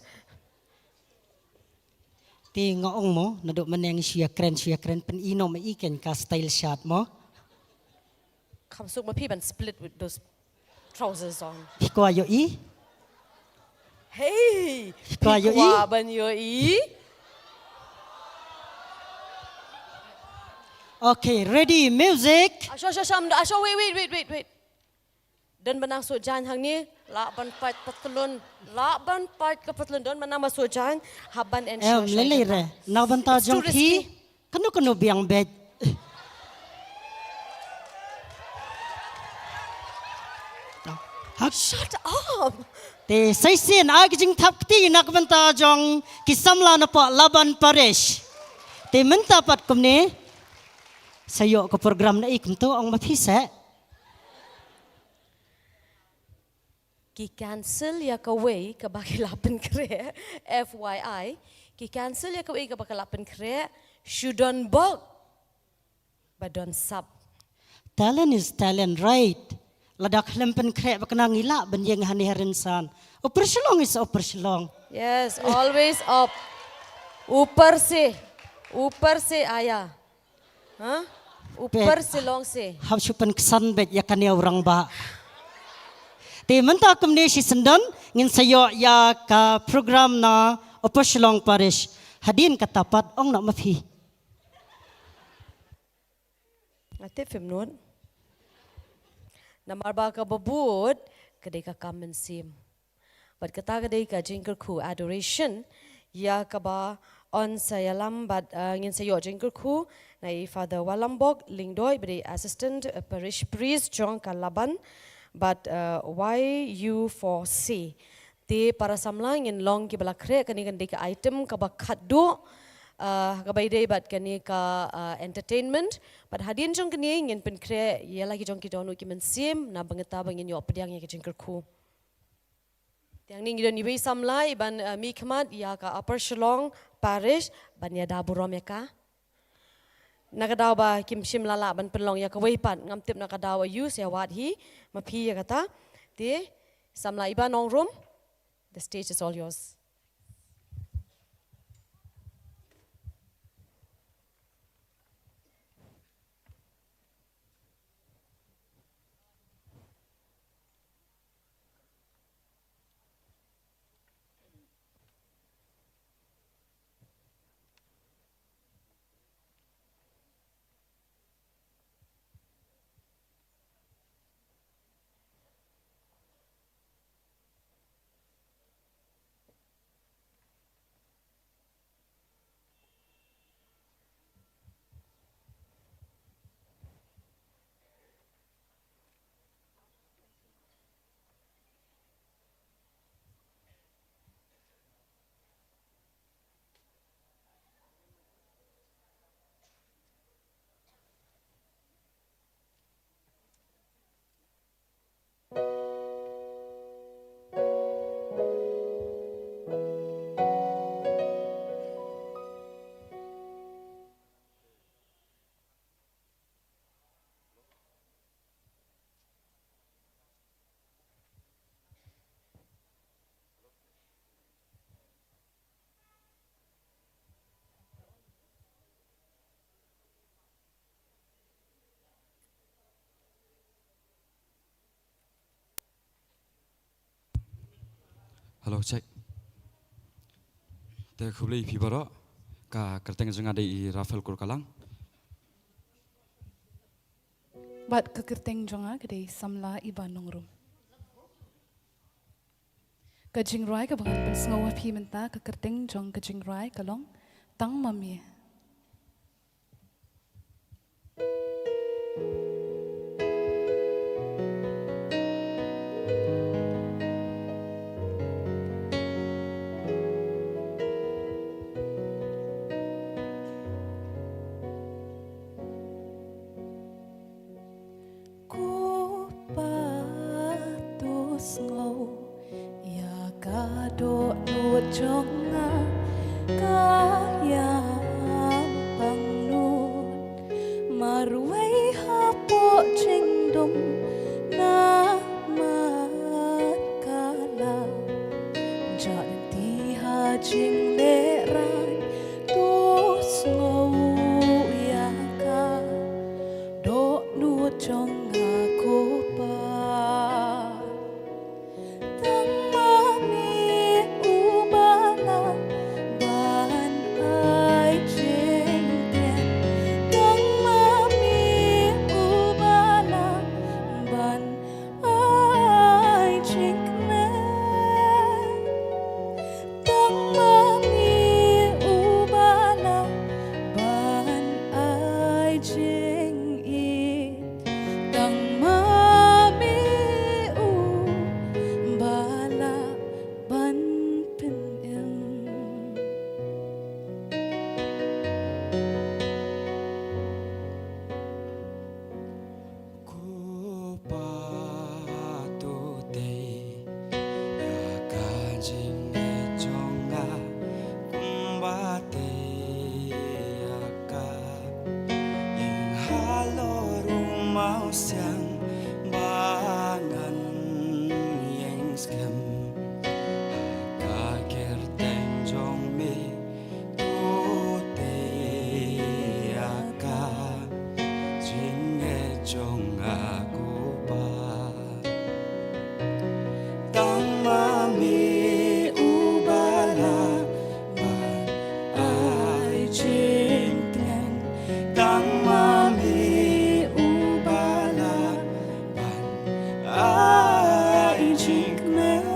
Te nga ong mo, naduh mynne ngi shu ïakren, shu ïakren, pyni noh ma i keiñ ka style shad mo. Kham suk ma phi ban split with those trousers on. Phi kwah ïohi? Hey, phi kwah ïohi? Phi kwah ban ïohi? Okay, ready, music. Asho, asho, asho, asho, wait, wait, wait, wait, wait. Don ba nang suh jaiñ hangne, lah ban pait patlun, lah ban pait ka patlun, don ba nang ba suh jaiñ, hap ban ensure. Em, lei lei re, na ka bynta jong phi, kano kano biang beit. Hak. Shut up. Te sa shisien ai ka jingthap kti na ka bynta jong ki samla na poh Laban Parish. Te mynta pat kumne, sa ïoh ka program na i kumto ong ma phi seh. Ki cancel ïa kawei kaba ki la pynkhreh, F Y I. Ki cancel ïa kawei kaba ki la pynkhreh, shu don bok ba don sap. Talent is talent, right? Lada khlem pynkhreh ba kane ngi lah ban ïeng hangne ha rynsan. Upper Shillong is Upper Shillong. Yes, always up. Upar se, upar se aya. Ha? Upar Shillong se. Hap shu pynksan beit ïa kane u rangbah. Te mynta kumne shisyndon ngin sa ïoh ïa ka program na Upper Shillong Parish. Hadien kata pat ong noh ma phi. Nga tip phim nud. Namar ba kaba bud ka dei ka kam mynsiem. Bad kata ka dei ka jingkyrkhu, adoration, ïa kaba yn sa ïalam bad, uh, ngin sa ïoh jingkyrkhu na i Father Walambok Lyngdoh ba dei assistant, uh, parish priest jong ka Laban bad, uh, Y U four C. Te para samla ngin long kiba la khreh, kane kan dei ka item kaba khatduh, uh, kaba ïadei bad kane ka, uh, entertainment. Bad hadien jong kane ngin pynkhreh ïa la ki jong ki dohnud ki mynsiem, na bynta kata ba ngin ïoh pdiang ïa ki jingkyrkhu. Te hangne ngi don iwei i samla iban, uh, mihkhmat ïa ka Upper Shillong Parish ban ïada burom ïa ka. Na ka daw ba kim shym la lah ban pynlong ïa kawei pat, ngam tip na ka daw aïu, sa ïa wad hi ma phi ïa kata. Te samla iba Nongrum, the stage is all yours. Hello, check. Te khublei ïa phi baroh. Ka kyrteng jong nga dei i Rafael Kurkalang. Bad ka kyrteng jong nga ka dei samla Iba Nongrum. Ka jingrwai kaba ngan pynsngew ha phi mynta, ka kyrteng jong ka jingrwai ka long Tang Ma Me. Ko Pa, to sngew ïa ka dohnud jong nga, ka ïam pangnud marwei hapoh jingdum na markala. Jati ha jinglehrain, to sngew ïa ka dohnud jong nga, ko Pa. Tang ma me uba lah ban ai jingthiang. Tang ma me uba lah ban ai jingkmen. Tang ma me uba lah ban ai jingïeit. Tang ma me uba lah ban pynim. Ko Pa, to tei ïa ka jingngeit jong nga kumba tei ïa ka ïing halor u mawsiang ba ngan ïeng skhem ha ka kyrteng jong me. To tei ïa ka jingngeit jong nga, ko Pa. Tang ma me uba lah ban ai jingthiang. Tang ma me uba lah ban ai jingkmen.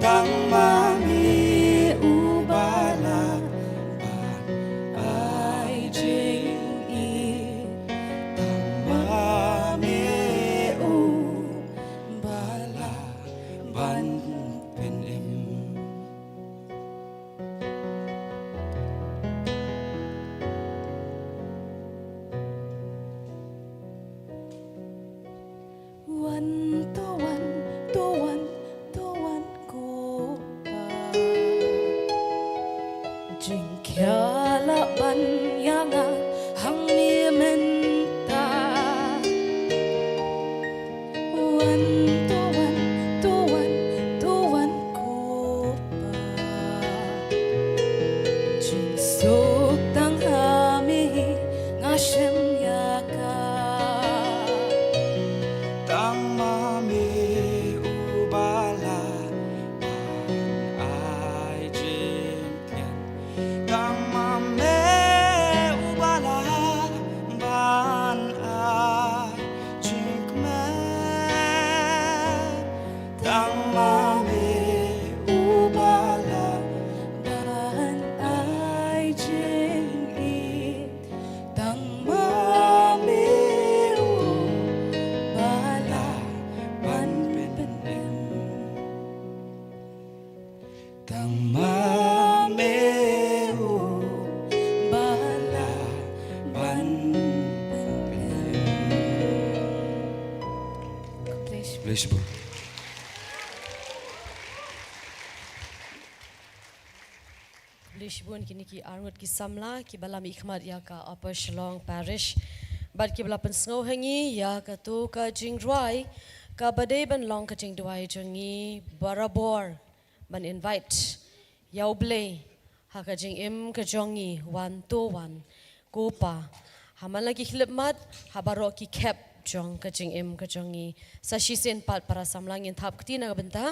Tang ma me uba lah ban ai jingïeit. Tang ma me uba lah ban pynim. Wan, to wan, to wan, to wan, ko Pa. Jingkhia lah ban ïa nga hangne mynta. Wan, to wan, to wan, to wan, ko Pa. Jingsuk tang ha me hi nga shem ïa ka. Tang ma me uba lah ban ai jingthiang. Tang ma me uba lah ban ai jingkmen. Tang ma me uba lah ban ai jingïeit. Tang ma me uba lah ban pynim. Tang ma me uba lah ban pynim. Khublei shibun. Khublei shibun kine ki arngut ki samla kiba la mihkhmat ïa ka Upper Shillong Parish bad kiba la pynsngew ha ngi ïa kato ka jingrwai kaba dei ban long ka jingduwai jong ngi barabor, ban invite ïa U Blei ha ka jingim ka jong ngi. Wan, to wan, ko Pa. Ha man la ki khyllipmat, ha baroh ki khep jong ka jingim ka jong ngi. Sa shisien pat para samla ngin thap kti na ka bynta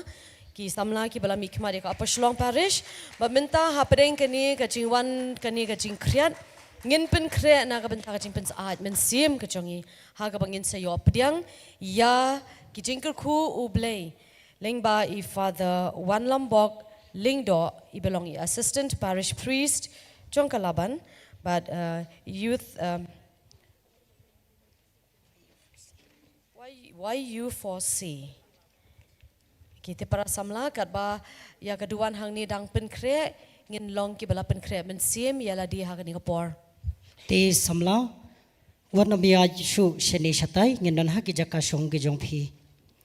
ki samla kiba la mihkhmat ïa ka Upper Shillong Parish. Bad mynta hapdeng kane ka jingwan kane ka jingkhriat ngin pynkhreh na ka bynta ka jingpynsyaid mynsiem ka jong ngi ha kaba ngin sa ïoh pdiang ïa ki jingkyrkhu U Blei lyngba i Father Wanlambok Lyngdoh iba long i Assistant Parish Priest jong ka Laban bad uh, youth um, Y U four C. Ki te para samla katba ïa ka duwan hangne dang pynkhreh ngin long kiba la pynkhreh mynsiem ïa lade ha kane ka por. Te samla wat nym ïaid shuh shane shatai, ngin don ha ki jaka shong ki jong phi.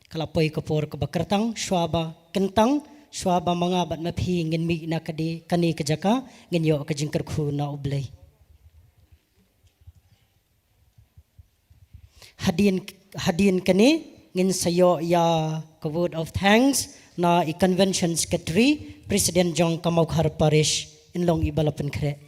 Ka la poi ka por kaba kyrtang, shuwa ba kyntang, shuwa ba ma nga bad ma phi ngin mih na kane ka jaka, ngin ïoh ka jingkyrkhu na U Blei. Hadien, hadien kane ngin sa ïoh ïa ka vote of thanks na i Convention Secretary, President jong ka Mawkhar Parish, in long iba la pynkhreh.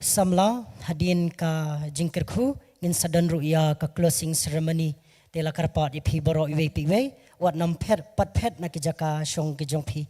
Samla, hadien ka jingkyrkhu ngin sa don ruh ïa ka closing ceremony. Te la kyrpad ïa phi baroh iwei pa iwei, wat nym phet, pat phet na ki jaka shong ki jong phi.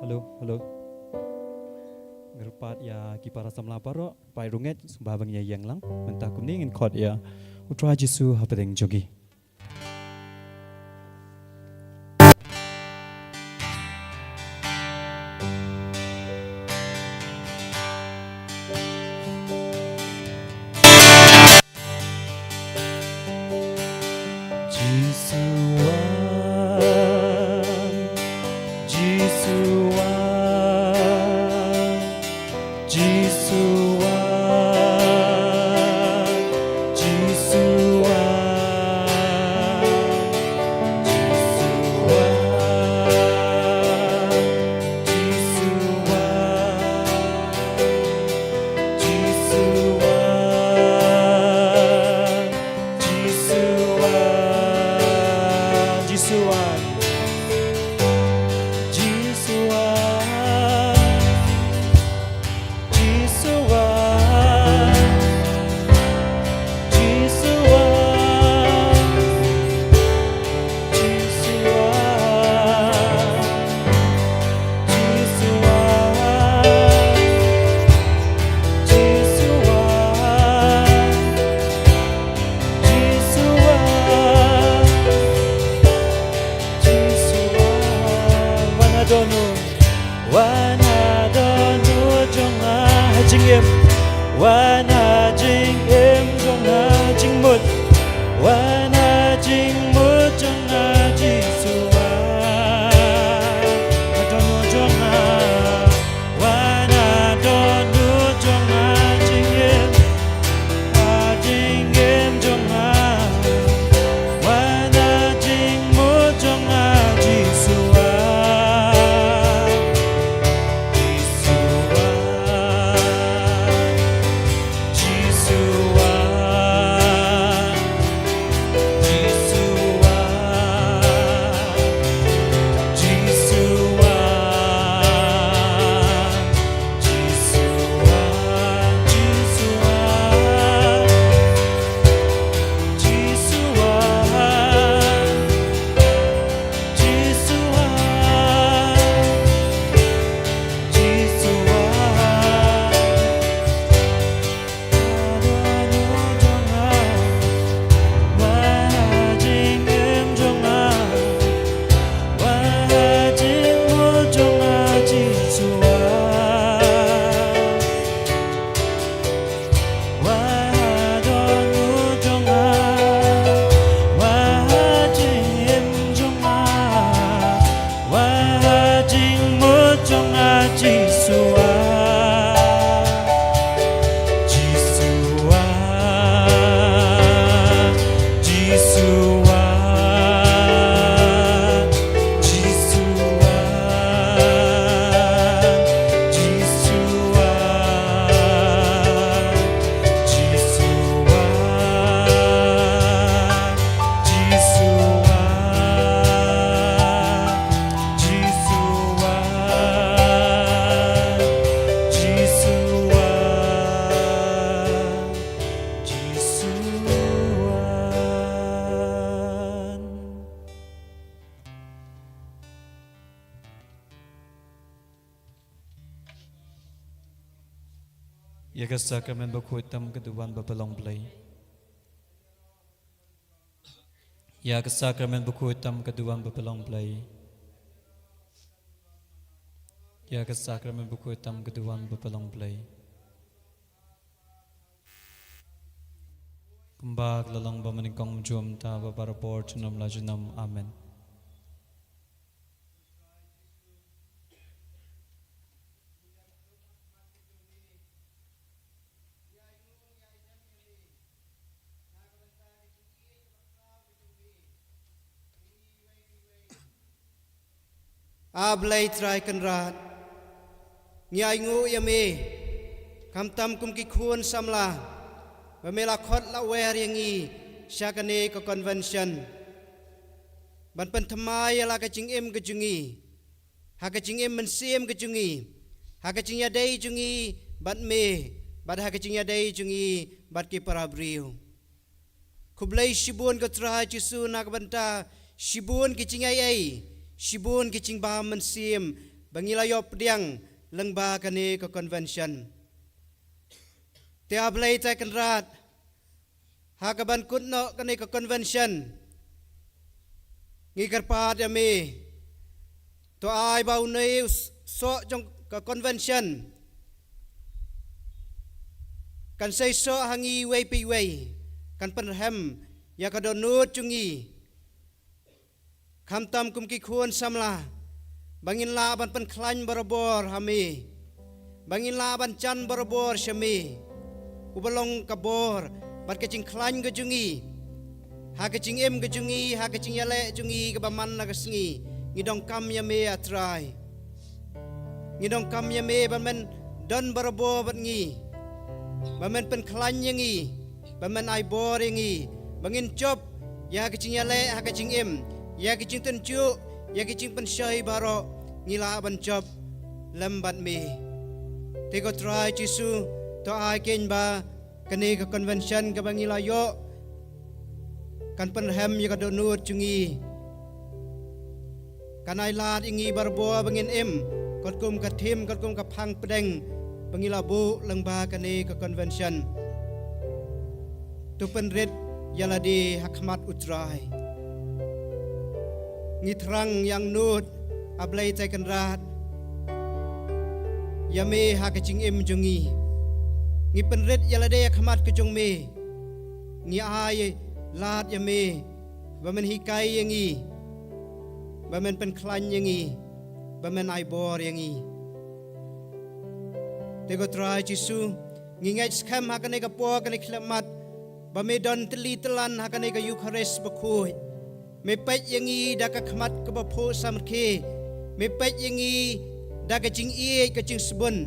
Hello, hello. Nga kyrpad ïa ki para samla baroh, phai rung eh, sngewbha ba ngin ïeng lang. Mynta kumne ngin khot ïa U Trai Jisu hapdeng jong ngi. Jisu wa, Jisu wa, Jisu wa. Wan ha dohnud jong nga ha jingim, wan ha jingim jong nga ha jingmut, wan ha jingmut jong nga Jisu wan ha dohnud jong nga, wan ha dohnud jong nga ha jingim, ha jingim jong nga, wan ha jingmut jong nga Jisu wan. Ïa ka sakramen bakhuid tam ka duwan ba pynlong Blei. Ïa ka sakramen bakhuid tam ka duwan ba pynlong Blei. Ïa ka sakramen bakhuid tam ka duwan ba pynlong Blei. Kumba ka la long ba mynnyngkong mynjur mynta bad barabor junom la junom. Amen. A Blei Trai Kynrad, ngi ainguh ïa me, khamtam kum ki khun samla, ba me la khot la wer ïa ngi sha kane ka convention, ban pynthymmai ïa la ka jingim ka jong ngi, ha ka jingim mynsiem ka jong ngi, ha ka jingïadei jong ngi bad me, bad ha ka jingïadei jong ngi bad ki para briew. Khublei shibun ko Trai Jisu na ka bynta shibun ki jingaiei, shibun ki jingbam mynsiem ba ngi la ïoh pdiang lyngba kane ka convention. Te A Blei Trai Kynrad, ha kaban kut noh kane ka convention, ngi kyrpad ïa me, to ai ba une u s-, soh jong ka convention kan sei soh ha ngi iwei pa iwei, kan pynrhem ïa ka dohnud jong ngi, khamtam kum ki khun samla, ba ngin lah ban pynkhlaiñ barabor ha me, ba ngin lah ban jan barabor sha me, uba long ka bor bad ka jingkhlaiñ ka jong ngi, ha ka jingim ka jong ngi, ha ka jingïaleh jong ngi kaba man la ka sngi. Ngi donkam ïa me, A Trai. Ngi donkam ïa me ba men don barabor bad ngi, ba men pynkhlaiñ ïa ngi, ba men ai bor ïa ngi, ba ngin jop ïa ka jingïaleh ha ka jingim, ïa ka jingtynjuh, ïa ka jingpynshoi baroh, ngi lah ban jop lem bad me. Te ko Trai Jisu, to ai kein ba kane ka convention kaba ngi la ïoh kan pynrhem ïa ka dohnud jong ngi, kan ai lad ïa ngi barabor ba ngin im katkum ka thim, katkum ka phang pdeng ba ngi la buh lyngba kane ka convention. To pynrit ïa lade ha khmat U Trai. Ngi thrang ïa angnud, A Blei Trai Kynrad, ïa me ha ka jingim jong ngi. Ngi pynrit ïa lade ha khmat ka jong me. Ngi ai lad ïa me ba men hikai ïa ngi, ba men pynkhlaiñ ïa ngi, ba men ai bor ïa ngi. Te ko Trai Jisu, ngi ngeit skhem ha kane ka por, kane ka khyllipmat, ba me don tylli tylan ha kane ka Eukharist bakhuid. Me peit ïa ngi da ka khmat kaba phuh samrkhie. Me peit ïa ngi da ka jingïeit, ka jingsbun.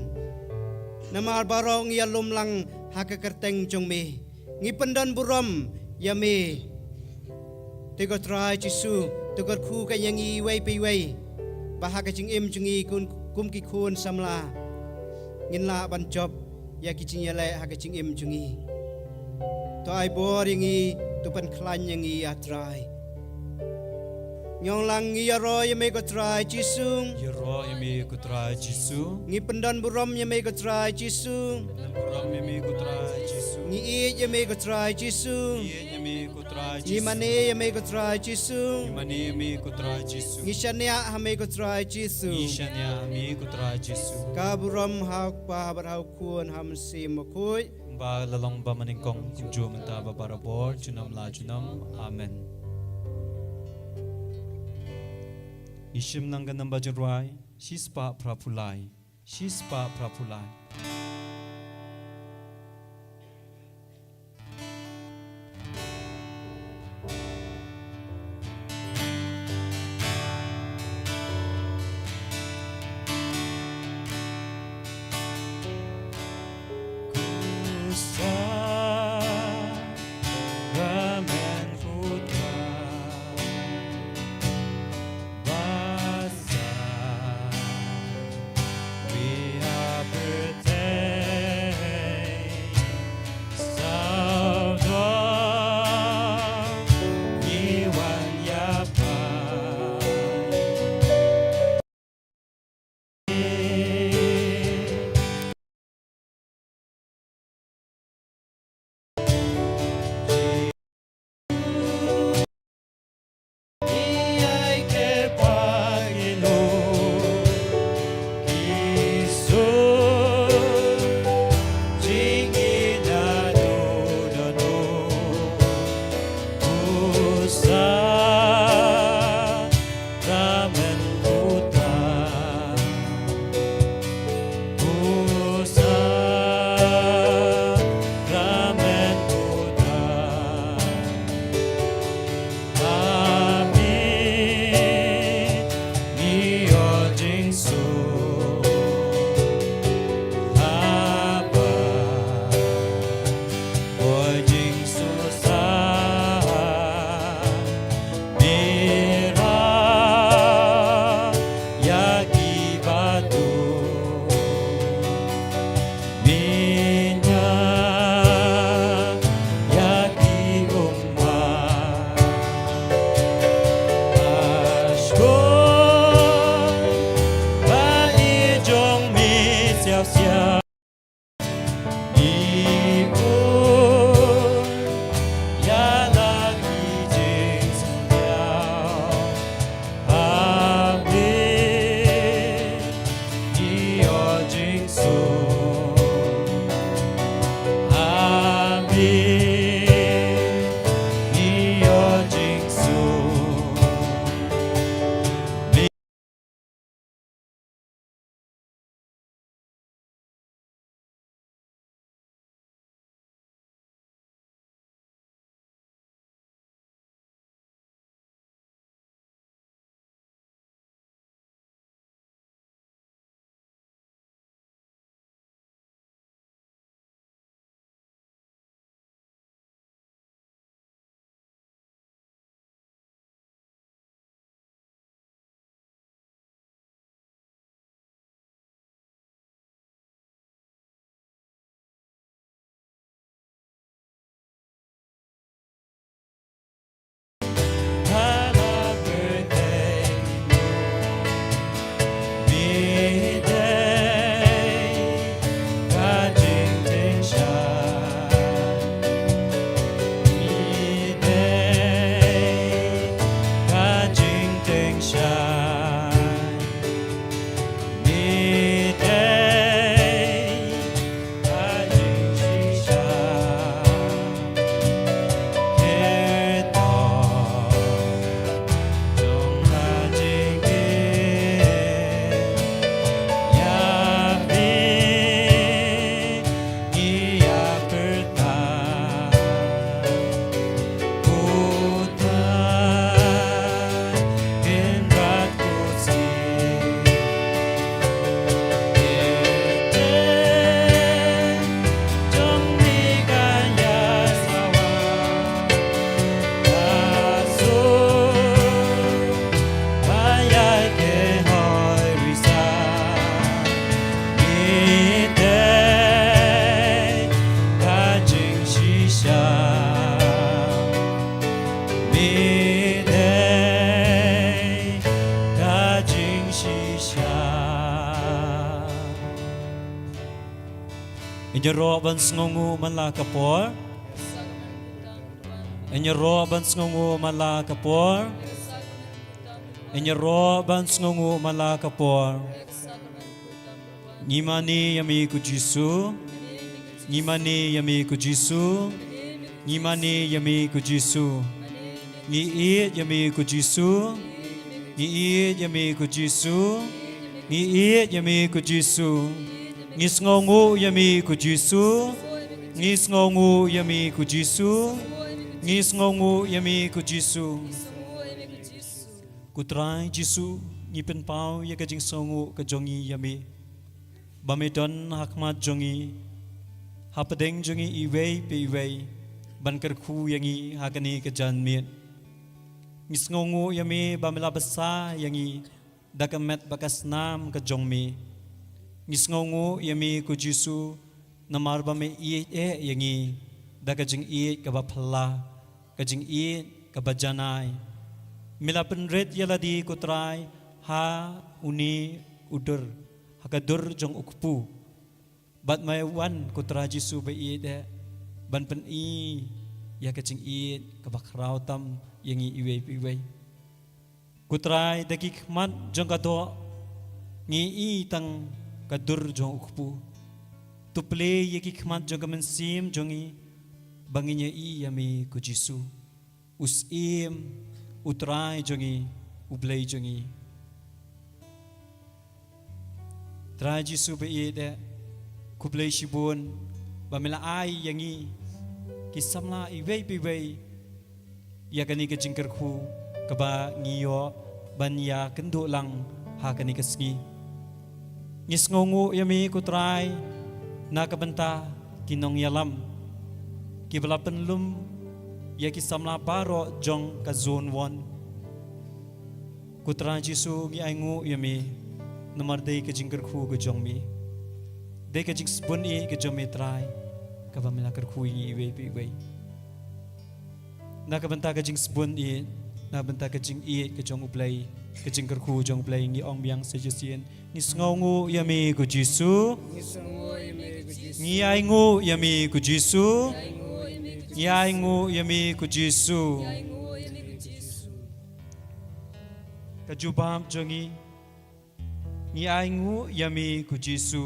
Namar baroh ngi ïalum lang ha ka kyrteng jong me. Ngi pyndon burom ïa me. Te ko Trai Jisu, to kyrkhu ka ïa ngi iwei pa iwei, ba ha ka jingim jong ngi kum, kum ki khun samla, ngin lah ban jop ïa ki jingïaleh ha ka jingim jong ngi. To ai bor ïa ngi, to pynkhlaiñ ïa ngi, ïa Trai. Ngi ong lang, ngi ïaroh ïa me ko Trai Jisu. Ïaroh ïa me ko Trai Jisu. Ngi pyndon burom ïa me ko Trai Jisu. Pyndon burom ïa me ko Trai Jisu. Ngi ïeit ïa me ko Trai Jisu. Ngi ïeit ïa me ko Trai Jisu. Ngi mane ïa me ko Trai Jisu. Ngi mane ïa me ko Trai Jisu. Ngi shaniah ha me ko Trai Jisu. Ngi shaniah ha me ko Trai Jisu. Ka burom ha u Kpa bad ha u Khun ha u Mynsiem Bakhuid. Ba la long ba nyngkong kumjuh mynta bad barabor junom la junom. Amen. Ngi shim lang ka namba jingrwai shispah phraphew lai. Shispah phraphew lai. Ïaroh ban sngewnguh man la ka por. Ïaroh ban sngewnguh man la ka por. Ïaroh ban sngewnguh man la ka por. Ngi mane ïa me ko Jisu. Ngi mane ïa me ko Jisu. Ngi mane ïa me ko Jisu. Ngi ïeit ïa me ko Jisu. Ngi ïeit ïa me ko Jisu. Ngi ïeit ïa me ko Jisu. Ngi sngewnguh ïa me ko Jisu. Ngi sngewnguh ïa me ko Jisu. Ngi sngewnguh ïa me ko Jisu. Ko Trai Jisu, ngi pynpaw ïa ka jingsngewnguh ka jong ngi ïa me. Ba me don ha khmat jong ngi, hapdeng jong ngi iwei pa iwei, ban kyrkhu ïa ngi ha kane ka janmiet. Ngi sngewnguh ïa me ba me la bsa ïa ngi da ka met bad ka snam ka jong me. Ngi sngewnguh ïa me ko Jisu, namar ba me ïeit eh ïa ngi da ka jingïeit kaba phylla, ka jingïeit kaba janai. Me la pynrit ïa lade ko Trai ha une u dur, ha ka dur jong u kpu. Bad me wan ko Trai Jisu ba ïeit eh, ban pyni ïa ka jingïeit kaba khraw tam ïa ngi iwei pa iwei. Ko Trai, da ki khmat jong ka doh ngi i tang ka dur jong u kpu. To plie ïa ki khmat jong ka mynsiem jong ngi, ba ngin ïa i ïa me ko Jisu, u Syiem, u Trai jong ngi, u Blei jong ngi. Trai Jisu ba ïeit eh, khublei shibun ba me la ai ïa ngi ki samla iwei pa iwei ïa kane ka jingkyrkhu kaba ngi ïoh ban ïakynduh lang ha kane ka sngi. Ngi sngewnguh ïa me ko Trai na ka bynta ki nongïalam kiba la pynlum ïa ki samla baroh jong ka Zone One. Ko Trai Jisu, ngi ainguh ïa me namar dei ka jingkyrkhu ka jong me, dei ka jingsbun ïa ka jong me Trai, kaba me la kyrkhu ïa ngi iwei pa iwei. Na ka bynta ka jingsbun ïa, na ka bynta ka jingïeit ka jong U Blei, ka jingkyrkhu jong U Blei, ngi ong biang sa shisien: Ngi sngewnguh ïa me ko Jisu. Ngi sngewnguh ïa me ko Jisu. Ngi ainguh ïa me ko Jisu. Ngi ainguh ïa me ko Jisu. Ngi ainguh ïa me ko Jisu. Ka jubab jong ngi: Ngi ainguh ïa me ko Jisu.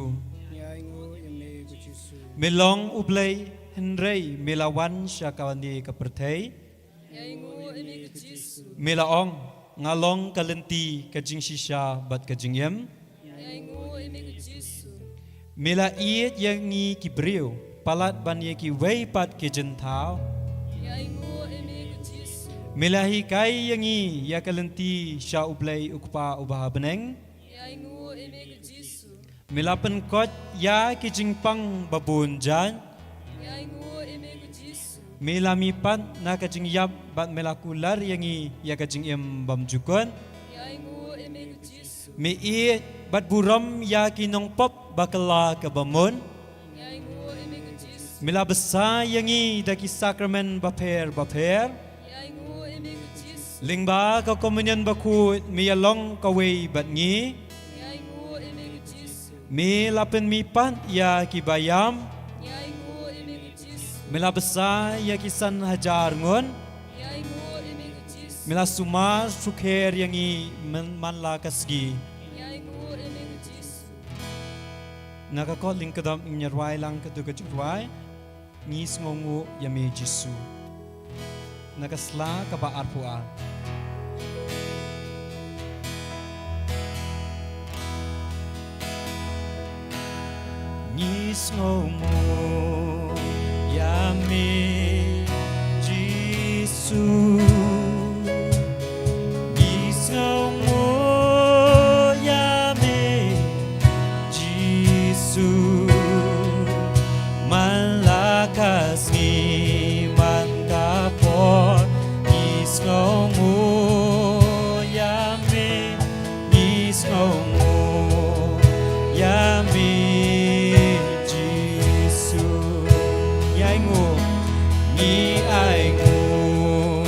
Ngi ainguh ïa me ko Jisu. Me long U Blei, hynrei me la wan sha kane ka pyrthei. Ngi ainguh ïa me ko Jisu. Me la ong: Nga long ka lynti, ka jingshisha bad ka jingim. Ngi ainguh ïa me ko Jisu. Me la ïeit ïa ngi ki briew palat ban ïa kiwei pat ki jynthaw. Ngi ainguh ïa me ko Jisu. Me la hikai ïa ngi ïa ka lynti sha U Blei U Kpa uba ha bneng. Ngi ainguh ïa me ko Jisu. Me la pynkoit ïa ki jingpang ba bun jait. Ngi ainguh ïa me ko Jisu. Me la mihpat na ka jingïap bad me la kular ïa ngi ïa ka jingim bymjukut. Ngi ainguh ïa me ko Jisu. Me ïeit bad burom ïa ki nongpop ba kylla kaba mut. Ngi ainguh ïa me ko Jisu. Me la bsa ïa ngi da ki sakramen bapher bapher. Ngi ainguh ïa me ko Jisu. Lyngba ka Komunion Bakhuid me ïalong kawei bad ngi. Ngi ainguh ïa me ko Jisu. Me la pynmihpat ïa kiba ïap. Ngi ainguh ïa me ko Jisu. Me la bsa ïa ki san hajar ngut. Ngi ainguh ïa me ko Jisu. Me la sumar sukher ïa ngi man, man la ka sngi. Ngi ainguh ïa me ko Jisu. Na ka kot lyngkdom ngin ïa rwai lang katto ka jingrwai: Ngi sngewnguh ïa me Jisu. Na ka sla kaba arphew ar. Ngi sngewnguh ïa me Jisu. Ngi sngewnguh ïa me Jisu. Man la ka sngi man ka por, ngi sngewnguh ïa me, ngi sngewnguh ïa me Jisu. Ngi ainguh, ngi ainguh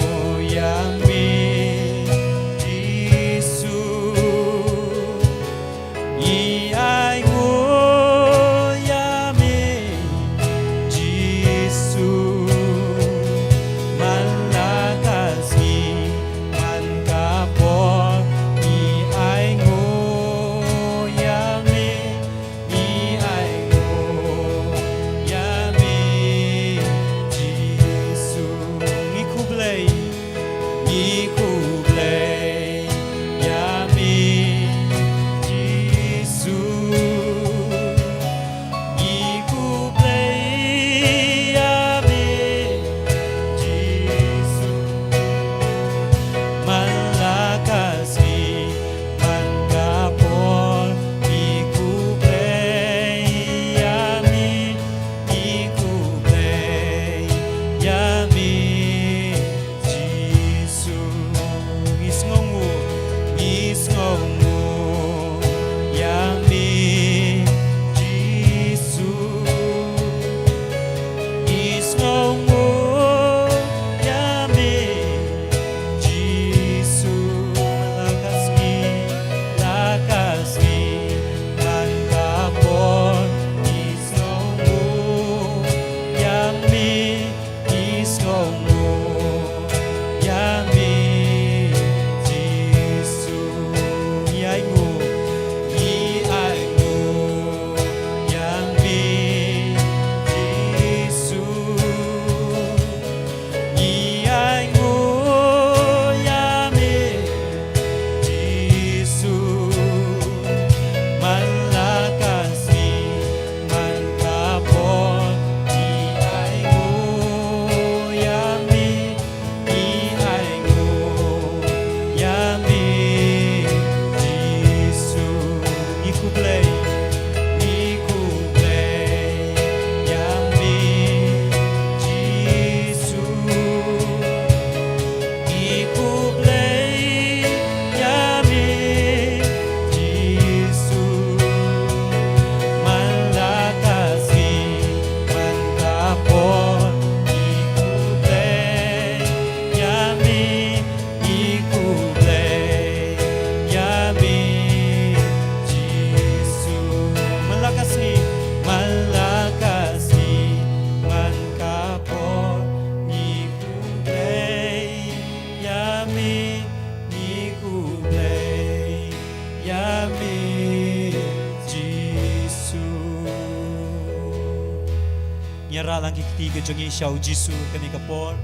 Ïa rah lang ki kti ka jong ngi sha u Jisu kane ka por.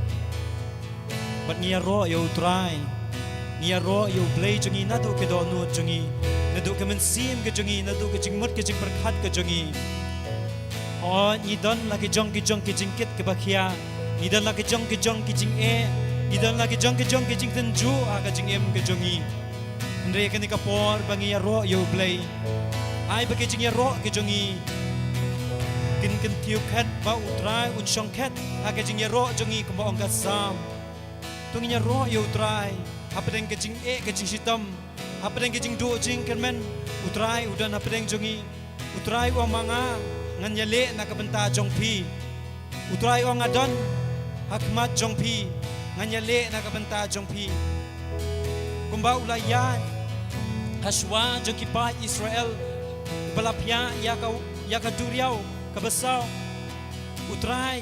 Bad ngi ïaroh ïa u Trai. Ngi ïaroh ïa u Blei jong ngi naduh ka dohnud jong ngi. Naduh ka mynsiem ka jong ngi, naduh ka jingmut ka jingpyrkhat ka jong ngi. O, ngi don la ki jong ki jong ki jingkit kiba khia. Ngi don la ki jong ki jong ki jingeh. Ngi don la ki jong ki jong ki jingtynjuh ha ka jingim ka jong ngi. Hynrei kane ka por ba ngi ïaroh ïa u Blei, ai ba ki jingïaroh ki jong ngi kin kyntiew khet ba u Trai un shong khet ha ka jingïaroh jong ngi kumba ong ka Salm. To ngin ïaroh ïa u Trai hapdeng ka jingeh ka jingshitom, hapdeng ka jingduh jingkyrmen. U Trai u don hapdeng jong ngi. U Trai u ong ma nga ngan ïaleh na ka bynta jong phi. U Trai u ong nga don ha khmat jong phi, ngan ïaleh na ka bynta jong phi. Kumba u la ïaid ha shuwa jong ki paid Israel ba la phiah ïa ka, ïa ka duriaw kaba saw. U Trai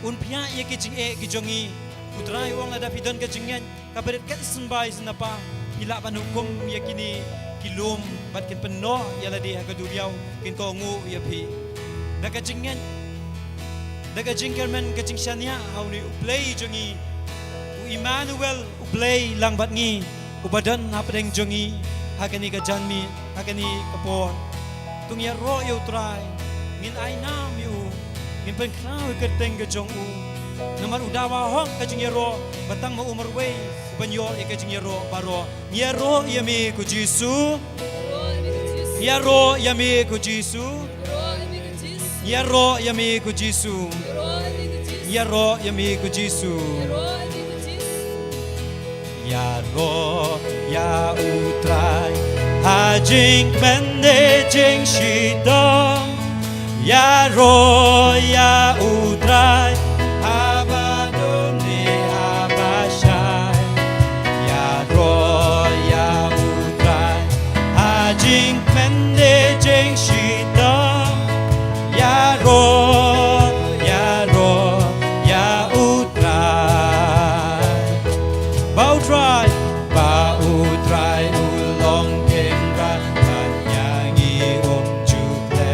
un phiah ïa ki jingeh ki jong ngi. U Trai u ong lada phi don ka jingngeit kaba rit kat symbai sympa, phi lah ban hukum ïa kine ki lum bad kin pynnoh ïa lade ha ka duriaw, kin kohnguh ïa phi. Da ka jingngeit, da ka jingkyrmen ka jingshaniah ha une u Blei jong ngi, u Immanuel, u Blei lang bad ngi, uba don hapdeng jong ngi ha kane ka janmiet, ha kane ka por. To ngin ïaroh ïa u Trai, ngin ai nam ïa u, ngin pynkhlaw ïa ka kyrteng ka jong u. Namar u dawa hok ka jingïaroh, ba tang ma u marwei u ban ïoh ïa ka jingïaroh baroh. Ngin ïaroh ïa me ko Jisu. Ngin ïaroh ïa me ko Jisu. Ngin ïaroh ïa me ko Jisu. Ngin ïaroh ïa me ko Jisu. Ïaroh ïa u Trai ha jingkmen de jingshitom. Ïaroh ïa u Trai haba dum ne haba shai. Ïaroh ïa u Trai ha jingkmen de jingshitom. Ïaroh, ïaroh ïa u Trai. Ba u Trai, ba u Trai u long Kynrad bad ïa ngi um ju khleh.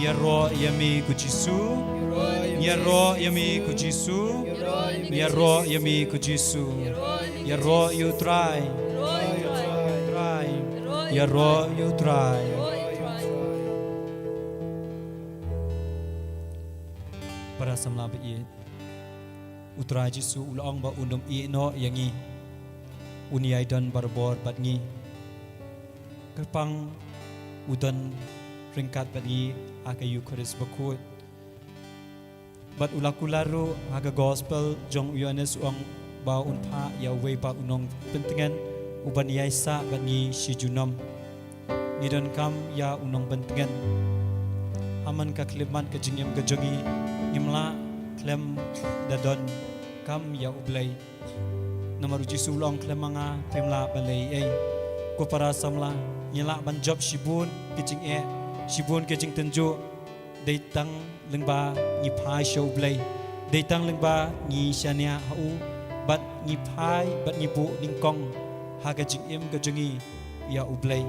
Ïaroh ïa me ko Jisu. Ïaroh ïa me ko Jisu. Ïaroh ïa me ko Jisu. Ïaroh ïa U Trai. Trai. Ïaroh ïa U Trai. Para samla ba ïeit. U Trai Jisu u la ong ba un ym ïehnoh ïa ngi. Un ïai don barabor bad ngi. Kyrpang u don ryngkat bad ngi ha ka Eukharist bakhuid. Bad u la kular ruh ha ka Gospel jong u Ïoannis u ong ba un phah ïa uwei pat u nongpyntngen uban ïai sah bad ngi shi junom. Ngi donkam ïa u nongpyntngen. Ha man ka khyllipmat ka jingim ka jong ngi, ngim lah khlem da donkam ïa U Blei. Namar u Jisu u la ong khlem ma nga phim lah ban leh ei ei. Ko para samla, ngi lah ban jop shibun ki jingeh, shibun ki jingtynjuh. Dei tang lyngba ngi phai sha U Blei. Dei tang lyngba ngi shaniah ha u. Bad ngi phai, bad ngi buh nyngkong ha ka jingim ka jong ngi ïa U Blei.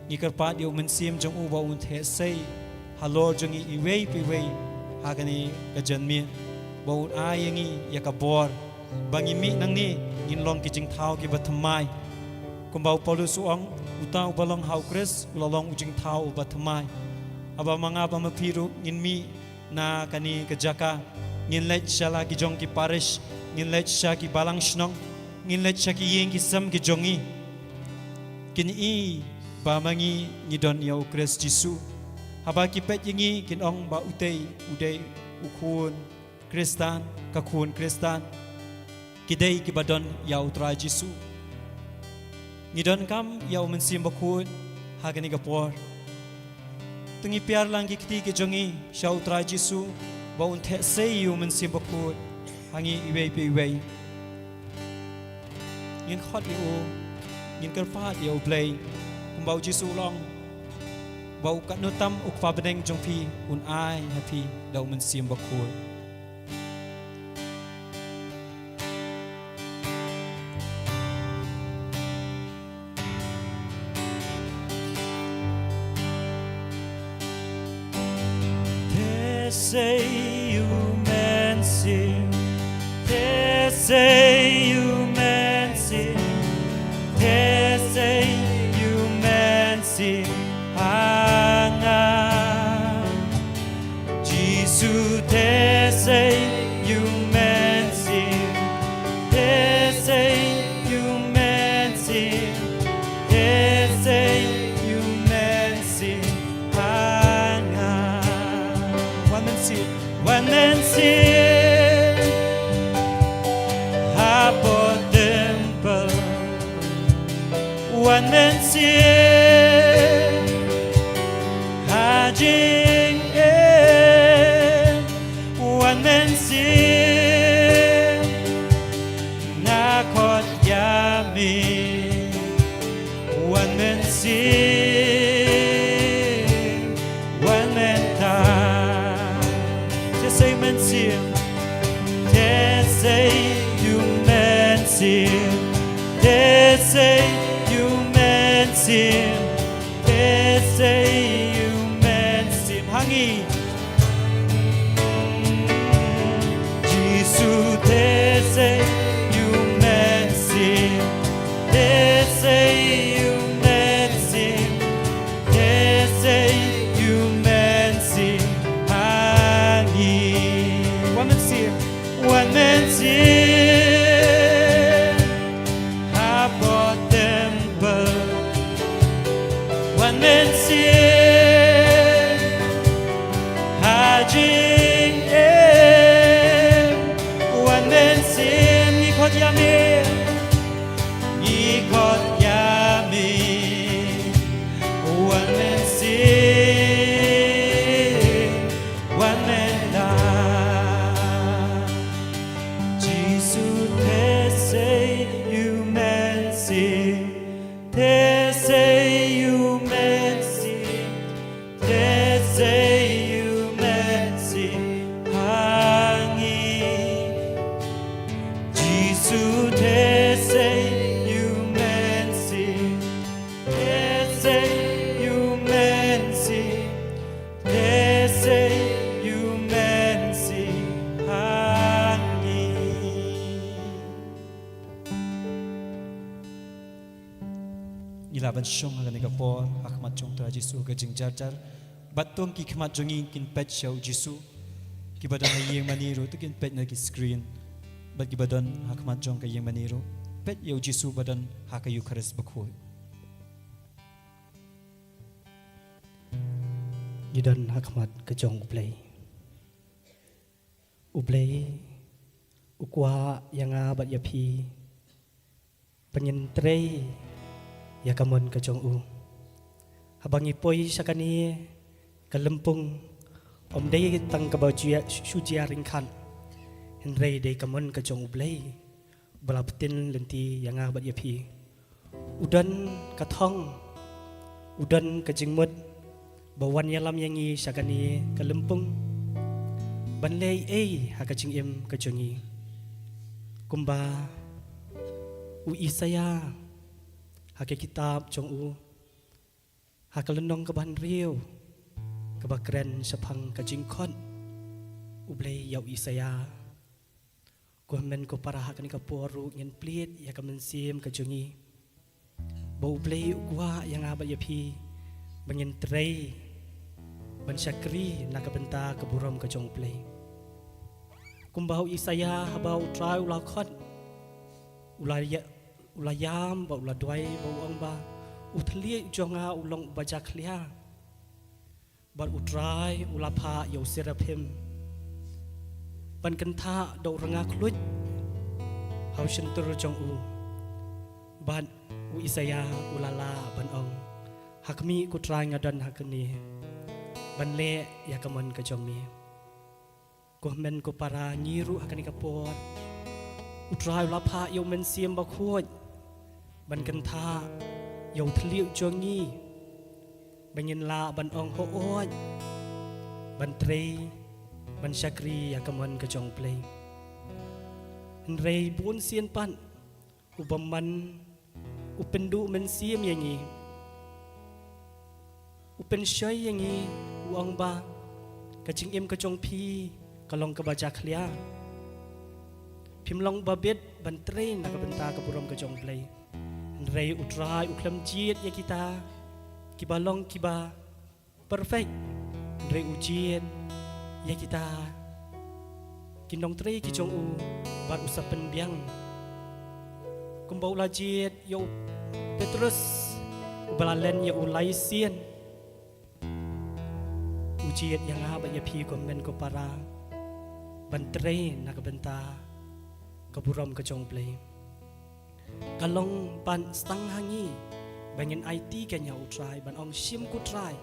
Ngi kyrpad ïa U Mynsiem jong u ba un theh sei halor jong ngi iwei pa iwei ha kane ka janmiet. Ba un ai ïa ngi ïa ka bor. Ba ngi mih nangne ngin long ki jingthaw kiba thymmai. Kumba u Paulus u ong, uta uba long ha U Khrist, u la long u jingthaw uba thymmai. Haba ma nga bad ma phi ruh ngin mih na kane ka jaka, ngin leit sha la ki jong ki parish, ngin leit sha ki balang shnong, ngin leit sha ki ïing ki sem ki jong ngi. Kin i ba ma ngi ngi don ïa U Khrist Jisu. Haba ki peit ïa ngi kin ong ba utei u dei u khun Khristan, ka khun Khristan. Ki dei kiba don ïa U Trai Jisu. Ngi donkam ïa U Mynsiem Bakhuid ha kane ka por. To ngi pynïar lang ki kti ki jong ngi sha U Trai Jisu ba un theh sei ïa U Mynsiem Bakhuid ha ngi iwei pa iwei. Ngin khot ïa u, ngin kyrpad ïa U Blei kumba u Jisu u la ong ba u katno tam u Kpa bneng jong phi un ai ha phi da U Mynsiem Bakhuid. Theh sei ïa U Mynsiem, theh sei ïa U Mynsiem, theh sei ïa U Mynsiem ha nga. Jisu, theh sei ïa U Mynsiem, theh sei ïa U Mynsiem, theh sei ïa U Mynsiem ha nga. Wan Mynsiem, Wan Mynsiem hapoh temple. Wan Mynsiem ha jingim. Wan Mynsiem, nga khot ïa me. Wan Mynsiem, wan mynta. Theh sei ïa U Mynsiem, theh sei ïa U Mynsiem, theh sei ïa U Mynsiem, theh sei ïa U Mynsiem ha ngi. Jisu, theh sei ïa U Mynsiem, theh sei ïa U Mynsiem, theh sei ïa U Mynsiem ha ngi. Wan Mynsiem, Wan Mynsiem hapoh temple. Wan Mynsiem ha jingim. Wan Mynsiem, ngi khot ïa me. Ngi khot ïa me. Wan Mynsiem, wan mynta. Jisu, theh sei ïa U Mynsiem, theh sei ïa U Mynsiem, theh sei ïa U Mynsiem ha ngi. Jisu, Shong ha kane ka por, ha khmat jong u Trai Jisu ka jingjarjar. Bad to ki khmat jong ngi kin peit sha u Jisu. Kiba don ha ïing mane ruh to kin peit na ki screen. Bad kiba don ha khmat jong ka ïing mane ruh, peit ïa u Jisu ba don ha ka Eukharist bakhuid. Ngi don ha khmat ka jong U Blei. U Blei u kwah ïa nga bad ïa phi ba ngin trei ïa ka mon ka jong u. Haba ngi poi sha kane ka lympung, ym dei tang kaba ju ïa, shu jia ryngkat, hynrei dei ka mon ka jong U Blei ba la pyntin lynti ïa nga bad ïa phi. U don ka thong, u don ka jingmut ba wan ïalam ïa ngi sha kane ka lympung ban leh ei ha ka jingim ka jong ngi. Kumba u Isaïah ha ka kitab jong u, ha ka lynnong kaba hynriew, kaba kren shaphang ka jingkhot U Blei ïa u Isaïah. Ko hynmen ko para, ha kane ka por ruh ngin plied ïa ka mynsiem ka jong ngi ba U Blei u kwah ïa nga bad ïa phi ba ngin trei ban shakri na ka bynta ka burom ka jong U Blei. Kumba u Isaïah, haba u Trai u la khot, u la ïa, u la ïam bad u la duwai bad u ong ba u thylliej jong nga u long uba jakhlia. Bad u Trai u la phah ïa u seraphim ban kynthah da u rnga khluit ha u shyntur jong u. Bad u Isaïah u la lah ban ong, ha khmih ko Trai nga don ha kane ban leh ïa ka mon ka jong me. Ko hynmen ko para, ngi ruh ha kane ka por u Trai u la phah ïa u Mynsiem Bakhuid ban kynthah ïa u thylliej jong ngi ba ngin lah ban ong hooid ban trei ban shakri ïa ka mon ka jong U Blei. Hynrei bun sien pat u bymman u pynduh mynsiem ïa ngi. U pynshoi ïa ngi, u ong ba ka jingim ka jong phi ka long kaba jakhlia. Phim long ba bit ban trei na ka bynta ka burom ka jong U Blei. Hynrei u Trai u khlem jied ïa kita kiba long kiba perfect, hynrei u jied ïa kita ki nongtrei ki jong u bad u sa pynbiang. Kumba u la jied ïa u Petrus uba la len ïa u lai sien, u jied ïa nga bad ïa phi ko hynmen ko para ban trei na ka bynta ka burom ka jong U Blei. Ka long ban stang ha ngi ba ngin aiti keiñ ha u Trai ban ong, shim ko Trai,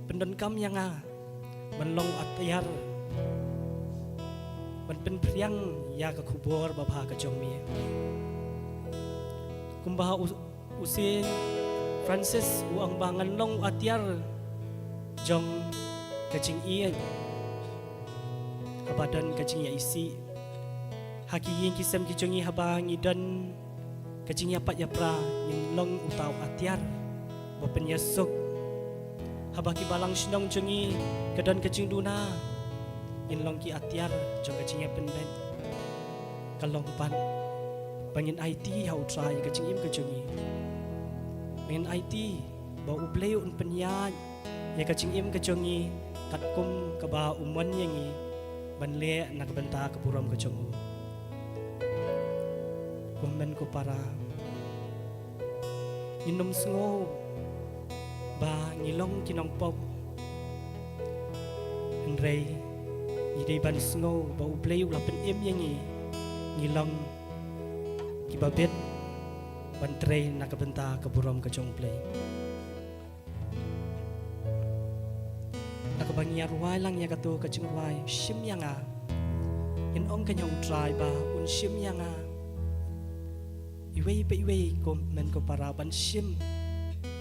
pyndonkam ïa nga ban long atiar ban pynphriang ïa ka khubor babha ka jong me. Kumba u, u Saint Francis u ong ba ngan long atiar jong ka jingïeit haba don ka jingïaisih. Ha ki ïing ki sem ki jong ngi haba ngi don ka jingïapait ïapra, ngin long uta u atiar ba pynïasuk. Haba ki balang shnong jong ngi ka don ka jingduna, ngin long ki atiar jong ka jingïapynbeit. Ka long pat ba ngin aiti ha u Trai ka jingim ka jong ngi. Ngin aiti ba U Blei un pynïaid ïa ka jingim ka jong ngi katkum kaba u mon ïa ngi ban leh na ka bynta ka burom ka jong u. Ko hynmen ko para, ngin ym sngew ba ngi long ki nongpop, hynrei ngi dei ban sngew ba U Blei u la pynim ïa ngi, ngi long kiba bit ban trei na ka bynta ka burom ka jong U Blei. Na kaba ngi ïa rwai lang ïa kato ka jingrwai, shim ïa nga, ngin ong keiñ ha u Trai ba un shim ïa nga. Iwei pa iwei ko hynmen ko para ban shim,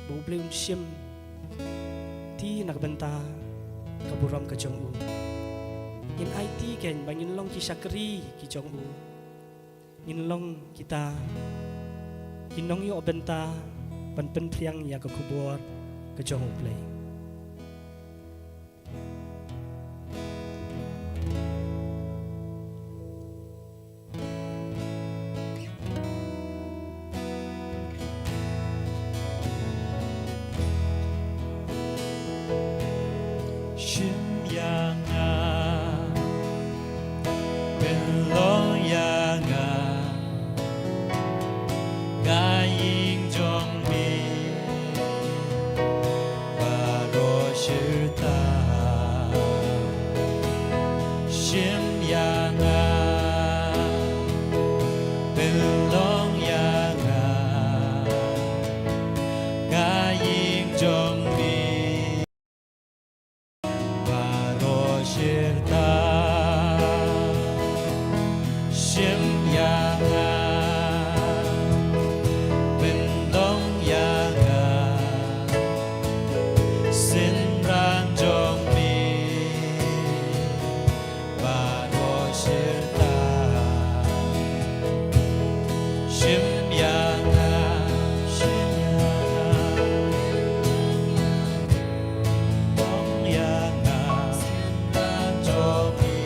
ba U Blei un shimti na ka bynta ka burom ka jong u. Ngin aiti keiñ ba ngin long ki shakri ki jong u. Ngin long kita ki nongïoh bynta ban pynphriang ïa ka khubor ka jong U Blei. Shim ïa nga, pynlong ïa nga, ka ïing jong me baroh shirta. Shim ïa nga, pynlong ïa nga, ka ïing jong me baroh shirta. Shim ïa nga, pynlong ïa nga, synran jong me baroh shirta. Shim ïa nga, shim ïa nga, pynlong ïa nga, synran jong me,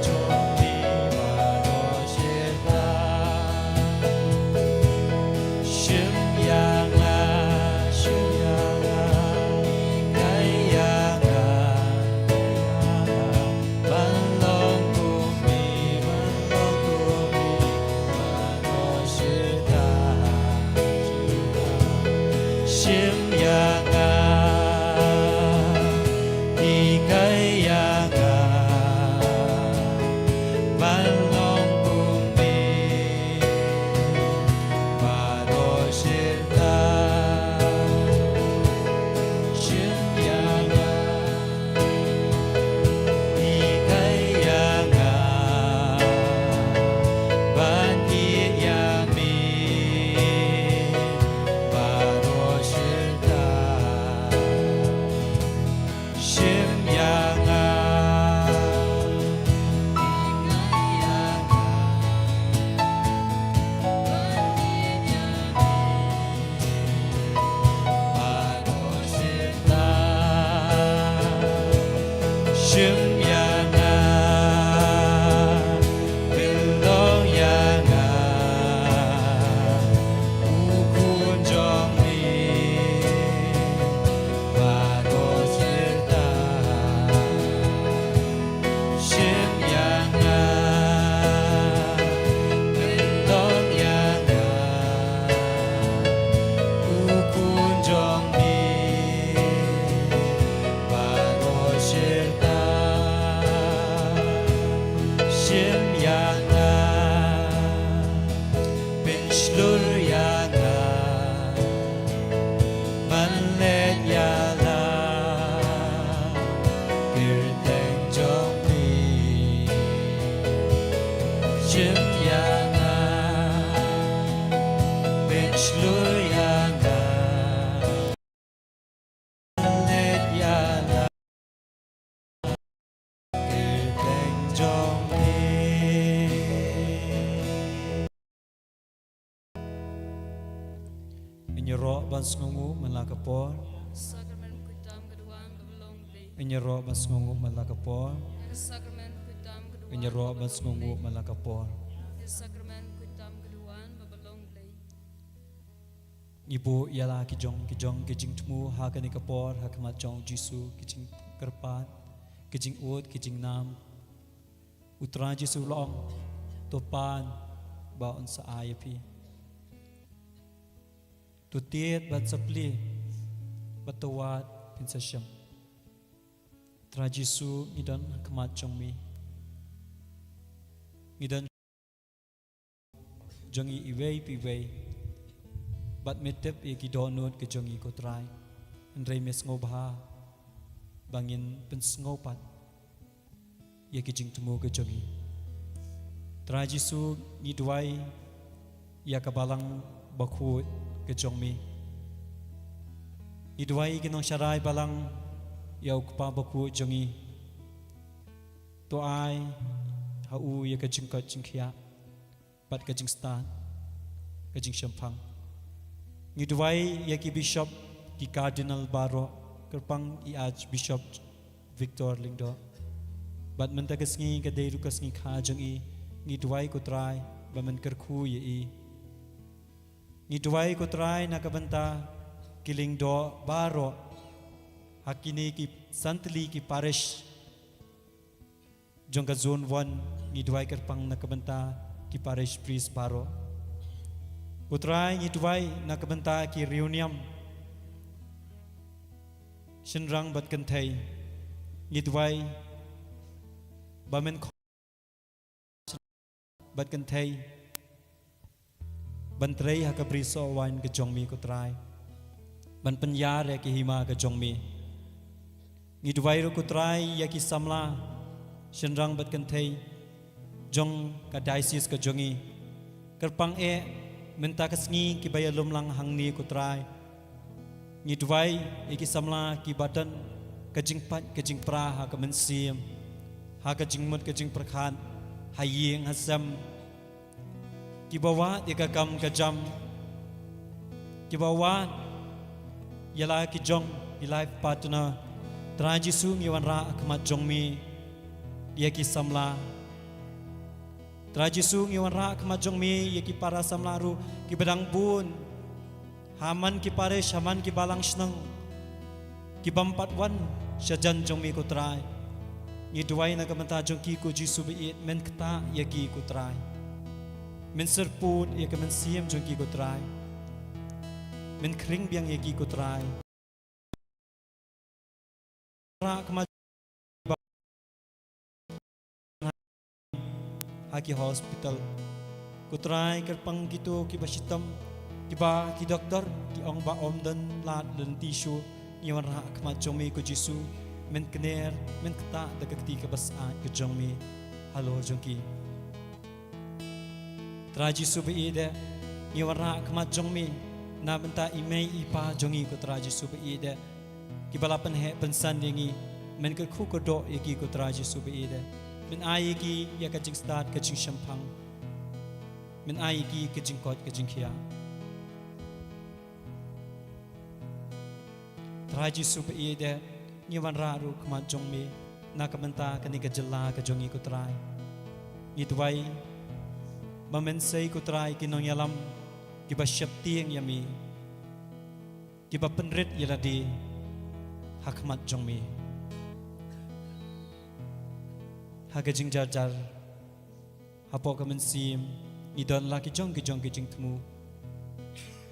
jong me baroh shirta. Shim ïa nga, shim ïa nga, hikai ïa nga, ban long kum me, ban long kum me baroh shirta. Shim ïa nga, hikai ïa nga, ban long kum me baroh shirta. Shim ïa nga, hikai ïa nga, ban ïeit ïa me baroh shirta. Shim ïa nga, hikai ïa nga, ban ïeit ïa me baroh shirta. Shim ïa nga, pynlong ïa nga, u khun jong me baroh shirta. Shim ïa nga, pynlong ïa nga, u khun jong me baroh shirta. Shim ïa nga, pynshlur ïa nga, ban leit ïalam kyrteng jong me. Shim ïa nga, pynshlur ïa nga, ban leit ïalam kyrteng jong me. Ngin ïaroh ban sngewnguh man la ka por. Sakramen Khuid Tam ka duwan ba long Blei. Ngin ïaroh ban sngewnguh man la ka por. Sakramen Khuid Tam ka duwan. Ngin ïaroh ban sngewnguh man la ka por. Sakramen Khuid Tam ka duwan ba long Blei. Ngi buh ïa la ki jong ki jong ki jingthmu ha kane ka por ha khmat jong Jisu, ki jingkyrpad, ki jingud, ki jingnam. U Trai Jisu u la ong, to pan bad un sa ai ïa phi. To tied bad sa plie, bad to wad phin sa shem. Trai Jisu, ngi don ha khmat jong me. Ngi don jong ngi iwei pa iwei. Bad me tip ïa ki dohnud ki jong ngi ko Trai. Hynrei me sngewbha ba ngin pynsngew pat ïa ki jingthmu ki jong ngi. Trai Jisu, ngi duwai ïa ka balang bakhuid ka jong me. Ngi duwai ïa ki nongsharai balang, ïa u kpa bakhuid jong ngi. To ai ha u ïa ka jingkoit jingkhiah bad ka jingstad, ka jingshemphang. Ngi duwai ïa ki bishop, ki cardinal baroh, kyrpang i Archbishop Victor Lyngdoh. Bad mynta ka sngi ka dei ruh ka sngi kha jong i, ngi duwai ko Trai ba men kyrkhu ïa i. Ngi duwai ko Trai na ka bynta ki Lyngdoh baroh Ha kine ki santli ki parish jong ka zone one, ngi duwai kyrpang na ka bynta ki parish priest baroh. Ko Trai, ngi duwai na ka bynta ki riewniam shynrang bad kynthei. Ngi duwai ba men bad kynthei ban trei ha ka brisoh waiñ ka jong me, ko Trai, ban pynïar ïa ki hima ka jong me. Ngi duwai ruh, ko Trai, ïa ki samla shynrang bad kynthei jong ka diocese ka jong ngi. Kyrpang eh mynta ka sngi kiba ïalum lang hangne, ko Trai, ngi duwai ïa ki samla kiba don ka jingpait ka jingpra ha ka mynsiem, ha ka jingmut ka jingpyrkhat, ha ïing ha sem, kiba wad ïa ka kam ka jam, kiba wad ïa la ki jong ki life partner. Trai Jisu, ngi wanrah ha khmat jong me ïa ki samla. Trai Jisu, ngi wanrah ha khmat jong me ïa ki para samla ruh kiba dang bun ha man ki parish, ha man ki balang shnong, kibym pat wan shajan jong me, ko Trai. Ngi duwai na ka bynta jong ki, ko Jisu ba ïeit, men ktah ïa ki, ko Trai. Men syrpud ïa ka mynsiem jong ki, ko Trai. Men khring biang ïa ki, ko Trai. Wanrah ha khmat ha ki hospital. Ko Trai, kyrpang kito kiba shitom, kiba ki doktor ki ong ba ym don lad lynti shuh. Ngi wanrah ha khmat jong me, ko Jisu, men kner, men ktah da ka kti kaba sah ka jong me halor jong ki. Trai Jisu ba ïeit, ngi wanrah ha khmat jong me na bynta i mei i pa jong ngi, ko Trai Jisu ba ïeit, kiba la pynheh pynsan ïa ngi. Men kyrkhu kyrdoh ïa ki, ko Trai Jisu ba ïeit. Men ai ïa ki ïa ka jingstad ka jingshemphang. Men ai ïa ki ka jingkoit ka jingkhiah. Trai Jisu ba ïeit, ngi wanrah ruh ha khmat jong me na ka bynta kane ka jylla ka jong ngi, ko Trai. Ngi duwai ba men sei, ko Trai, ki nongïalam kiba sheptieng ïa me, kiba pynrit ïa lade ha khmat jong me. Ha ka jingjarjar hapoh ka mynsiem ngi don la ki jong ki jong ki jingthmu.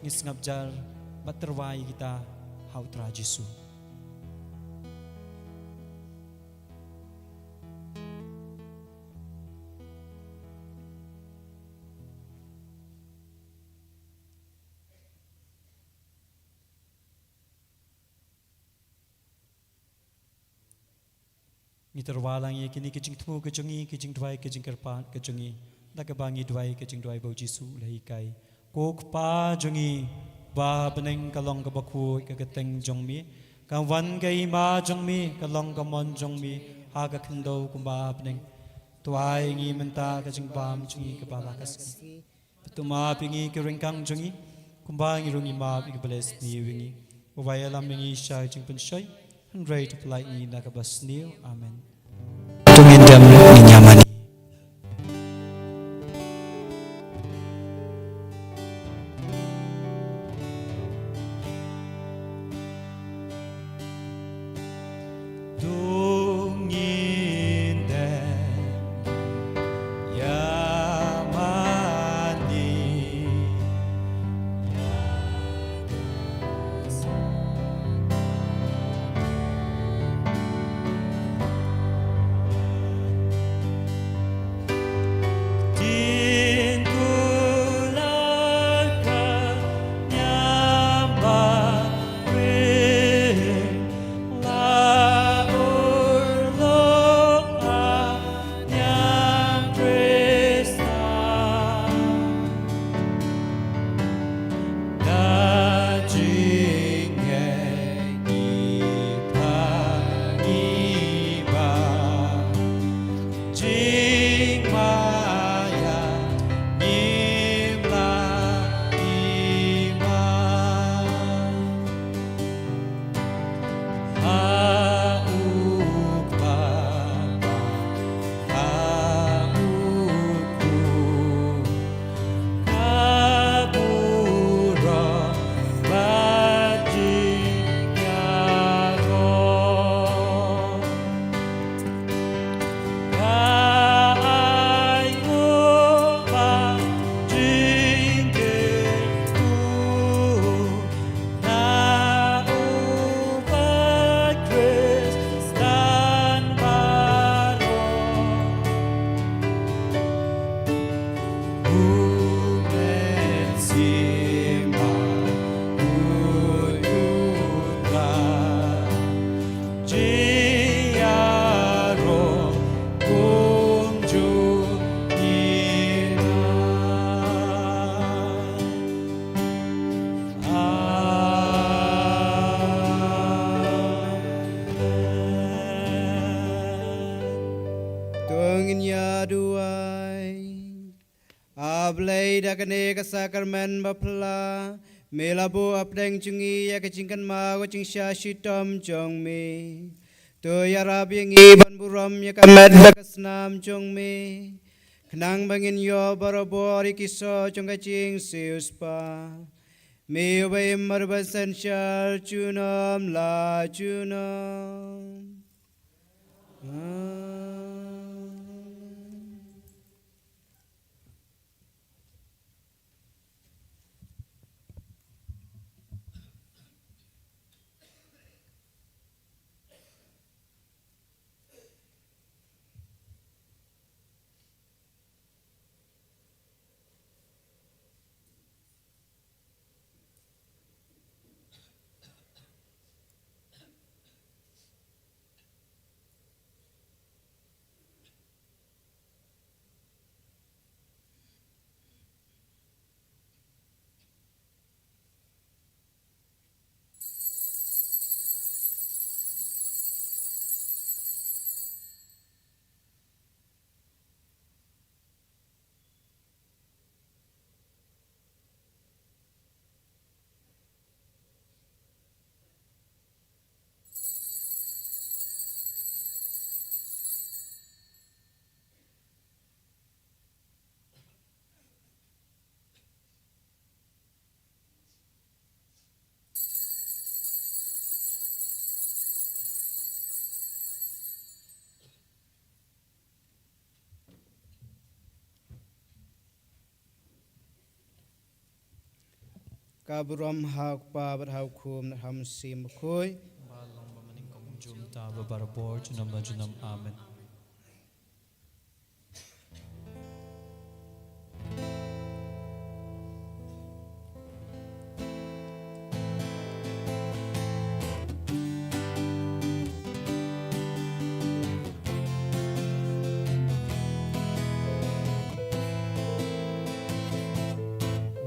Ngi sngap jar bad tyrwa ïa kita ha u Trai Jisu. Ngi tyrwa lang ïa kine ki jingthmu ka jong ngi, ki jingduwai, ki jingkyrpad ka jong ngi, da kaba ngi duwai ka jingduwai ba u Jisu u la hikai. Ko Kpa jong ngi ba ha bneng, ka long kaba khuid ka kyrteng jong me, ka wan ka hima jong me, ka long ka mon jong me ha ka khyndew kumba ha bneng. To ai ïa ngi mynta ka jingbam jong ngi kaba la ka sngi. Bad to map ïa ngi ki ryngkang jong ngi, kumba ngi ruh ngi map ïa kiba la sniew ïa ngi. Wat ïalam ïa ngi sha ka jingpynshoi, hynrei to pyllait ïa ngi na kaba sniew. Amen. To ngin dem, ngin ïa mane. To ngin dem ïa mane. Ngin ïa duwai. A Blei, da kane ka sakramen bapla, me la buh hapdeng jong ngi ïa ka jingkynmaw ka jingshah shitom jong me. To ïarap ïa ngi ban burom ïa ka met bad ka snam jong me, khnang ba ngin ïoh barabor ïa ki soh jong ka jingsiewspah. Me uba im bad uba synshar junom la junom. Amen. Ka burom ha u Kpa bad ha u Khun bad ha u Mynsiem Bakhuid. Ba long ba mynnyngkong jumta ba barabor junom la junom. Amen.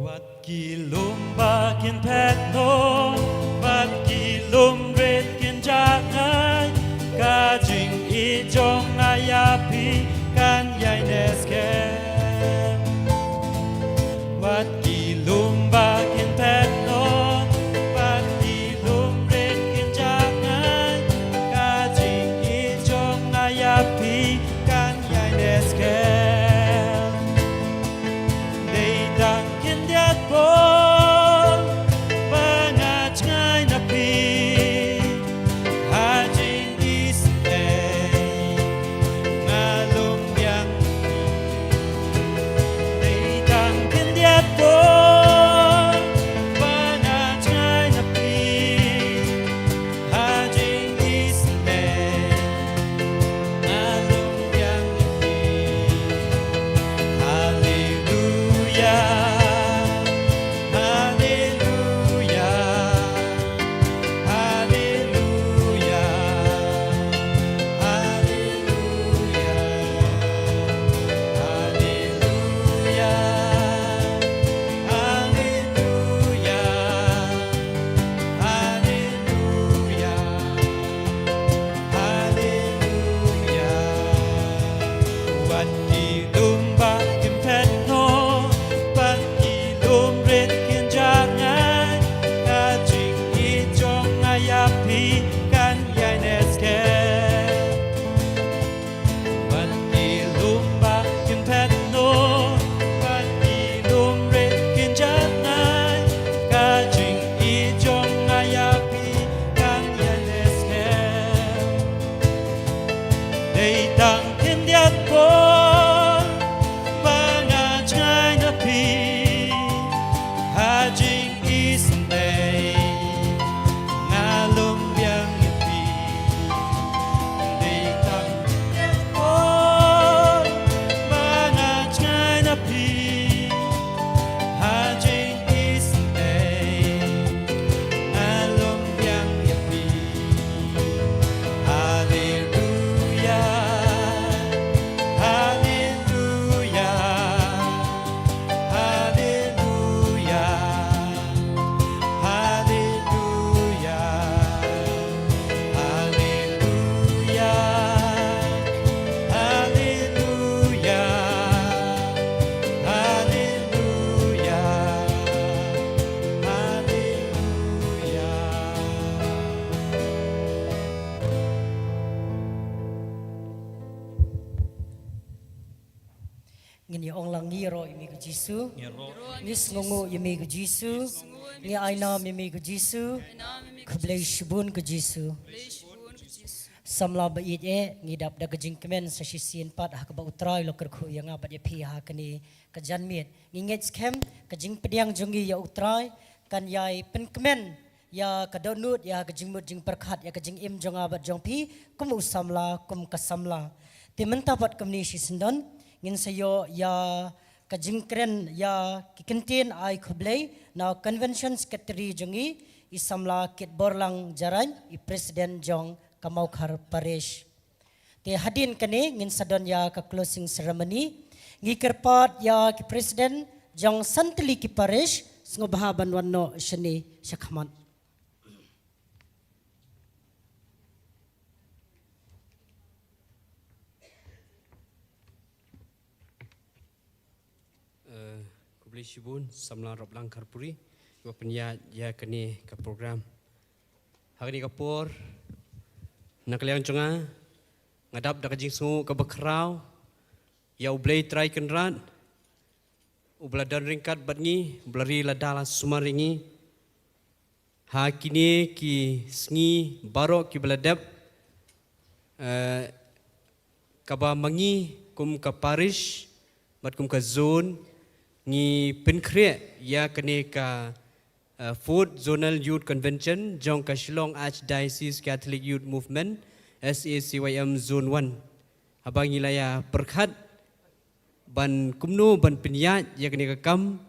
Wat ki lum ba kin phet noh, wat ki lum rit kin jah ngai, ka jingïeit jong nga ïa phi kan ïai neh skhem. Wat ki lum ba kin phet noh, wat ki lum rit kin jah ngai, ka jingïeit jong nga ïa phi kan ïai neh skhem. Dei tang khyndiat por ba nga jngai na phi ha jingisynei, nga lum biang na phi. Ngin ïa ong lang, ngi ïaroh ïa me ko Jisu. Ngi sngewnguh ïa me ko Jisu. Ngi ainam ïa me ko Jisu. Khublei shibun ko Jisu. Samla ba ïeit eh, ngi dap da ka jingkmen sa shisien pat ha kaba U Trai u la kyrkhu ïa nga bad ïa phi ha kane ka janmiet. Ngi ngeit skhem ka jingpdiang jong ngi ïa U Trai kan ïai pynkmen ïa ka dohnud, ïa ka jingmut jingpyrkhat, ïa ka jingim jong nga bad jong phi kum u samla, kum ka samla. Te mynta pat kumne shisyndon ngin sa ïoh ïa ka jingkren ïa ki kyntien ai khublei na Convention Secretary jong ngi, i samla Kitborlang Jarain, i President jong ka Mawkhar Parish. Te hadien kane ngin sa don ïa ka closing ceremony. Ngi kyrpad ïa ki President jong san tylli ki parish sngewbha ban wan noh shane shakhmat. Eh, khublei shibun samla Roplang Kharpuri ba pynïaid ïa kane ka program. Ha kane ka por na ka liang jong nga, nga dap da ka jingsngew kaba khraw ïa U Blei Trai Kynrad, uba la don ryngkat bad ngi, uba la ri lada la sumar ïa ngi ha kine ki sngi baroh kiba la dep. Eh, kaba ma ngi kum ka parish bad kum ka zone ngi pynkhreh ïa kane ka, eh, Fourth Zonal Youth Convention jong ka Shillong Archdiocese Catholic Youth Movement, S A C Y M Zone one. Haba ngi la ïa pyrkhat ban kumno ban pynïaid ïa kane ka kam,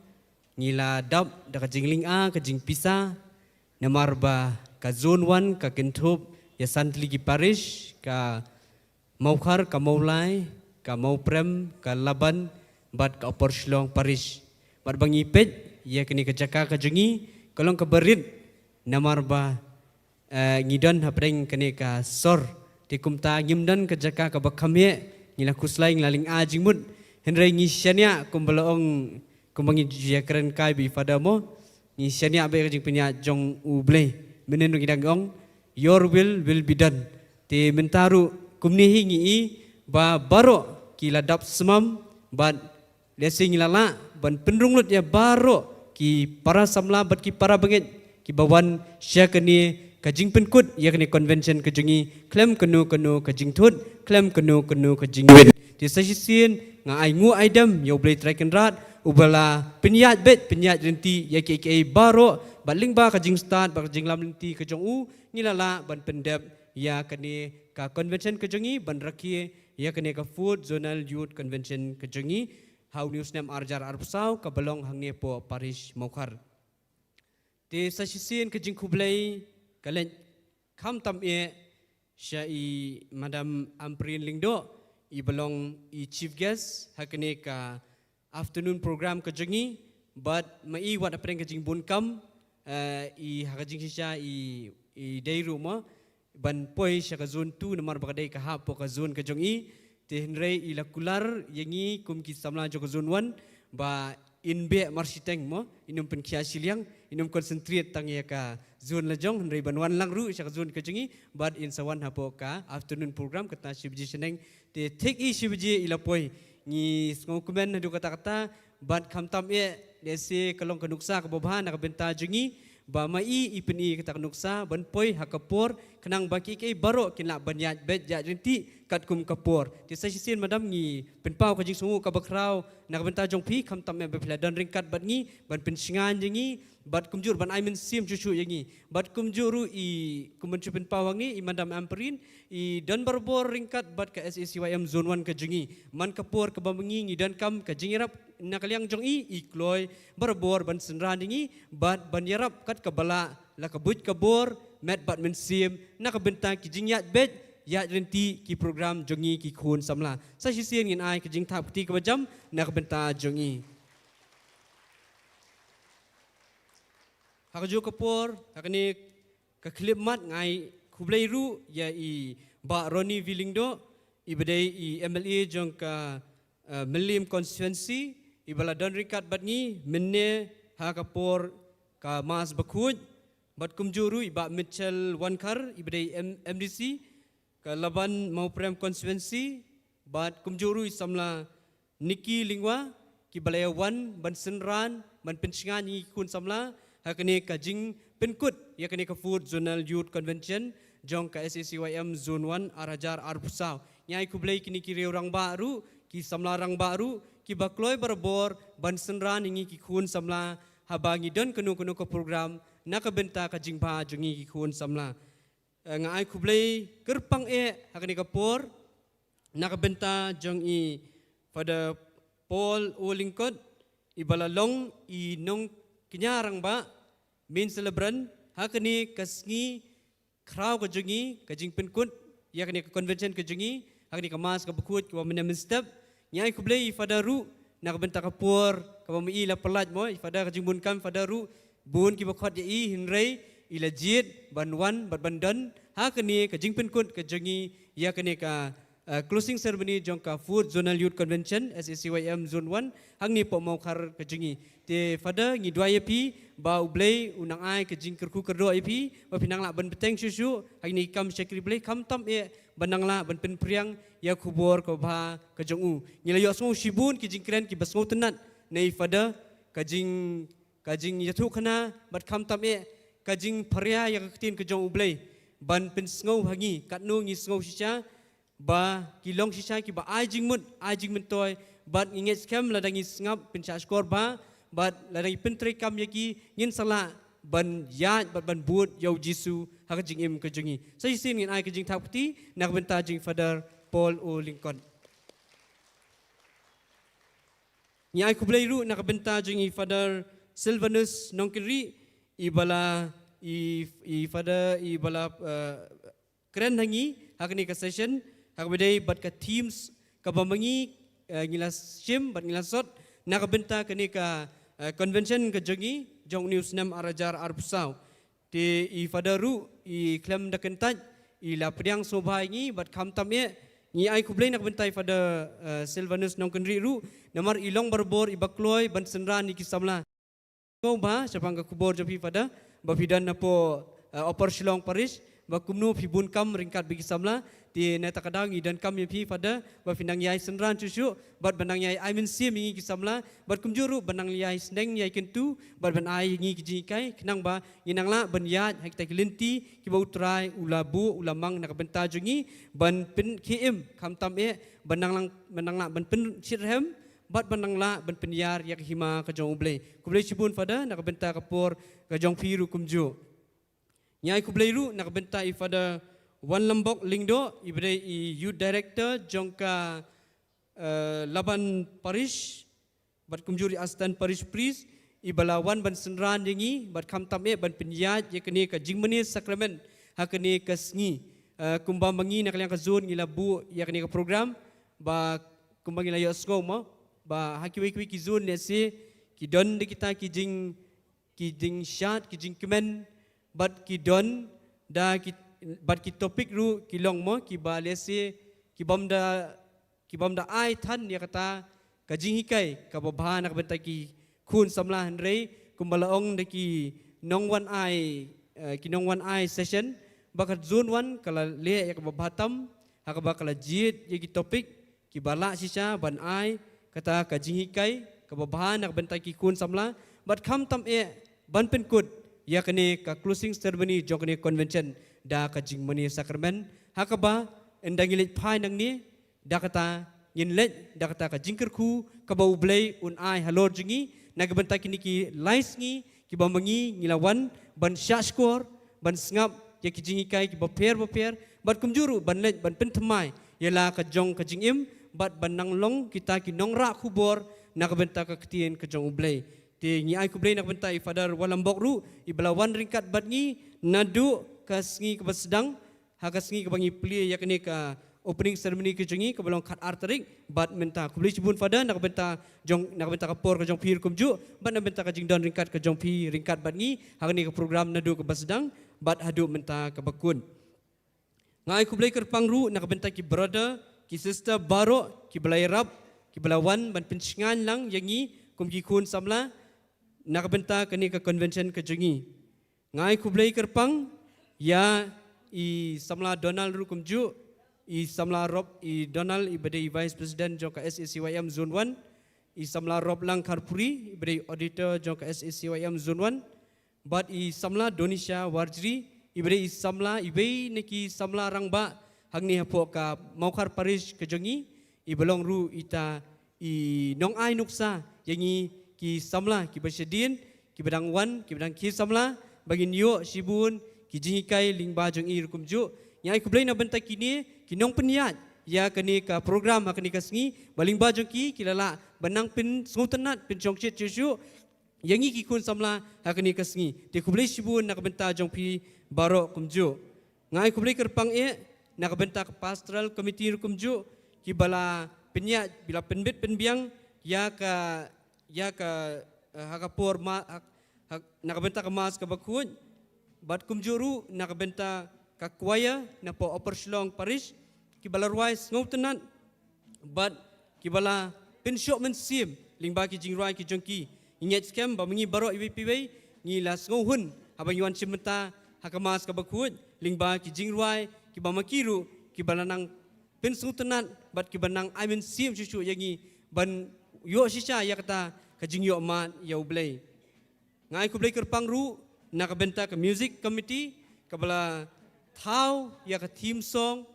ngi la dap da ka jinglynga ka jingpisa, namar ba ka Zone one ka kynthup ïa san tylli ki parish, ka Mawkhar, ka Mawlai, ka Mawprem, ka Laban bad ka Upper Shillong Parish. Bad ba ngi peit ïa kane ka jaka ka jong ngi ka long kaba rit, namar ba eh, ngi don hapdeng kane ka sor. Te kumta ngim don ka jaka kaba kham heh, ngi la khuslai, ngi la lynga jingmut. Hynrei ngi shaniah kumba la ong, kumba ngi ju ïa kren kai bad i Father mo, ngi shaniah bad ka jingpynïaid jong U Blei. Mynhynnin ruh ngi dang ong, "Your will will be done." Te mynta ruh kumne hi ngi i ba baroh ki la dap smam bad lehse ngi la lah ban pynrung lut ïa baroh ki para samla bad ki para bangeit kiba wan sha kane ka jingpynkut ïa kane convention ka jong ngi khlem kano kano ka jingthut, khlem kano kano ka jingwit. Te sa shisien nga ai nguh ai dem ïa U Blei Trai Kynrad uba la pynïaid beit pynïaid lynti ïa kiei kiei baroh bad lyngba ka jingstad bad ka jinglam lynti ka jong u ngi la lah ban pyndep ïa kane ka convention ka jong ngi ban rakhe ïa kane ka Fourth Zonal Youth Convention ka jong ngi ha une u snem ar hajar arphew saw kaba long hangne hapoh Parish Mawkhar. Te sa shisien ka jingkhublei ka leit kham tam eh sha i Madam Ampareen Lyngdoh iba long i chief guest ha kane ka afternoon program ka jong ngi bad ma i wat hapdeng ka jingbun kam, eh, i ha ka jingshisha i, i dei ruh mo ban poi sha ka zone two namar ba ka dei ka hap hapoh ka zone ka jong i. Te hynrei i la kular ïa ngi kum ki samla jong ka zone one ba in beh marshiteng mo, in ym pynkhia shiliang, in ym concentrate tang ïa ka zone la jong, hynrei ban wan lang ruh sha ka zone ka jong i bad in sa wan hapoh ka afternoon program kata shi baje shaneng. Te thik i shi baje i la poi. Ngi sngewkmen haduh katta katta bad khamtam eh lehse ka long ka nuksa kaba bha na ka bynta jong ngi ba ma i i pyni kata ka nuksa ban poi ha ka por khnang ba kiei kiei baroh kin lah ban ïaid beit ïaid ryntih katkum ka por. Te sa shisien madam ngi pynpaw ka jingsngewnguh kaba khraw na ka bynta jong phi khamtam eh ba phi la don ryngkat bad ngi ban pynshngaiñ ïa ngi bad kumjuh ban ai mynsiem shuh shuh ïa ngi. Bad kumjuh ruh i kum ban shu pynpaw hangne i madam Ampareen i don barabor ryngkat bad ka S A C Y M Zone one ka jong ngi. Man ka por kaba ma ngi ngi donkam ka jingïarap na ka liang jong i i kloi barabor ban synran ïa ngi bad ban ïarap kat kaba lah la ka buit ka bor met bad mynsiem na ka bynta ki jingïaid beit ïaid ryntih ki program jong ngi ki khun samla. Sa shisien ngin ai ka jingthap kti kaba jam na ka bynta jong ngi. Ha kajuh ka por ha kane ka khyllipmat nga ai khublei ruh ïa i Bah Ronnie V Lyngdoh iba dei i M L A jong ka, eh, Mylliem constituency iba la don ryngkat bad ngi mynne ha ka por ka Mass Bakhuid bad kumjuh ruh i Bah Mitchell Wankhar iba dei M-, M D C ka Laban Mawprem constituency bad kumjuh ruh i samla Nikki Lyngwa, kiba la ïa wan ban synran ban pynshngaiñ ïa ngi ki khun samla ha kane ka jingpynkut ïa kane ka Fourth Zonal Youth Convention jong ka S A C Y M Zone one ar hajar arphew saw. Ngi ai khublei kine ki riew rangbah ruh, ki samla rangbah ruh, kiba kloi barabor ban synran ïa ngi ki khun samla haba ngi don kano kano ka program na ka bynta ka jingbha jong ngi ki khun samla. Eh, nga ai khublei kyrpang eh ha kane ka por na ka bynta jong i Father Paul O Lyngkot, iba la long i nongkñia rangbah, main celebrant ha kane ka sngi khraw ka jong ngi, ka jingpynkut ïa kane ka convention ka jong ngi ha kane ka Mass kaba khuid kaba mynne mynstep. Ngi ai khublei i Father ruh na ka bynta ka por kaba ma i la pyllait mo, i Father, ka jingbun kam Father ruh, bun kiba khot ïa i, hynrei i la jied ban wan bad ban don ha kane ka jingpynkut ka jong ngi ïa kane ka, uh, closing ceremony jong ka Fourth Zonal Youth Convention S A C Y M Zone one hangne hapoh Mawkhar ka jong ngi. Te Father, ngi duwai ïa phi ba U Blei un nang ai ka jingkyrkhu kyrdoh ïa phi ba phin nang lah ban bteng shuh shuh ha kine ki kam shakri Blei, khamtam eh ban nang lah ban pynphriang ïa ka khubor kaba bha ka jong u. Ngi la ïohsngew shibun ki jingkren kiba sngewtynnat na i Father, ka jing, ka jingïathuhkhana bad khamtam eh ka jingpharia ïa ka ktien ka jong U Blei ban pynsngew ha ngi, katno ngi sngew shisha ba ki long shisha kiba ai jingmut, ai jingmyntoi, bad ngi ngeit skhem lada ngi sngap pynshah shkor bha bad lada ngi pyntreikam ïa ki, ngin sa lah ban ïaid bad ban bud ïa U Jisu ha ka jingim ka jong ngi. Sa shisien ngin ai ka jingthap kti na ka bynta jong i Father Paul O Lyngkot. Ngi ai khublei ruh na ka bynta jong i Father Silvanus Nongkynrih, iba la, i, i Father iba la, eh, kren ha ngi ha kane ka session, ha kaba dei bad ka themes kaba ma ngi, eh, ngi la shim bad ngi la sot na ka bynta kane ka, eh, convention ka jong ngi jong une u snem ar hajar arphew saw. Te i Father ruh i khlem da kyntait i la pdiang sngewbha ïa ngi bad khamtam eh ngi ai khublei na ka bynta i Father, eh, Silvanus Nongkynrih ruh, namar i long barabor iba kloi ban synran ïa ki samla. Sngewbha shaphang ka khubor jong phi Father ba phi don hapoh, eh, Upper Shillong Parish, ba kumno phi bun kam ryngkat bad ki samla. Te na kata ka daw ngi donkam ïa phi Father ba phin nang ïai synran shuh shuh bad ban nang ïai ai mynsiem ïa ngi ki samla, bad kumjuh ruh ban nang ïai sneng ïai kyntu bad ban ai ïa ngi ki jinghikai, khnang ba ngin nang lah ban ïaid ha kita ki lynti kiba U Trai u la buh u la mang na ka bynta jong ngi, ban pynkhie im khamtam eh ban nang lang, ban nang lah ban pynshitrhem bad ban nang lah ban pynïar ïa ka hima ka jong U Blei. Khublei shibun Father na ka bynta ka por ka jong phi ruh kumjuh. Ngi ai khublei ruh na ka bynta i Father Wanlambok Lyngdoh, iba dei i Youth Director jong ka, eh, Laban Parish bad kumjuh ruh i Assistant Parish Priest, iba la wan ban synran ïa ngi bad khamtam eh ban pynïaid ïa kane ka jingmane sakramen ha kane ka sngi. Eh, kumba ma ngi na ka liang ka zone ngi la buh ïa kane ka program, ba kumba ngi la ïohsngew mo ba ha kiwei kiwei ki zone lehse ki don da kita ki jing, ki jingshad, ki jingkmen, bad ki don da ki, bad ki topic ruh ki long mo kiba lehse ki bym da, ki bym da ai than ïa kata ka jinghikai kaba bha na ka bynta ki khun samla, hynrei kumba la ong da ki nongwan ai, eh, ki nongwan ai session, ba ka zone one ka la leh ïa kaba bha tam ha kaba ka la jied ïa ki topic kiba lah shisha ban ai kata ka jinghikai kaba bha na ka bynta ki khun samla, bad khamtam eh ban pynkut ïa kane ka closing ceremony jong kane convention da ka jingmane sakramen, ha kaba ynda ngi leit phai nangne, da kata ngin leit da kata ka jingkyrkhu kaba U Blei un ai halor jong ngi na ka bynta kine ki lai sngi kiba ma ngi ngi la wan ban shah shkor, ban sngap ïa ki jinghikai kiba pher ba pher, bad kumjuh ruh ban leit ban pynthymmai ïa la ka jong ka jingim, bad ban nang long kita ki nongrah khubor na ka bynta ka ktien ka jong U Blei. Te ngi ai khublei na ka bynta i Father Wanlambok ruh, iba la wan ryngkat bad ngi naduh ka sngi kaba sdang, ha ka sngi kaba ngi plie ïa kane ka opening ceremony ka jong ngi kaba long khatar tarik bad mynta. Khublei shibun Father na ka bynta jong, na ka bynta ka por ka jong phi ruh kumjuh, bad na ka bynta ka jingdon ryngkat ka jong phi ryngkat bad ngi ha kane ka program naduh kaba sdang bad haduh mynta kaba kut. Nga ai khublei kyrpang ruh na ka bynta ki brother, ki sister baroh kiba la ïarap, kiba la wan ban pynshngaiñ lang ïa ngi kum ki khun samla na ka bynta kane ka convention ka jong ngi. Nga ai khublei kyrpang ïa i samla Donald ruh kumjuh, I samla Rob i Donald, i ba dei i Vice President jong ka S A C Y M Zone one, i samla Rob Langkharpuri, i ba dei i Auditor jong ka S A C Y M Zone one, bad i samla Donisha Warjri, i ba dei i samla, i wei na ki samla rangbah hangne hapoh ka Mawkhar Parish ka jong ngi, i ba long ruh ita i nongai nuksa ïa ngi ki samla ki ba shadien, ki ba dang wan, ki ba dang ki samla, ba ngin ïoh shibun ki jinghikai lyngba jong i ruh kumjuh. Ngi ai khublei na bynta kine ki nongpynïaid ïa kane ka program ha kane ka sngi, ba lyngba jong ki ki la lah ban nang pynsngewtynnat, pynshongshit shuh shuh ïa ngi ki khun samla ha kane ka sngi. Te khublei shibun na ka bynta jong phi baroh kumjuh. Nga ai khublei kyrpang eh na ka bynta ka Pastoral Committee ruh kumjuh, ki ba la pynïaid, ba la pynbit pynbiang ïa ka, ïa ka, eh, ha ka por ma, ha, ha, na ka bynta ka Mass ka bakhuid, bad kumjuh ruh na ka bynta ka choir napoh Upper Shillong Parish, ki ba la rwai sngewtynnat bad ki ba la pynshoh mynsiem lyngba ki jingrwai ki jong ki. Ngi ngeit skhem ba ma ngi baroh iwei pa iwei ngi la sngewhun haba ngi wan shim bynta ha ka Mass ka bakhuid lyngba ki jingrwai ki ba ma ki ruh ki ba la nang pynsngewtynnat bad ki ba nang ai mynsiem shuh shuh ïa ngi ban ïoh shisha ïa kata ka jingïoh mad ïa U Blei. Nga ai khublei kyrpang ruh na ka bynta ka Music Committee, ka ba la thaw ïa ka theme song,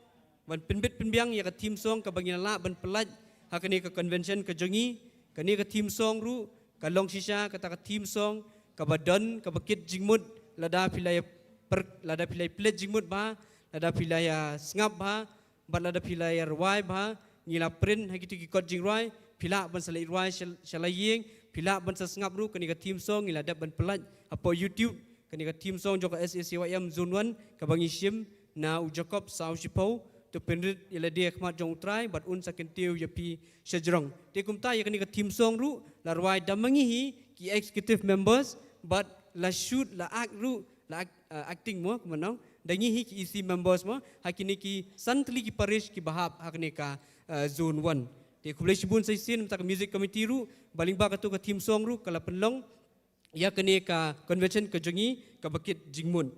ban pynbit pynbiang ïa ka theme song ka ba ngin lah ban pyllait ha kane ka convention ka jong ngi. Kane ka theme song ruh ka long shisha kata ka theme song ka ba don, ka ba kit jingmut lada phi la ïa per-, lada phi la ïa pynleit jingmut bha, lada phi la ïa sngap bha, bad lada phi la ïa rwai bha, ngi la print ha kito ki kot jingrwai, phi lah ban sa leit rwai sha, sha la ïing, phi lah ban sa sngap ruh kane ka theme song, ngi la dep ban pyllait hapoh YouTube, kane ka theme song jong ka S A C Y M Zone one, ka ba ngi shim na u Jacob Saw Shiphew, to pynrit ïa lade ha khmat jong U Trai, bad un sa kyntiew ïa phi sha jrong. Te kumta ïa kane ka theme song ruh, la rwai da ma ngi hi ki executive members, bad la shoot, la act ruh, la act, uh, acting mo, kumno, da ngi hi ki E C members mo, ha kine ki san tylli ki parish ki ba hap ha kane ka, uh, Zone one. Te khublei shibun sa shisien na ka bynta ka Music Committee ruh, ba lyngba kato ka theme song ruh ka la pynlong ïa kane ka convention ka jong ngi ka ba kit jingmut.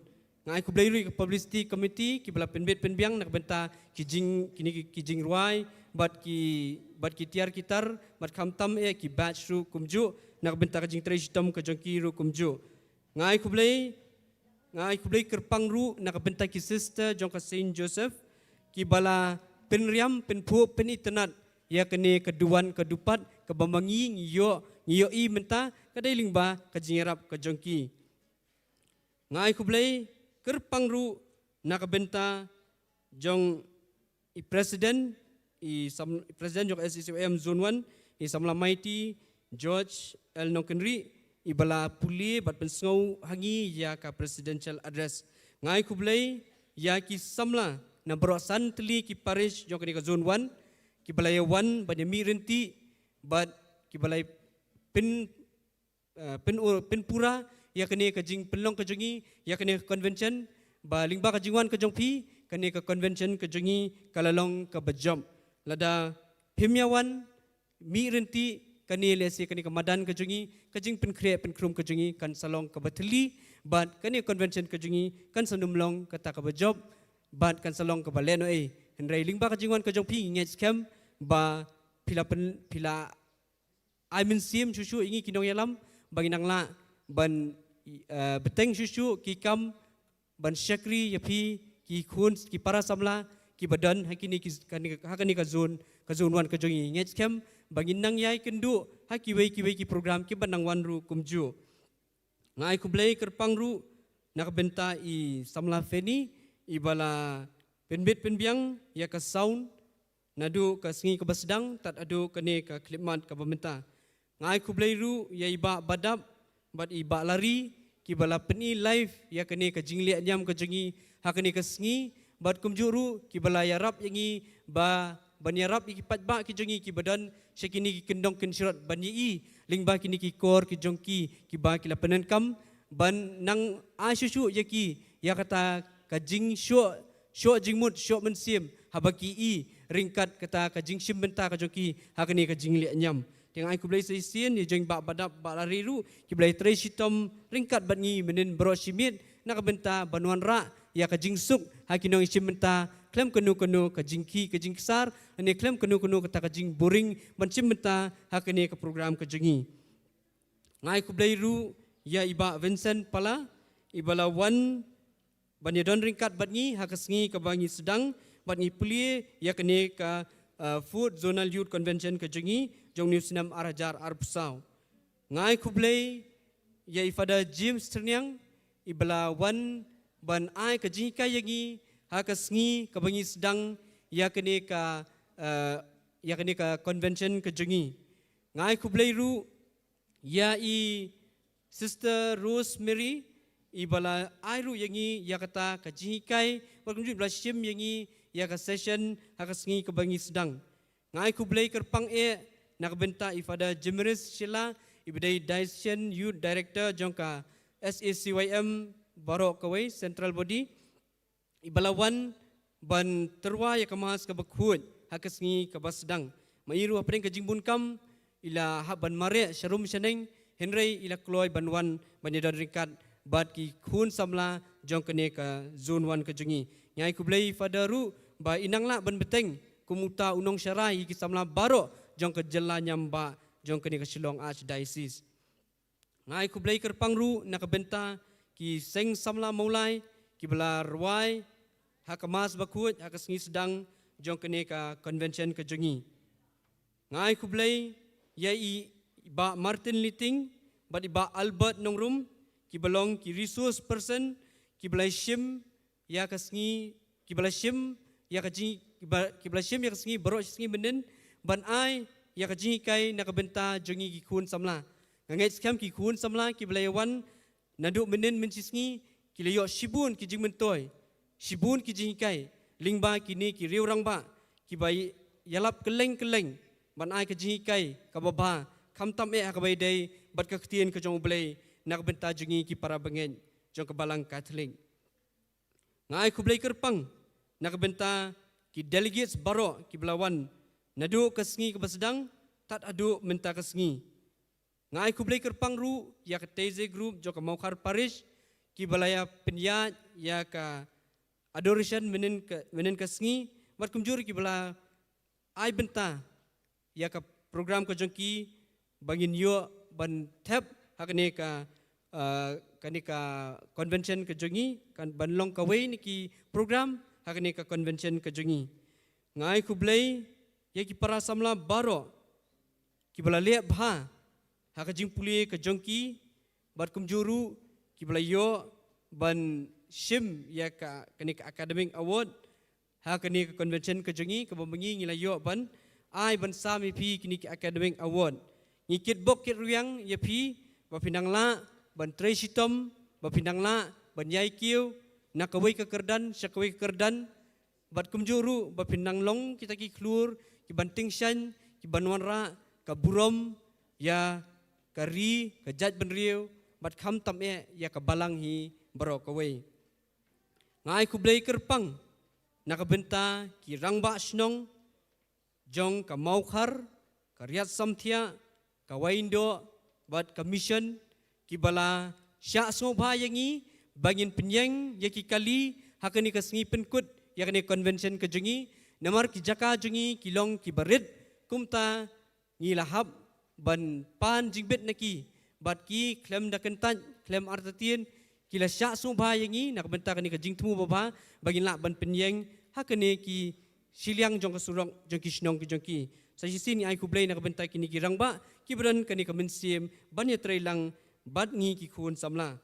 Nga ai khublei ruh ïa ka Publicity Committee ki ba la pynbit pynbiang na ka bynta ki jing, kine ki, ki jingrwai, bad ki, bad ki tiar ki tar, bad khamtam eh ki badge ruh kumjuh, na ka bynta ka jingtrei shitom ka jong ki ruh kumjuh. Nga ai khublei, nga ai khublei kyrpang ruh na ka bynta ki sister jong ka Saint Joseph, ki ba la pynriam, pynphuh, pynitynnad ïa kane ka duwan ka dupat, ka ba ma ngi ngi ïoh, ngi ïohi mynta, ka dei lyngba ka jingïarap ka jong ki. Nga ai khublei kyrpang ruh na ka bynta jong i President, i sam-, i President jong S A C Y M Zone one, i samla Mighty George L Nongkynrih, i ba la pule bad pynsngew ha ngi ïa ka Presidential Address. Nga ai khublei ïa ki samla na baroh san tylli ki parish jong kane ka Zone one, ki ba la ïa wan ban ïa mih ryntih, bad ki ba la ïa pyn, uh, pyn, pynpura ïa kane ka jingpynlong ka jong ngi, ïa kane ka convention, ba lyngba ka jingwan ka jong phi, kane ka convention ka jong ngi ka la long ka ba jop. Lada phim ïa wan mih ryntih, kane lehse kane ka madan ka jong ngi, ka jingpynkhreh pynkhrum ka jong ngi kan sa long ka ba thylli, bad kane ka convention ka jong ngi kan sa nym long kata ka ba jop, bad kan sa long ka ba lehnohei. Hynrei lyngba ka jingwan ka jong phi ngi ngeit skhem ba phi la pyn, phi la ai mynsiem shuh shuh ïa ngi ki nongïalam, ba ngin nang lah ban, eh, bteng shuh shuh ki kam ban shakri ïa phi ki khun, ki para samla ki ba don ha kine ki, kane, ha kane ka zone, ka Zone one ka jong ngi. Ngeit skhem ba ngin nang ïai kynduh ha kiwei kiwei ki program ki ba nang wan ruh kumjuh. Nga ai khublei kyrpang ruh na ka bynta i samla Fanny, i ba la pynbit pynbiang ïa ka sound naduh ka sngi ka ba sdang tad haduh kane ka khyllipmat ka ba mynta. Nga ai khublei ruh ïa i Bah Badap bad i Bah Lari, ki ba la pyni live ïa kane ka jingleh niam ka jong ngi ha kane ka sngi, bad kumjuh ruh ki ba la ïarap ïa ngi ba ban ïarap ïa ki paidbah ki jong ngi ki ba don sha kine ki kyndong kynshrot ban ïohi lyngba kine ki kor ki jong ki, ki ba ki la pyndonkam ban nang ai shuh shuh ïa ki ïa kata ka jingshoh, shoh jingmut, shoh mynsiem haba ki ïohi ryngkat kata ka jingshim bynta ka jong ki ha kane ka jingleh niam. Te nga ai khublei sa shisien ïa jong i Bah Badap, Bah Lari ruh, ki ba la ïatrei shitom ryngkat bad ngi mynhynnin baroh shi miet na ka bynta ban wanrah ïa ka jingsuk ha ki nongshim bynta khlem kano kano ka jingkhih ka jingksar, ne khlem kano kano kata ka jingburing ban shim bynta ha kane ka program ka jong ngi. Nga ai khublei ruh ïa i Bah Vincent Pala, iba la wan ban ïadon ryngkat bad ngi ha ka sngi kaba ngi sdang bad ngi plie ïa kane ka, uh, Fourth Zonal Youth Convention ka jong ngi jong une u snem ar hajar arphew saw. Nga ai khublei ïa i Father James Tyrniang, iba la wan ban ai ka jinghikai ïa ngi ha ka sngi kaba ngi sdang ïa kane ka, uh, ïa kane ka convention ka jong ngi. Nga ai khublei ruh ïa i Sister Rosemary, iba la ai ruh ïa ngi ïa kata ka jinghikai, bad kumjuh iba la shim ïa ngi ïa ka session ha ka sngi kaba ngi sdang. Nga ai khublei kyrpang eh na ka bynta i Father Jimiris Shylla, iba dei Diocesan Youth Director jong ka S A C Y M baroh kawei, Central Body, iba la wan ban tyrwa ïa ka Mass kaba khuid ha ka sngi kaba sdang. Ma i ruh hapdeng ka jingbun kam i la hap ban mareh sharum shaneng, hynrei i la kloi ban wan ban ïadon ryngkat bad ki khun samla jong kane ka Zone One ka jong ngi. Nga ai khublei Father ruh ba i nang lah ban bteng kum uta u nongsharai ïa ki samla baroh jong ka jylla niam bah jong kane ka Shillong Archdiocese. Nga ai khublei kyrpang ruh na ka bynta ki seng samla Mawlai kiba la rwai ha ka Mass bakhuid ha ka sngi sdang jong kane ka convention ka jong ngi. Nga ai khublei ïa i Bah Martin Liting bad i Bah Albert Nongrum, kiba long ki resource person, kiba la shim ïa ka sngi, kiba la shim ïa ka jing, kiba, kiba la shim ïa ka sngi baroh shi sngi mynnin ban ai ïa ka jinghikai na ka bynta jong ngi ki khun samla. Nga ngeit skhem ki khun samla kiba la ïa wan naduh mynnin mynshisngi ki la ïoh shibun ki jingmyntoi, shibun ki jinghikai lyngba kine ki riew rangbah kiba ïalap kylleng kylleng ban ai ka jinghikai kaba bha, khamtam eh ha kaba ïadei bad ka ktien ka jong U Blei na ka bynta jong ngi ki para bangeit jong ka Balang Katholik. Nga ai khublei kyrpang na ka bynta ki delegates baroh kiba la wan naduh ka sngi kaba sdang tad haduh mynta ka sngi. Nga ai khublei kyrpang ruh ïa ka Taizé Group jong ka Mawkhar Parish kiba la ïa pynïaid ïa ka adoration mynnin ka, mynnin ka sngi, bad kumjuh ruh kiba la ai bynta ïa ka program ka jong ki ba ngin ïoh ban thep ha kane ka, ah, kane ka convention ka jong ngi, kan ban long kawei na ki program ha kane ka convention ka jong ngi. Nga ai khublei ïa ki para samla baroh kiba la leh bha ha ka jingpule ka jong ki, bad kumjuh ruh kiba la ïoh ban shim ïa ka, kane ka academic award ha kane ka convention ka jong ngi, kaba ma ngi ngi la ïoh ban ai ban sam ïa phi kine ki academic award. Ngi kitbok kitrwiang ïa phi ba phin nang lah ban trei shitom, ba phin nang lah ban ïai kiew na kawei ka kyrdan sha kawei ka kyrdan, bad kumjuh ruh ba phin nang long kita ki khlur kiban tyngshaiñ, kiban wanrah ka burom ïa ka ri, ka jaitbynriew, bad khamtam eh ïa ka balang hi baroh kawei. Nga ai khublei kyrpang na ka bynta ki rangbah shnong jong ka Mawkhar, ka Riat Samthiah, ka Waindoh bad ka Mission, kiba la shah sngewbha ïa ngi ba ngin pynïeng ïa ki kali ha kane ka sngi pynkut ïa kane ka convention ka jong ngi. Namar ki jaka jong ngi ki long kiba rit, kumta ngi la hap ban pan jingbit na ki, bad ki khlem da kyntait khlem artatien ki la shah sngewbha ïa ngi na ka bynta kane ka jingthmu babha ba ngin lah ban pynïeng ha kine ki shiliang jong ka surok jong ki shnong ki jong ki. Sa shisien ngi ai khublei na ka bynta kine ki rangbah kiba don kane ka mynsiem ban ïatrei lang bad ngi ki khun samla.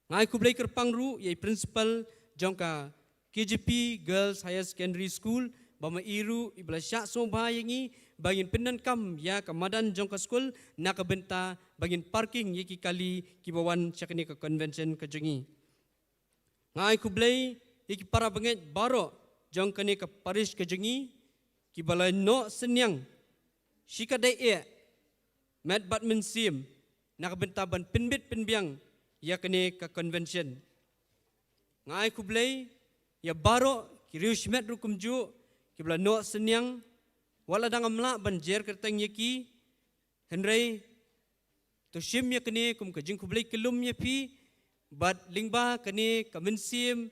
Nga ai khublei kyrpang ruh ïa i principal jong ka K J P Girls Higher Secondary School, ba ma i ruh iba la shah sngewbha ïa ngi ba ngin pyndonkam ïa ka madan jong ka skul na ka bynta ba ngin parking ïa ki kali kiba wan sha kane ka convention ka jong ngi. Nga ai khublei ïa ki para bangeit baroh jong kane ka parish ka jong ngi kiba la noh synñiang shikatdei eh, met bad mynsiem, na ka bynta ban pynbit pynbiang ïa kane ka convention. Nga ai khublei ïa baroh ki riew shimet ruh kumjuh kiba la noh synñiang, wat la dang ym lah ban jer kyrteng ïa ki, hynrei to shim ïa kane kum ka jingkhublei kyllum ïa phi Bad lyngba kane ka mynsiem,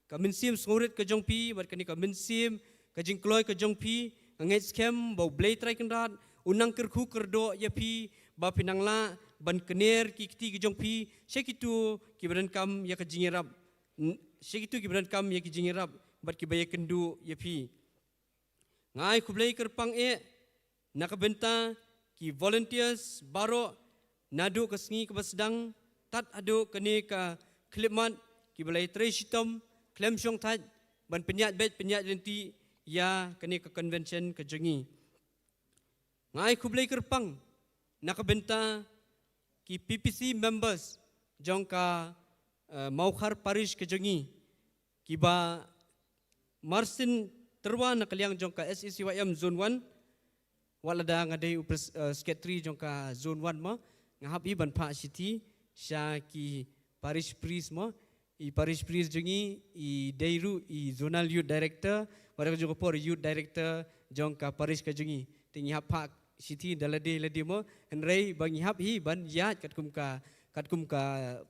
ka mynsiem sngewrit ka jong phi, bad kane ka mynsiem ka jingkloi ka jong phi, nga ngeit skhem ba U Blei Trai Kynrad un nang kyrkhu kyrdoh ïa phi, ba phin nang lah ban kner ki kti ki jong phi sha kito kiba donkam ïa ka jingïarap, n- sha kito kiba donkam ïa ka jingïarap bad kiba ïakynduh ïa phi. Nga ai khublei kyrpang eh na ka bynta ki volunteers baroh, naduh ka sngi kaba sdang tad haduh kane ka khyllipmat, kiba la ïatrei shitom khlem shongthait ban pynïaid beit pynïaid lynti ïa kane ka convention ka jong ngi. Nga ai khublei kyrpang na ka bynta ki P P C members jong ka, eh, Mawkhar Parish ka jong ngi, kiba marsien tyrwa na ka liang jong ka S A C Y M Zone one. Wat lada nga dei u pres- eh, secretary jong ka Zone one mo, nga hap hi ban phah shithi sha ki parish priest mo. I parish priest jong ngi i dei ruh i zonal youth director, wat la ka juh ka por youth director jong ka parish ka jong ngi. Te ngi hap phah shithi da lade lade mo, hynrei ba ngi hap hi ban ïaid katkum ka, katkum ka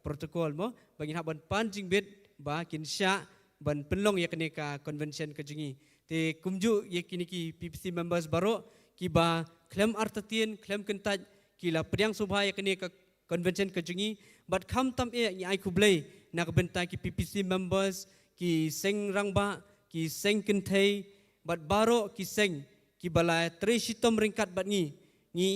protocol mo, ba ngi hap ban pan jingbit ba kin shah ban pynlong ïa kane ka convention ka jong ngi. Te kumjuh ïa kine ki P P C members baroh, kiba khlem artatien khlem kyntait ki la pdiang sngewbha ïa kane ka convention ka jong ngi. Bad khamtam eh ngi ai khublei na ka bynta ki P P C members, ki seng rangbah, ki seng kynthei, bad baroh ki seng kiba la trei shitom ryngkat bad ngi. Ngi,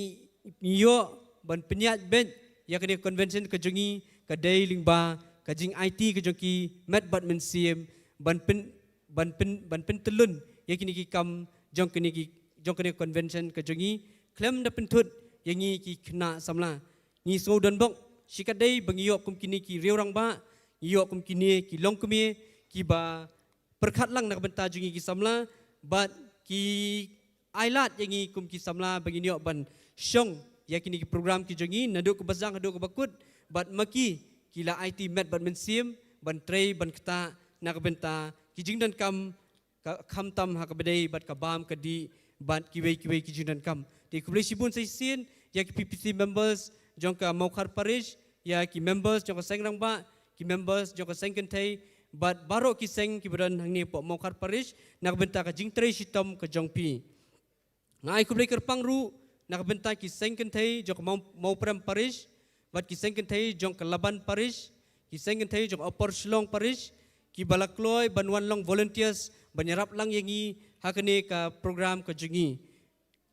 ngi ïoh ban pynïaid beit ïa kane ka convention ka jong ngi ka dei lyngba ka jingaiti ka jong ki met bad mynsiem ban pyn- ban pyn- ban pyntyllun ïa kine ki kam jong kine ki, jong kane ka convention ka jong ngi, khlem da pynthut ïa ngi ki khynnah samla. Ngi sngew donbok shikatdei ba ngi ïoh kum kine ki riew rangbah, ngi ïoh kum kine ki longkmie kiba pyrkhat lang na ka bynta jong ngi ki samla, bad ki ailad ïa ngi kum ki samla ba ngin ïoh ban shong ïa kine ki program ki jong ngi, naduh kaba sdang haduh kaba kut. Bad ma ki, ki la aiti met bad mynsiem ban trei ban ktah na ka bynta ki jingdonkam, ka khamtam ha kaba dei bad ka bam ka dih bad kiwei kiwei ki jingdonkam. Te khublei shibun sa shisien ïa ki P P C members jong ka Mawkhar Parish, ïa ki members jong ka seng rangbah, ki members jong ka seng kynthei, bad baroh ki seng kiba don hangne hapoh Mawkhar Parish na ka bynta ka jingtrei shitom ka jong phi. Nga ai khublei kyrpang ruh na ka bynta ki seng kynthei jong ka Maw- Mawprem Parish, bad ki seng kynthei jong ka Laban Parish, ki seng kynthei jong ka Upper Shillong Parish, kiba la kloi ban wan long volunteers ban ïarap lang ïa ngi ha kane ka program ka jong ngi.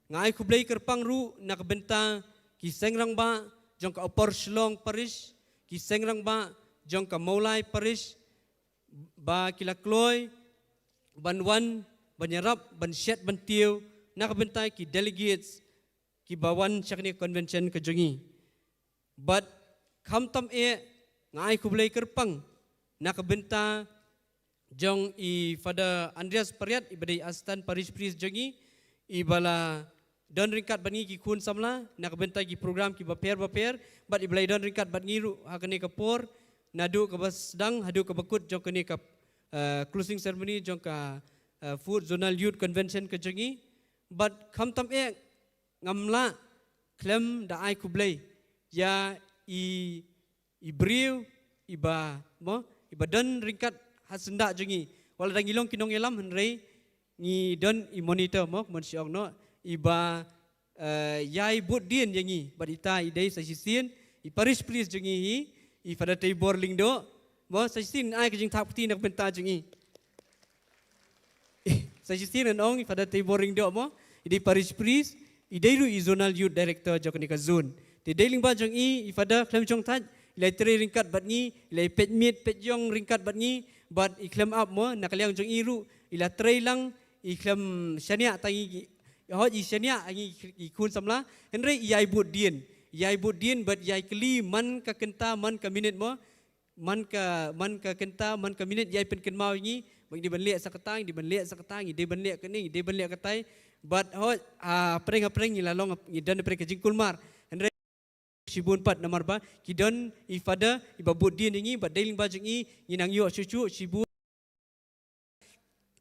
Nga ai khublei kyrpang ruh na ka bynta ki seng rangbah jong ka Upper Shillong Parish, ki seng rangbah jong ka Mawlai Parish, ba ki la kloi ban wan ban ïarap ban shet ban tiew na ka bynta ki delegates kiba wan sha kane ka convention ka jong ngi. Bad khamtam eh nga ai khublei kyrpang na ka bynta jong i Father Andreas Pariat, iba dei Assistant Parish Priest jong ngi, iba la don ryngkat bad ngi ki khun samla na ka bynta ki program kiba pher bapher, bad iba la don ryngkat bad ngi ruh ha kane ka por, naduh kaba sdang haduh kaba kut jong kane ka, eh, closing ceremony jong ka, eh, Fourth Zonal Youth Convention ka jong ngi. Bad khamtam eh ngam lah khlem da ai khublei ïa i, i briew iba mo, iba don ryngkat ha syndah jong ngi. Wat lada ngi long ki nongïalam hynrei ngi don i monitor mo, kumba shu ong noh, iba, eh, ïai bud dien ïa ngi, bad ita i dei sa shisien i parish priest jong ngi hi, i Father Teibor Lyngdoh. Mo, sa shisien ai ka jingthap kti na ka bynta jong ngi. Sa shisien ngan ong i Father Teibor Lyngdoh mo, i dei parish priest, i dei ruh i zonal youth director jong kane ka zone. Te dei lyngba jong i, i Father khlem shongthait i la trei ryngkat bad ngi, i la peit miet peit ïong ryngkat bad ngi, bad i khlem ap mo, na ka liang jong i ruh i la trei lang, i khlem shaniah tang ïa ngi, hooid i shaniah ïa ngi i khun samla, hynrei i ïai bud dien, i ïai bud dien bad i ïai kylli man ka kynta man ka minit mo, man ka, man ka kynta man ka minit i ïai pynkynmaw ïa ngi ba ngi dei ban leh sa kata, ngi dei ban leh sa kata, ngi dei ban leh kane, ngi dei ban leh katai. Bad hooid, ah, hapdeng hapdeng ngi la long, ngi don hapdeng ka jingkulmar. Hynrei shibun pat namar ba ki don i Father iba bud dien ïa ngi, bad dei lyngba jong i ngin nang ïoh shuh shuh shibun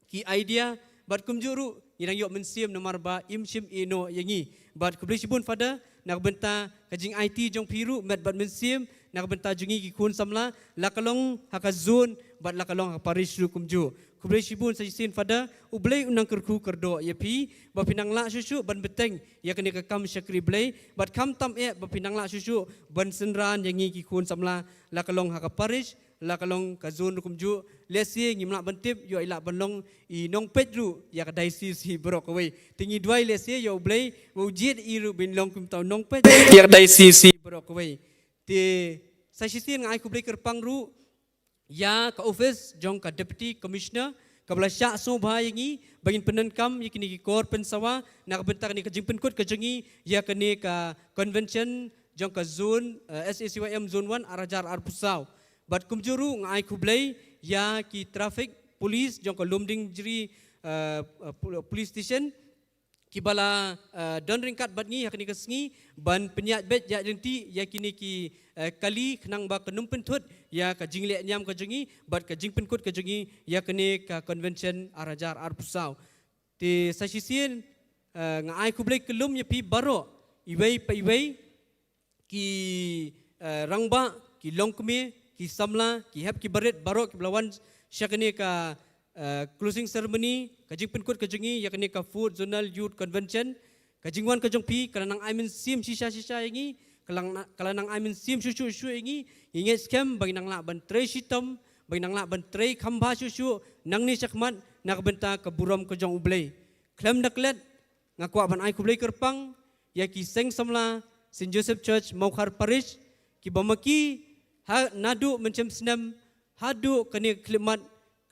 ki idea, bad kumjuh ruh ngin nang ïoh mynsiem namar ba im shym ïehnoh ïa ngi. Bad khublei shibun Father na ka bynta ka jingaiti jong phi ruh met bad mynsiem na ka bynta jong ngi ki khun samla, la ka long ha ka zone bad la ka long ha ka parish ruh kumjuh. Khublei shibun sa shisien Father, U Blei un nang kyrkhu kyrdoh ïa phi ba phin nang lah shuh shuh ban bteng ïa kane ka kam shakri Blei, bad khamtam eh ba phin nang lah shuh shuh ban synran ïa ngi ki khun samla, la ka long ha ka parish, la ka long ka zone ruh kumjuh. Lehse ngim lah ban tip ïoh i lah ban long i nongpeit ruh ïa ka diocese hi baroh kawei. Te ngi duwai lehse ïa U Blei ba u jied i ruh ban long kumta u nongpeit ïa ka diocese hi baroh kawei. Te sa shisien nga ai khublei kyrpang ruh ïa ka office jong ka Deputy Commissioner kaba la shah sngewbha ïa ngi ba ngin pyndonkam ïa kine ki kor pynsawa na ka bynta kane ka jingpynkut ka jong ngi ïa kane ka convention jong ka zone, eh, S A C Y M Zone one ar hajar arphew saw. Bad kumjuh ruh nga ai khublei ïa ki traffic police jong ka Lumdiengjri, eh, eh, pol-, police station kiba la, eh, don ryngkat bad ngi ha kane ka sngi ban pynïaid beit ïaid ryntih ïa kine ki, eh, kali khnang ba kan ym pynthut ïa ka jingleh niam ka jong ngi bad ka jingpynkut ka jong ngi ïa kane ka convention ar hajar arphew saw. Te sa shisien, eh, nga ai khublei kyllum ïa phi baroh iwei pa iwei, ki, eh, rangbah, ki longkmie, ki samla, ki hep ki barit baroh kiba la wan sha kane ka, eh, closing ceremony, ka jingpynkut ka jong ngi ïa kane ka Fourth Zonal Youth Convention. Ka jingwan ka jong phi ka la nang ai mynsiem shisha shisha ïa ngi, ka la nang, ka la nang ai mynsiem shuh shuh shuh ïa ngi. Ngi ngeit skhem ba ngin nang lah ban trei shitom, ba ngin nang lah ban trei kham bha shuh shuh nangne shakhmat na ka bynta ka burom ka jong U Blei. Khlem da klet, nga kwah ban ai khublei kyrpang ïa ki seng samla Saint Joseph Church Mawkhar Parish, kiba ma ki ha naduh mynshem snem haduh kane ka khyllipmat,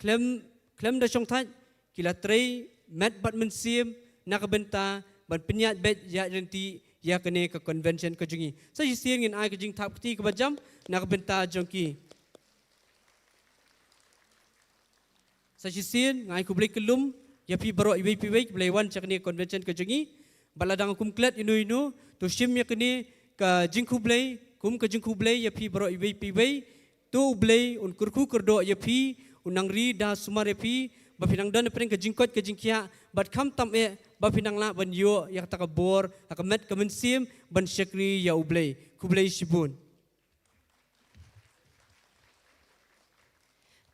khlem, khlem da shongthait, ki la trei met bad mynsiem na ka bynta ban pynïaid beit ïaid ryntih ïa kane ka convention ka jong ngi. Sa shisien ngin ai ka jingthap kti kaba jam na ka bynta jong ki. Sa shisien nga ai khublei kyllum ïa phi baroh iwei pa iwei kiba la wan sha kane ka convention ka jong ngi. Bad lada nga kum klet ïano ïano, to shim ïa kane ka jingkhublei kum ka jingkhublei ïa phi baroh iwei pa iwei. To U Blei un kyrkhu kyrdoh ïa phi, un nang ri da sumar ïa phi, ba phin nang don hapdeng ka jingkoit ka jingkhiah, bad khamtam eh ba phin nang lah ban ïoh ïa kata ka bor ha ka met ka mynsiem ban shakri ïa U Blei. Khublei shibun.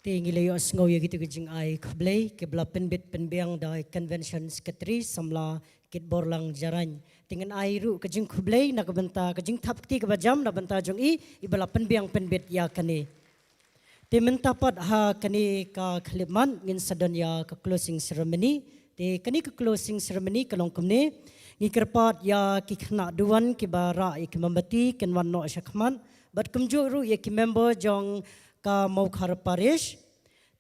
Te ngi la ïohsngew ïa kito ki jingai khublei kiba la pynbit pynbiang da i Convention Secretary samla Kitborlang Jarain. Te ngin ai ruh ka jingkhublei na ka bynta ka jingthap kti kaba jam na bynta jong i, iba la pynbiang pynbit ïa kane. Te mynta pat ha kane ka khyllipmat ngin sa don ïa ka closing ceremony. Te kane ka closing ceremony ka long kumne. Ngi kyrpad ïa ki khynnah duwan kiba rah ïa ki mombati kin wan noh shakhmat. Bad kumjuh ruh ïa ki member jong ka Mawkhar Parish.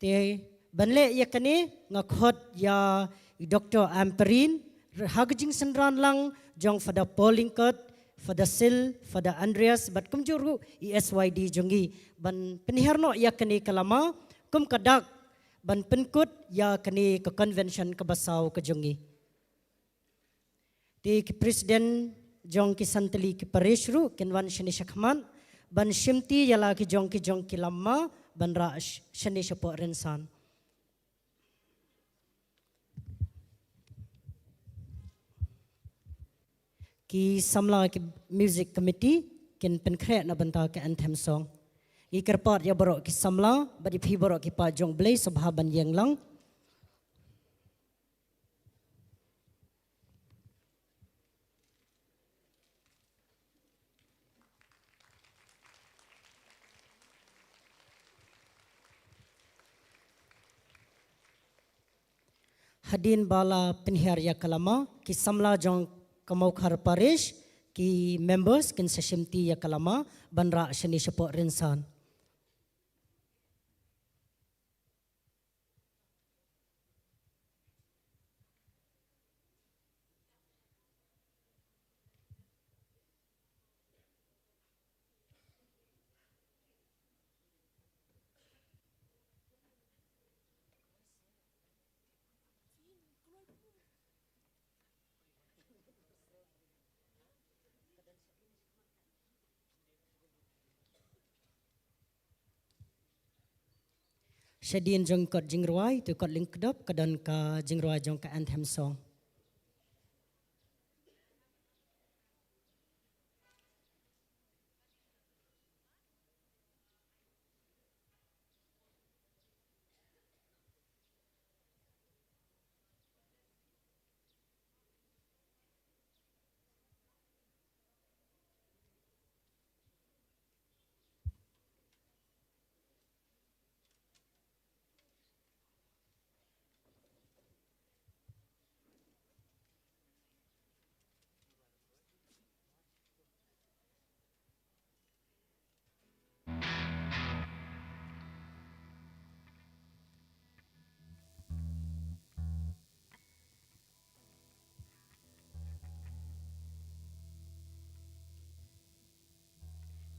Te ban leh ïa kane nga khot ïa i Doctor Ampareen, ha ka jingsynran lang jong Father Paul Lyngkot, Father Sil, Father Andreas, bad kumjuh ruh i S Y D jong ngi ban pynhiar noh ïa kane ka lama kum ka dak ban pynkut ïa kane ka convention kaba saw ka jong ngi. Te ki president jong ki san tylli ki parish ruh kin wan shane shakhmat ban shimti ïa la ki jong ki jong ki lama ban rah sh-, shane shapoh rynsan. Ki samla ki music committee kin pynkhreh na bynta ka anthem song. Ngi kyrpad ïa baroh ki samla bad ïa phi baroh ki paid jong U Blei sngewbha ban ïeng lang. Hadien ba la pynhiar ïa ka lama, ki samla jong ka Mawkhar Parish, ki members kin sa shimti ïa ka lama ban rah shane shapoh rynsan. Shadien jong kot jingrwai, to kot lyngkdop, ka don ka jingrwai jong ka anthem song.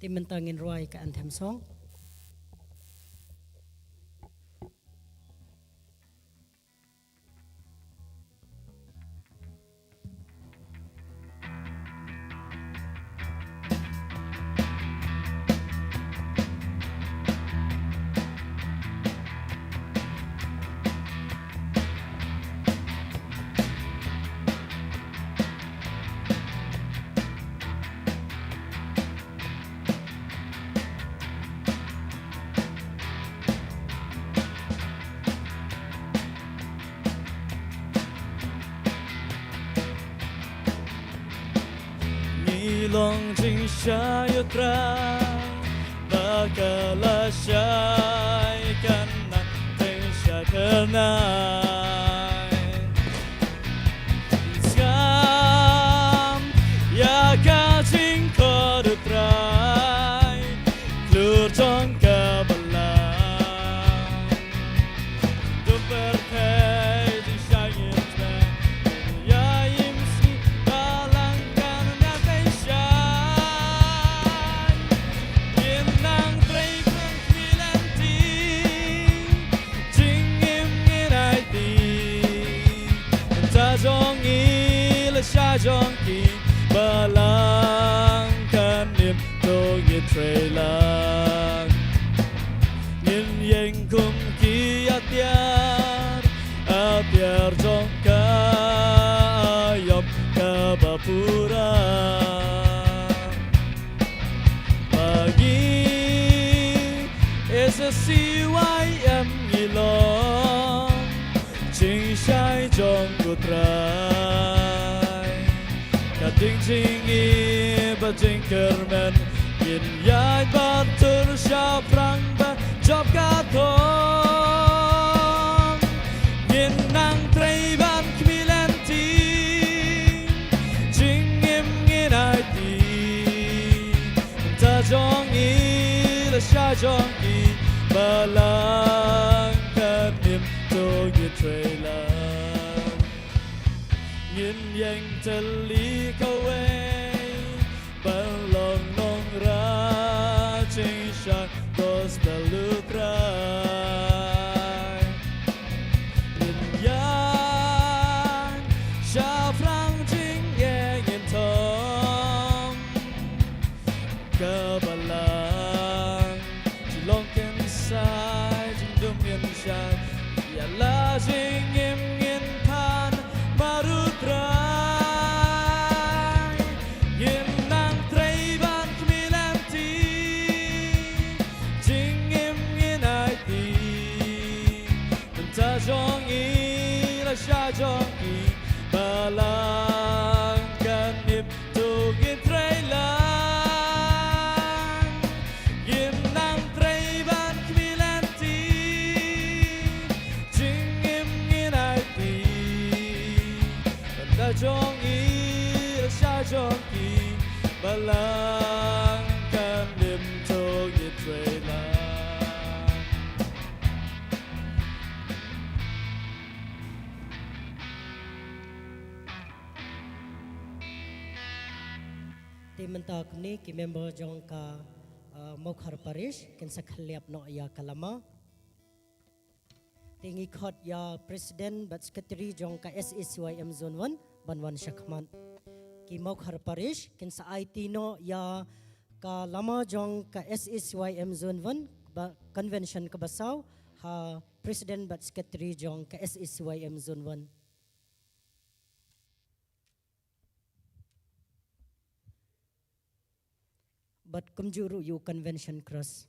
Te mynta ngin rwai ka anthem song. Ngi long jingshai, O Trai, ba ka lashai kan nang teng sha kynai. Skhem ïa ka jingkhot, O Trai, klur jong ka balang. Dum pyrthei jingshai ngin teng, ïa im sngi balang kan ïa teng shai. Ngin nang trei ban khmih lynti, jingim ngin aiti. Mynta jong ngi lashai jong ki, balang kan im to ngin trei lang. Ngin ïeng kum ki atiar, atiar jong ka aïom kaba pura. Ba ngi S S C Y M ngi long jingshai jong U Trai. Ka ding jingim bad jingkyrmen ngin ïaid bad tur shaphrang ba jop ka thong. Ngin nang trei ban khmih lynti, jingim ngin aiti. Mynta jong ngi lashai jong ki, balang kan im to ngin trei lang. Ngin ïeng tylli kawei ban long nongrwai jingshai gospel U Trai. Ngin ïeng shaphrang jingïeng ngin thong. Ka balang jong long kin sai, jingdum ngin shai, ïa la jingim ngin pan bad U Trai. Ngin nang trei ban khmih lynti, jingim ngin aiti. Mynta jong ngi lashai jong ki, balang kan im to ngin trei lang. Ngin nang trei ban khmih lynti, jingim ngin aiti. Mynta jong ngi lashai jong ki, balang kan im to ngin trei lang. Te mynta kumne ki member jong ka, uh, Mawkhar Parish kin sa khylliap noh ïa ka lama. Te ngi khot ïa President bad Secretary jong ka S A C Y M Zone One ban wan shakhmat. Ki Mawkhar Parish kin sa aiti noh ïa ka lama jong ka S A C Y M Zone One ba convention kaba saw ha President bad Secretary jong ka S A C Y M Zone One. Bad kumjuh ruh ïa u convention cross.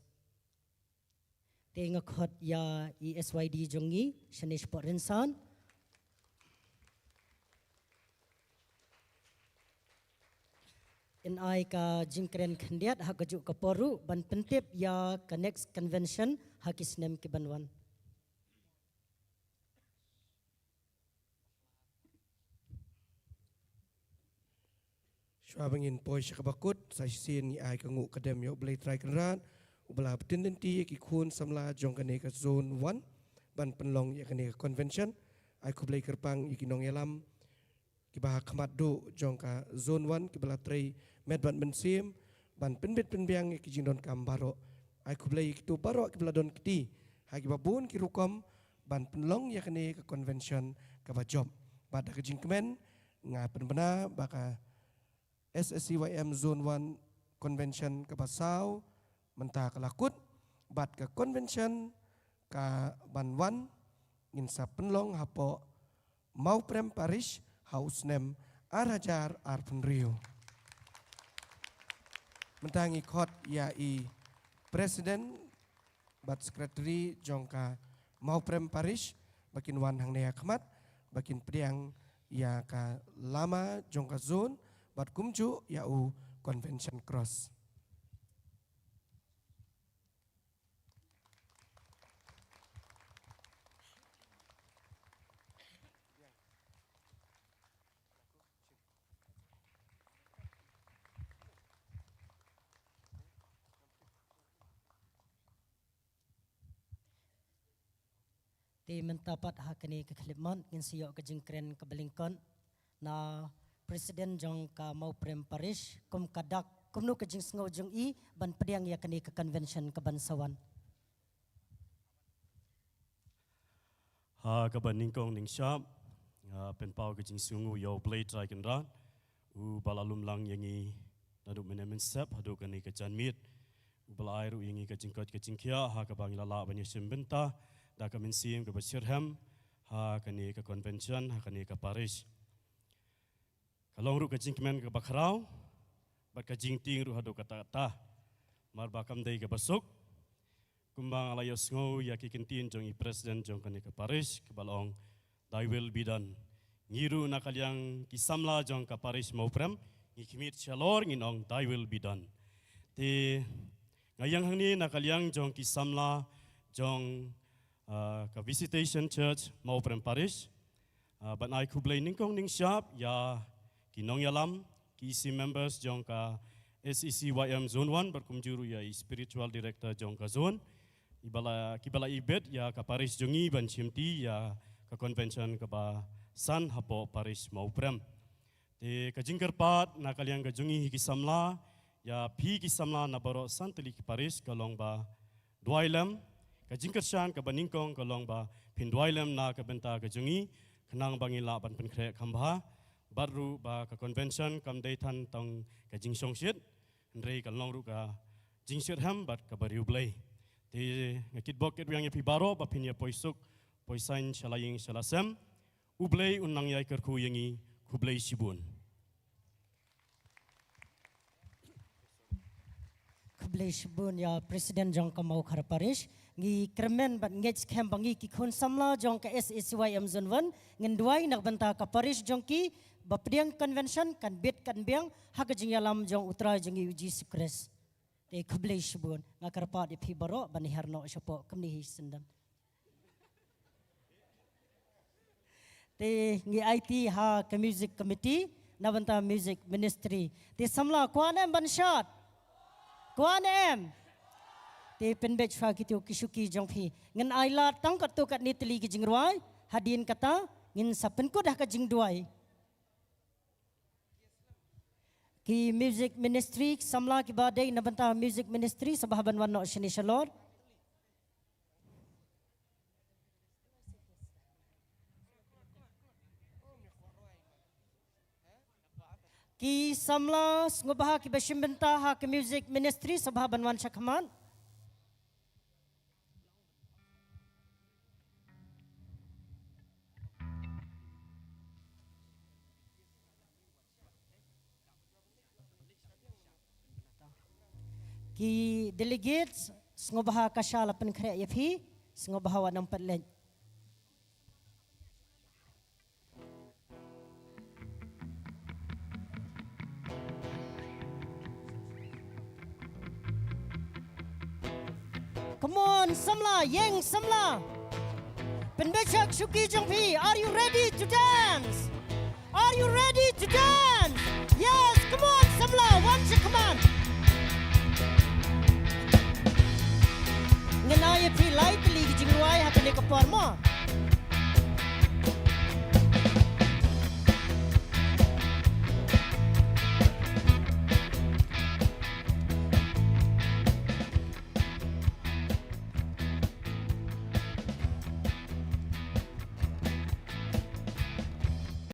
Te nga khot ïa i S Y D jong ngi, shane shapoh rynsan. In ai ka jingkren khyndiat ha kajuh ka por ruh ban pyntip ïa ka next convention ha ki snem ki ban wan. Shuwa ba ngin poi sha kaba kut, sa shisien ngi ai ka nguh ka dem ïa U Blei Trai Kynrad, uba la btin lynti ïa ki khun samla jong kane ka Zone One ban pynlong ïa kane ka convention. Ai khublei kyrpang ïa ki nongïalam kiba ha khmat duh jong ka Zone One kiba la trei met bad mynsiem ban pynbit pynbiang ïa ki jingdonkam baroh. Ai khublei ïa kito baroh kiba la don kti ha kiba bun ki rukom ban pynlong ïa kane ka convention kaba jop. Bad da ka jingkmen nga pynbna ba ka S A C Y M Zone One Convention kaba saw mynta ka la kut, bad ka convention kaban wan ngin sa pynlong hapoh Mawprem Parish ha u snem ar hajar arphew hynriew. Mynta ngi khot ïa i President bad Secretary jong ka Mawprem Parish ba kin wan hangne ha khmat ba kin pdiang ïa ka lama jong ka zone bad kumjuh ïa u Convention Cross. Te mynta pat ha kane ka khyllipmat ngin sa ïoh ka jingkren kaba lyngkot na President jong ka Mawprem Parish, kum ka dak, kumno ka jingsngew jong i ban pdiang ïa kane ka convention kaban sa wan. Ha kaba nyngkong nyngshap, nga pynpaw ka jingsngew ïa U Blei Trai Kynrad, uba la lum lang ïa ngi naduh mynne mynsep haduh kane ka janmiet, uba la ai ruh ïa ngi ka jingkoit ka jingkhiah ha kaba ngi la lah ban ïashim bynta da ka mynsiem kaba shitrhem ha kane ka convention, ha kane ka parish. Ka long ruh ka jingkmen kaba khraw bad ka jingtieng ruh haduh katta katta. Namar ba kam dei kaba suk. Kumba nga la ïohsngew ïa ki kyntien jong i President jong kane ka parish kaba la ong, "Thy will be done." Ngi ruh na ka liang ki samla jong ka parish Mawprem ngi khmih shalor ngin ong, "Thy will be done." Te nga ïeng hangne na ka liang jong ki samla jong, ah, ka Visitation Church Mawprem Parish, ah, ban ai khublei nyngkong nyngshap ïa ki nongïalam, ki E C members jong ka S A C Y M Zone One bad kumjuh ruh ïa i spiritual director jong ka zone, iba la, kiba la ibit ïa ka parish jong ngi ban shimti ïa ka convention kaba san hapoh parish Mawprem. Te ka jingkyrpad na ka liang ka jong ngi hi ki samla ïa phi ki samla na baroh san tylli ki parish ka long ba duwai lem. Ka jingkyrshan kaba nyngkong ka long ba phin duwai lem na ka bynta ka jong ngi, khnang ba ngin lah ban pynkhreh kham bha. Bad ruh ba ka convention kam dei tang tang ka jingshongshit, hynrei ka long ruh ka jingshitrhem bad kaba riewblei. Te nga kitbok kitweng ïa phi baroh ba phin ïa poi suk poi saiñ sha la ïing sha la sem. U Blei un nang ïai kyrkhu ïa ngi. Khublei shibun. Khublei shibun ïa President jong ka Mawkhar Parish. Ngi kyrmen bad ngeit skhem ba ngi ki khun samla jong ka S A C Y M Zone One ngin duwai na ka bynta ka parish jong ki ba pdiang convention kan bit kan biang ha ka jingïalam jong U Trai jong ngi U Jisu Khrist. Te khublei shibun, nga kyrpad ïa phi baroh ban hiar noh shapoh kumne hi sendam. Te ngi aiti ha ka music committee na bynta music ministry. Te samla kwah ne em ban shad? Kwah ne em? Te pynbeit shuwa kito ki shuki jong phi. Ngin ai lad tang katto katne tylli ki jingrwai, hadien kata ngin sa pynkut ha ka jingduwai. Ki music ministry, ki samla kiba dei na bynta music ministry, sngewbha ban wan noh shane shalor. Ki samla sngewbha kiba shim bynta ha ki music ministry, sngewbha ban wan sha khmat. Ki delegates, sngewbha ka sha la pynkhreh ïa phi, sngewbha wat nang peit leit. Come on, samla, ïeng samla. Pynbeit sha ki shuki jong phi, are you ready to dance? Are you ready to dance? Yes, come on, samla, wan sha khmat. Ngin ai ïa phi lai tylli ki jingrwai ha kane ka por mo.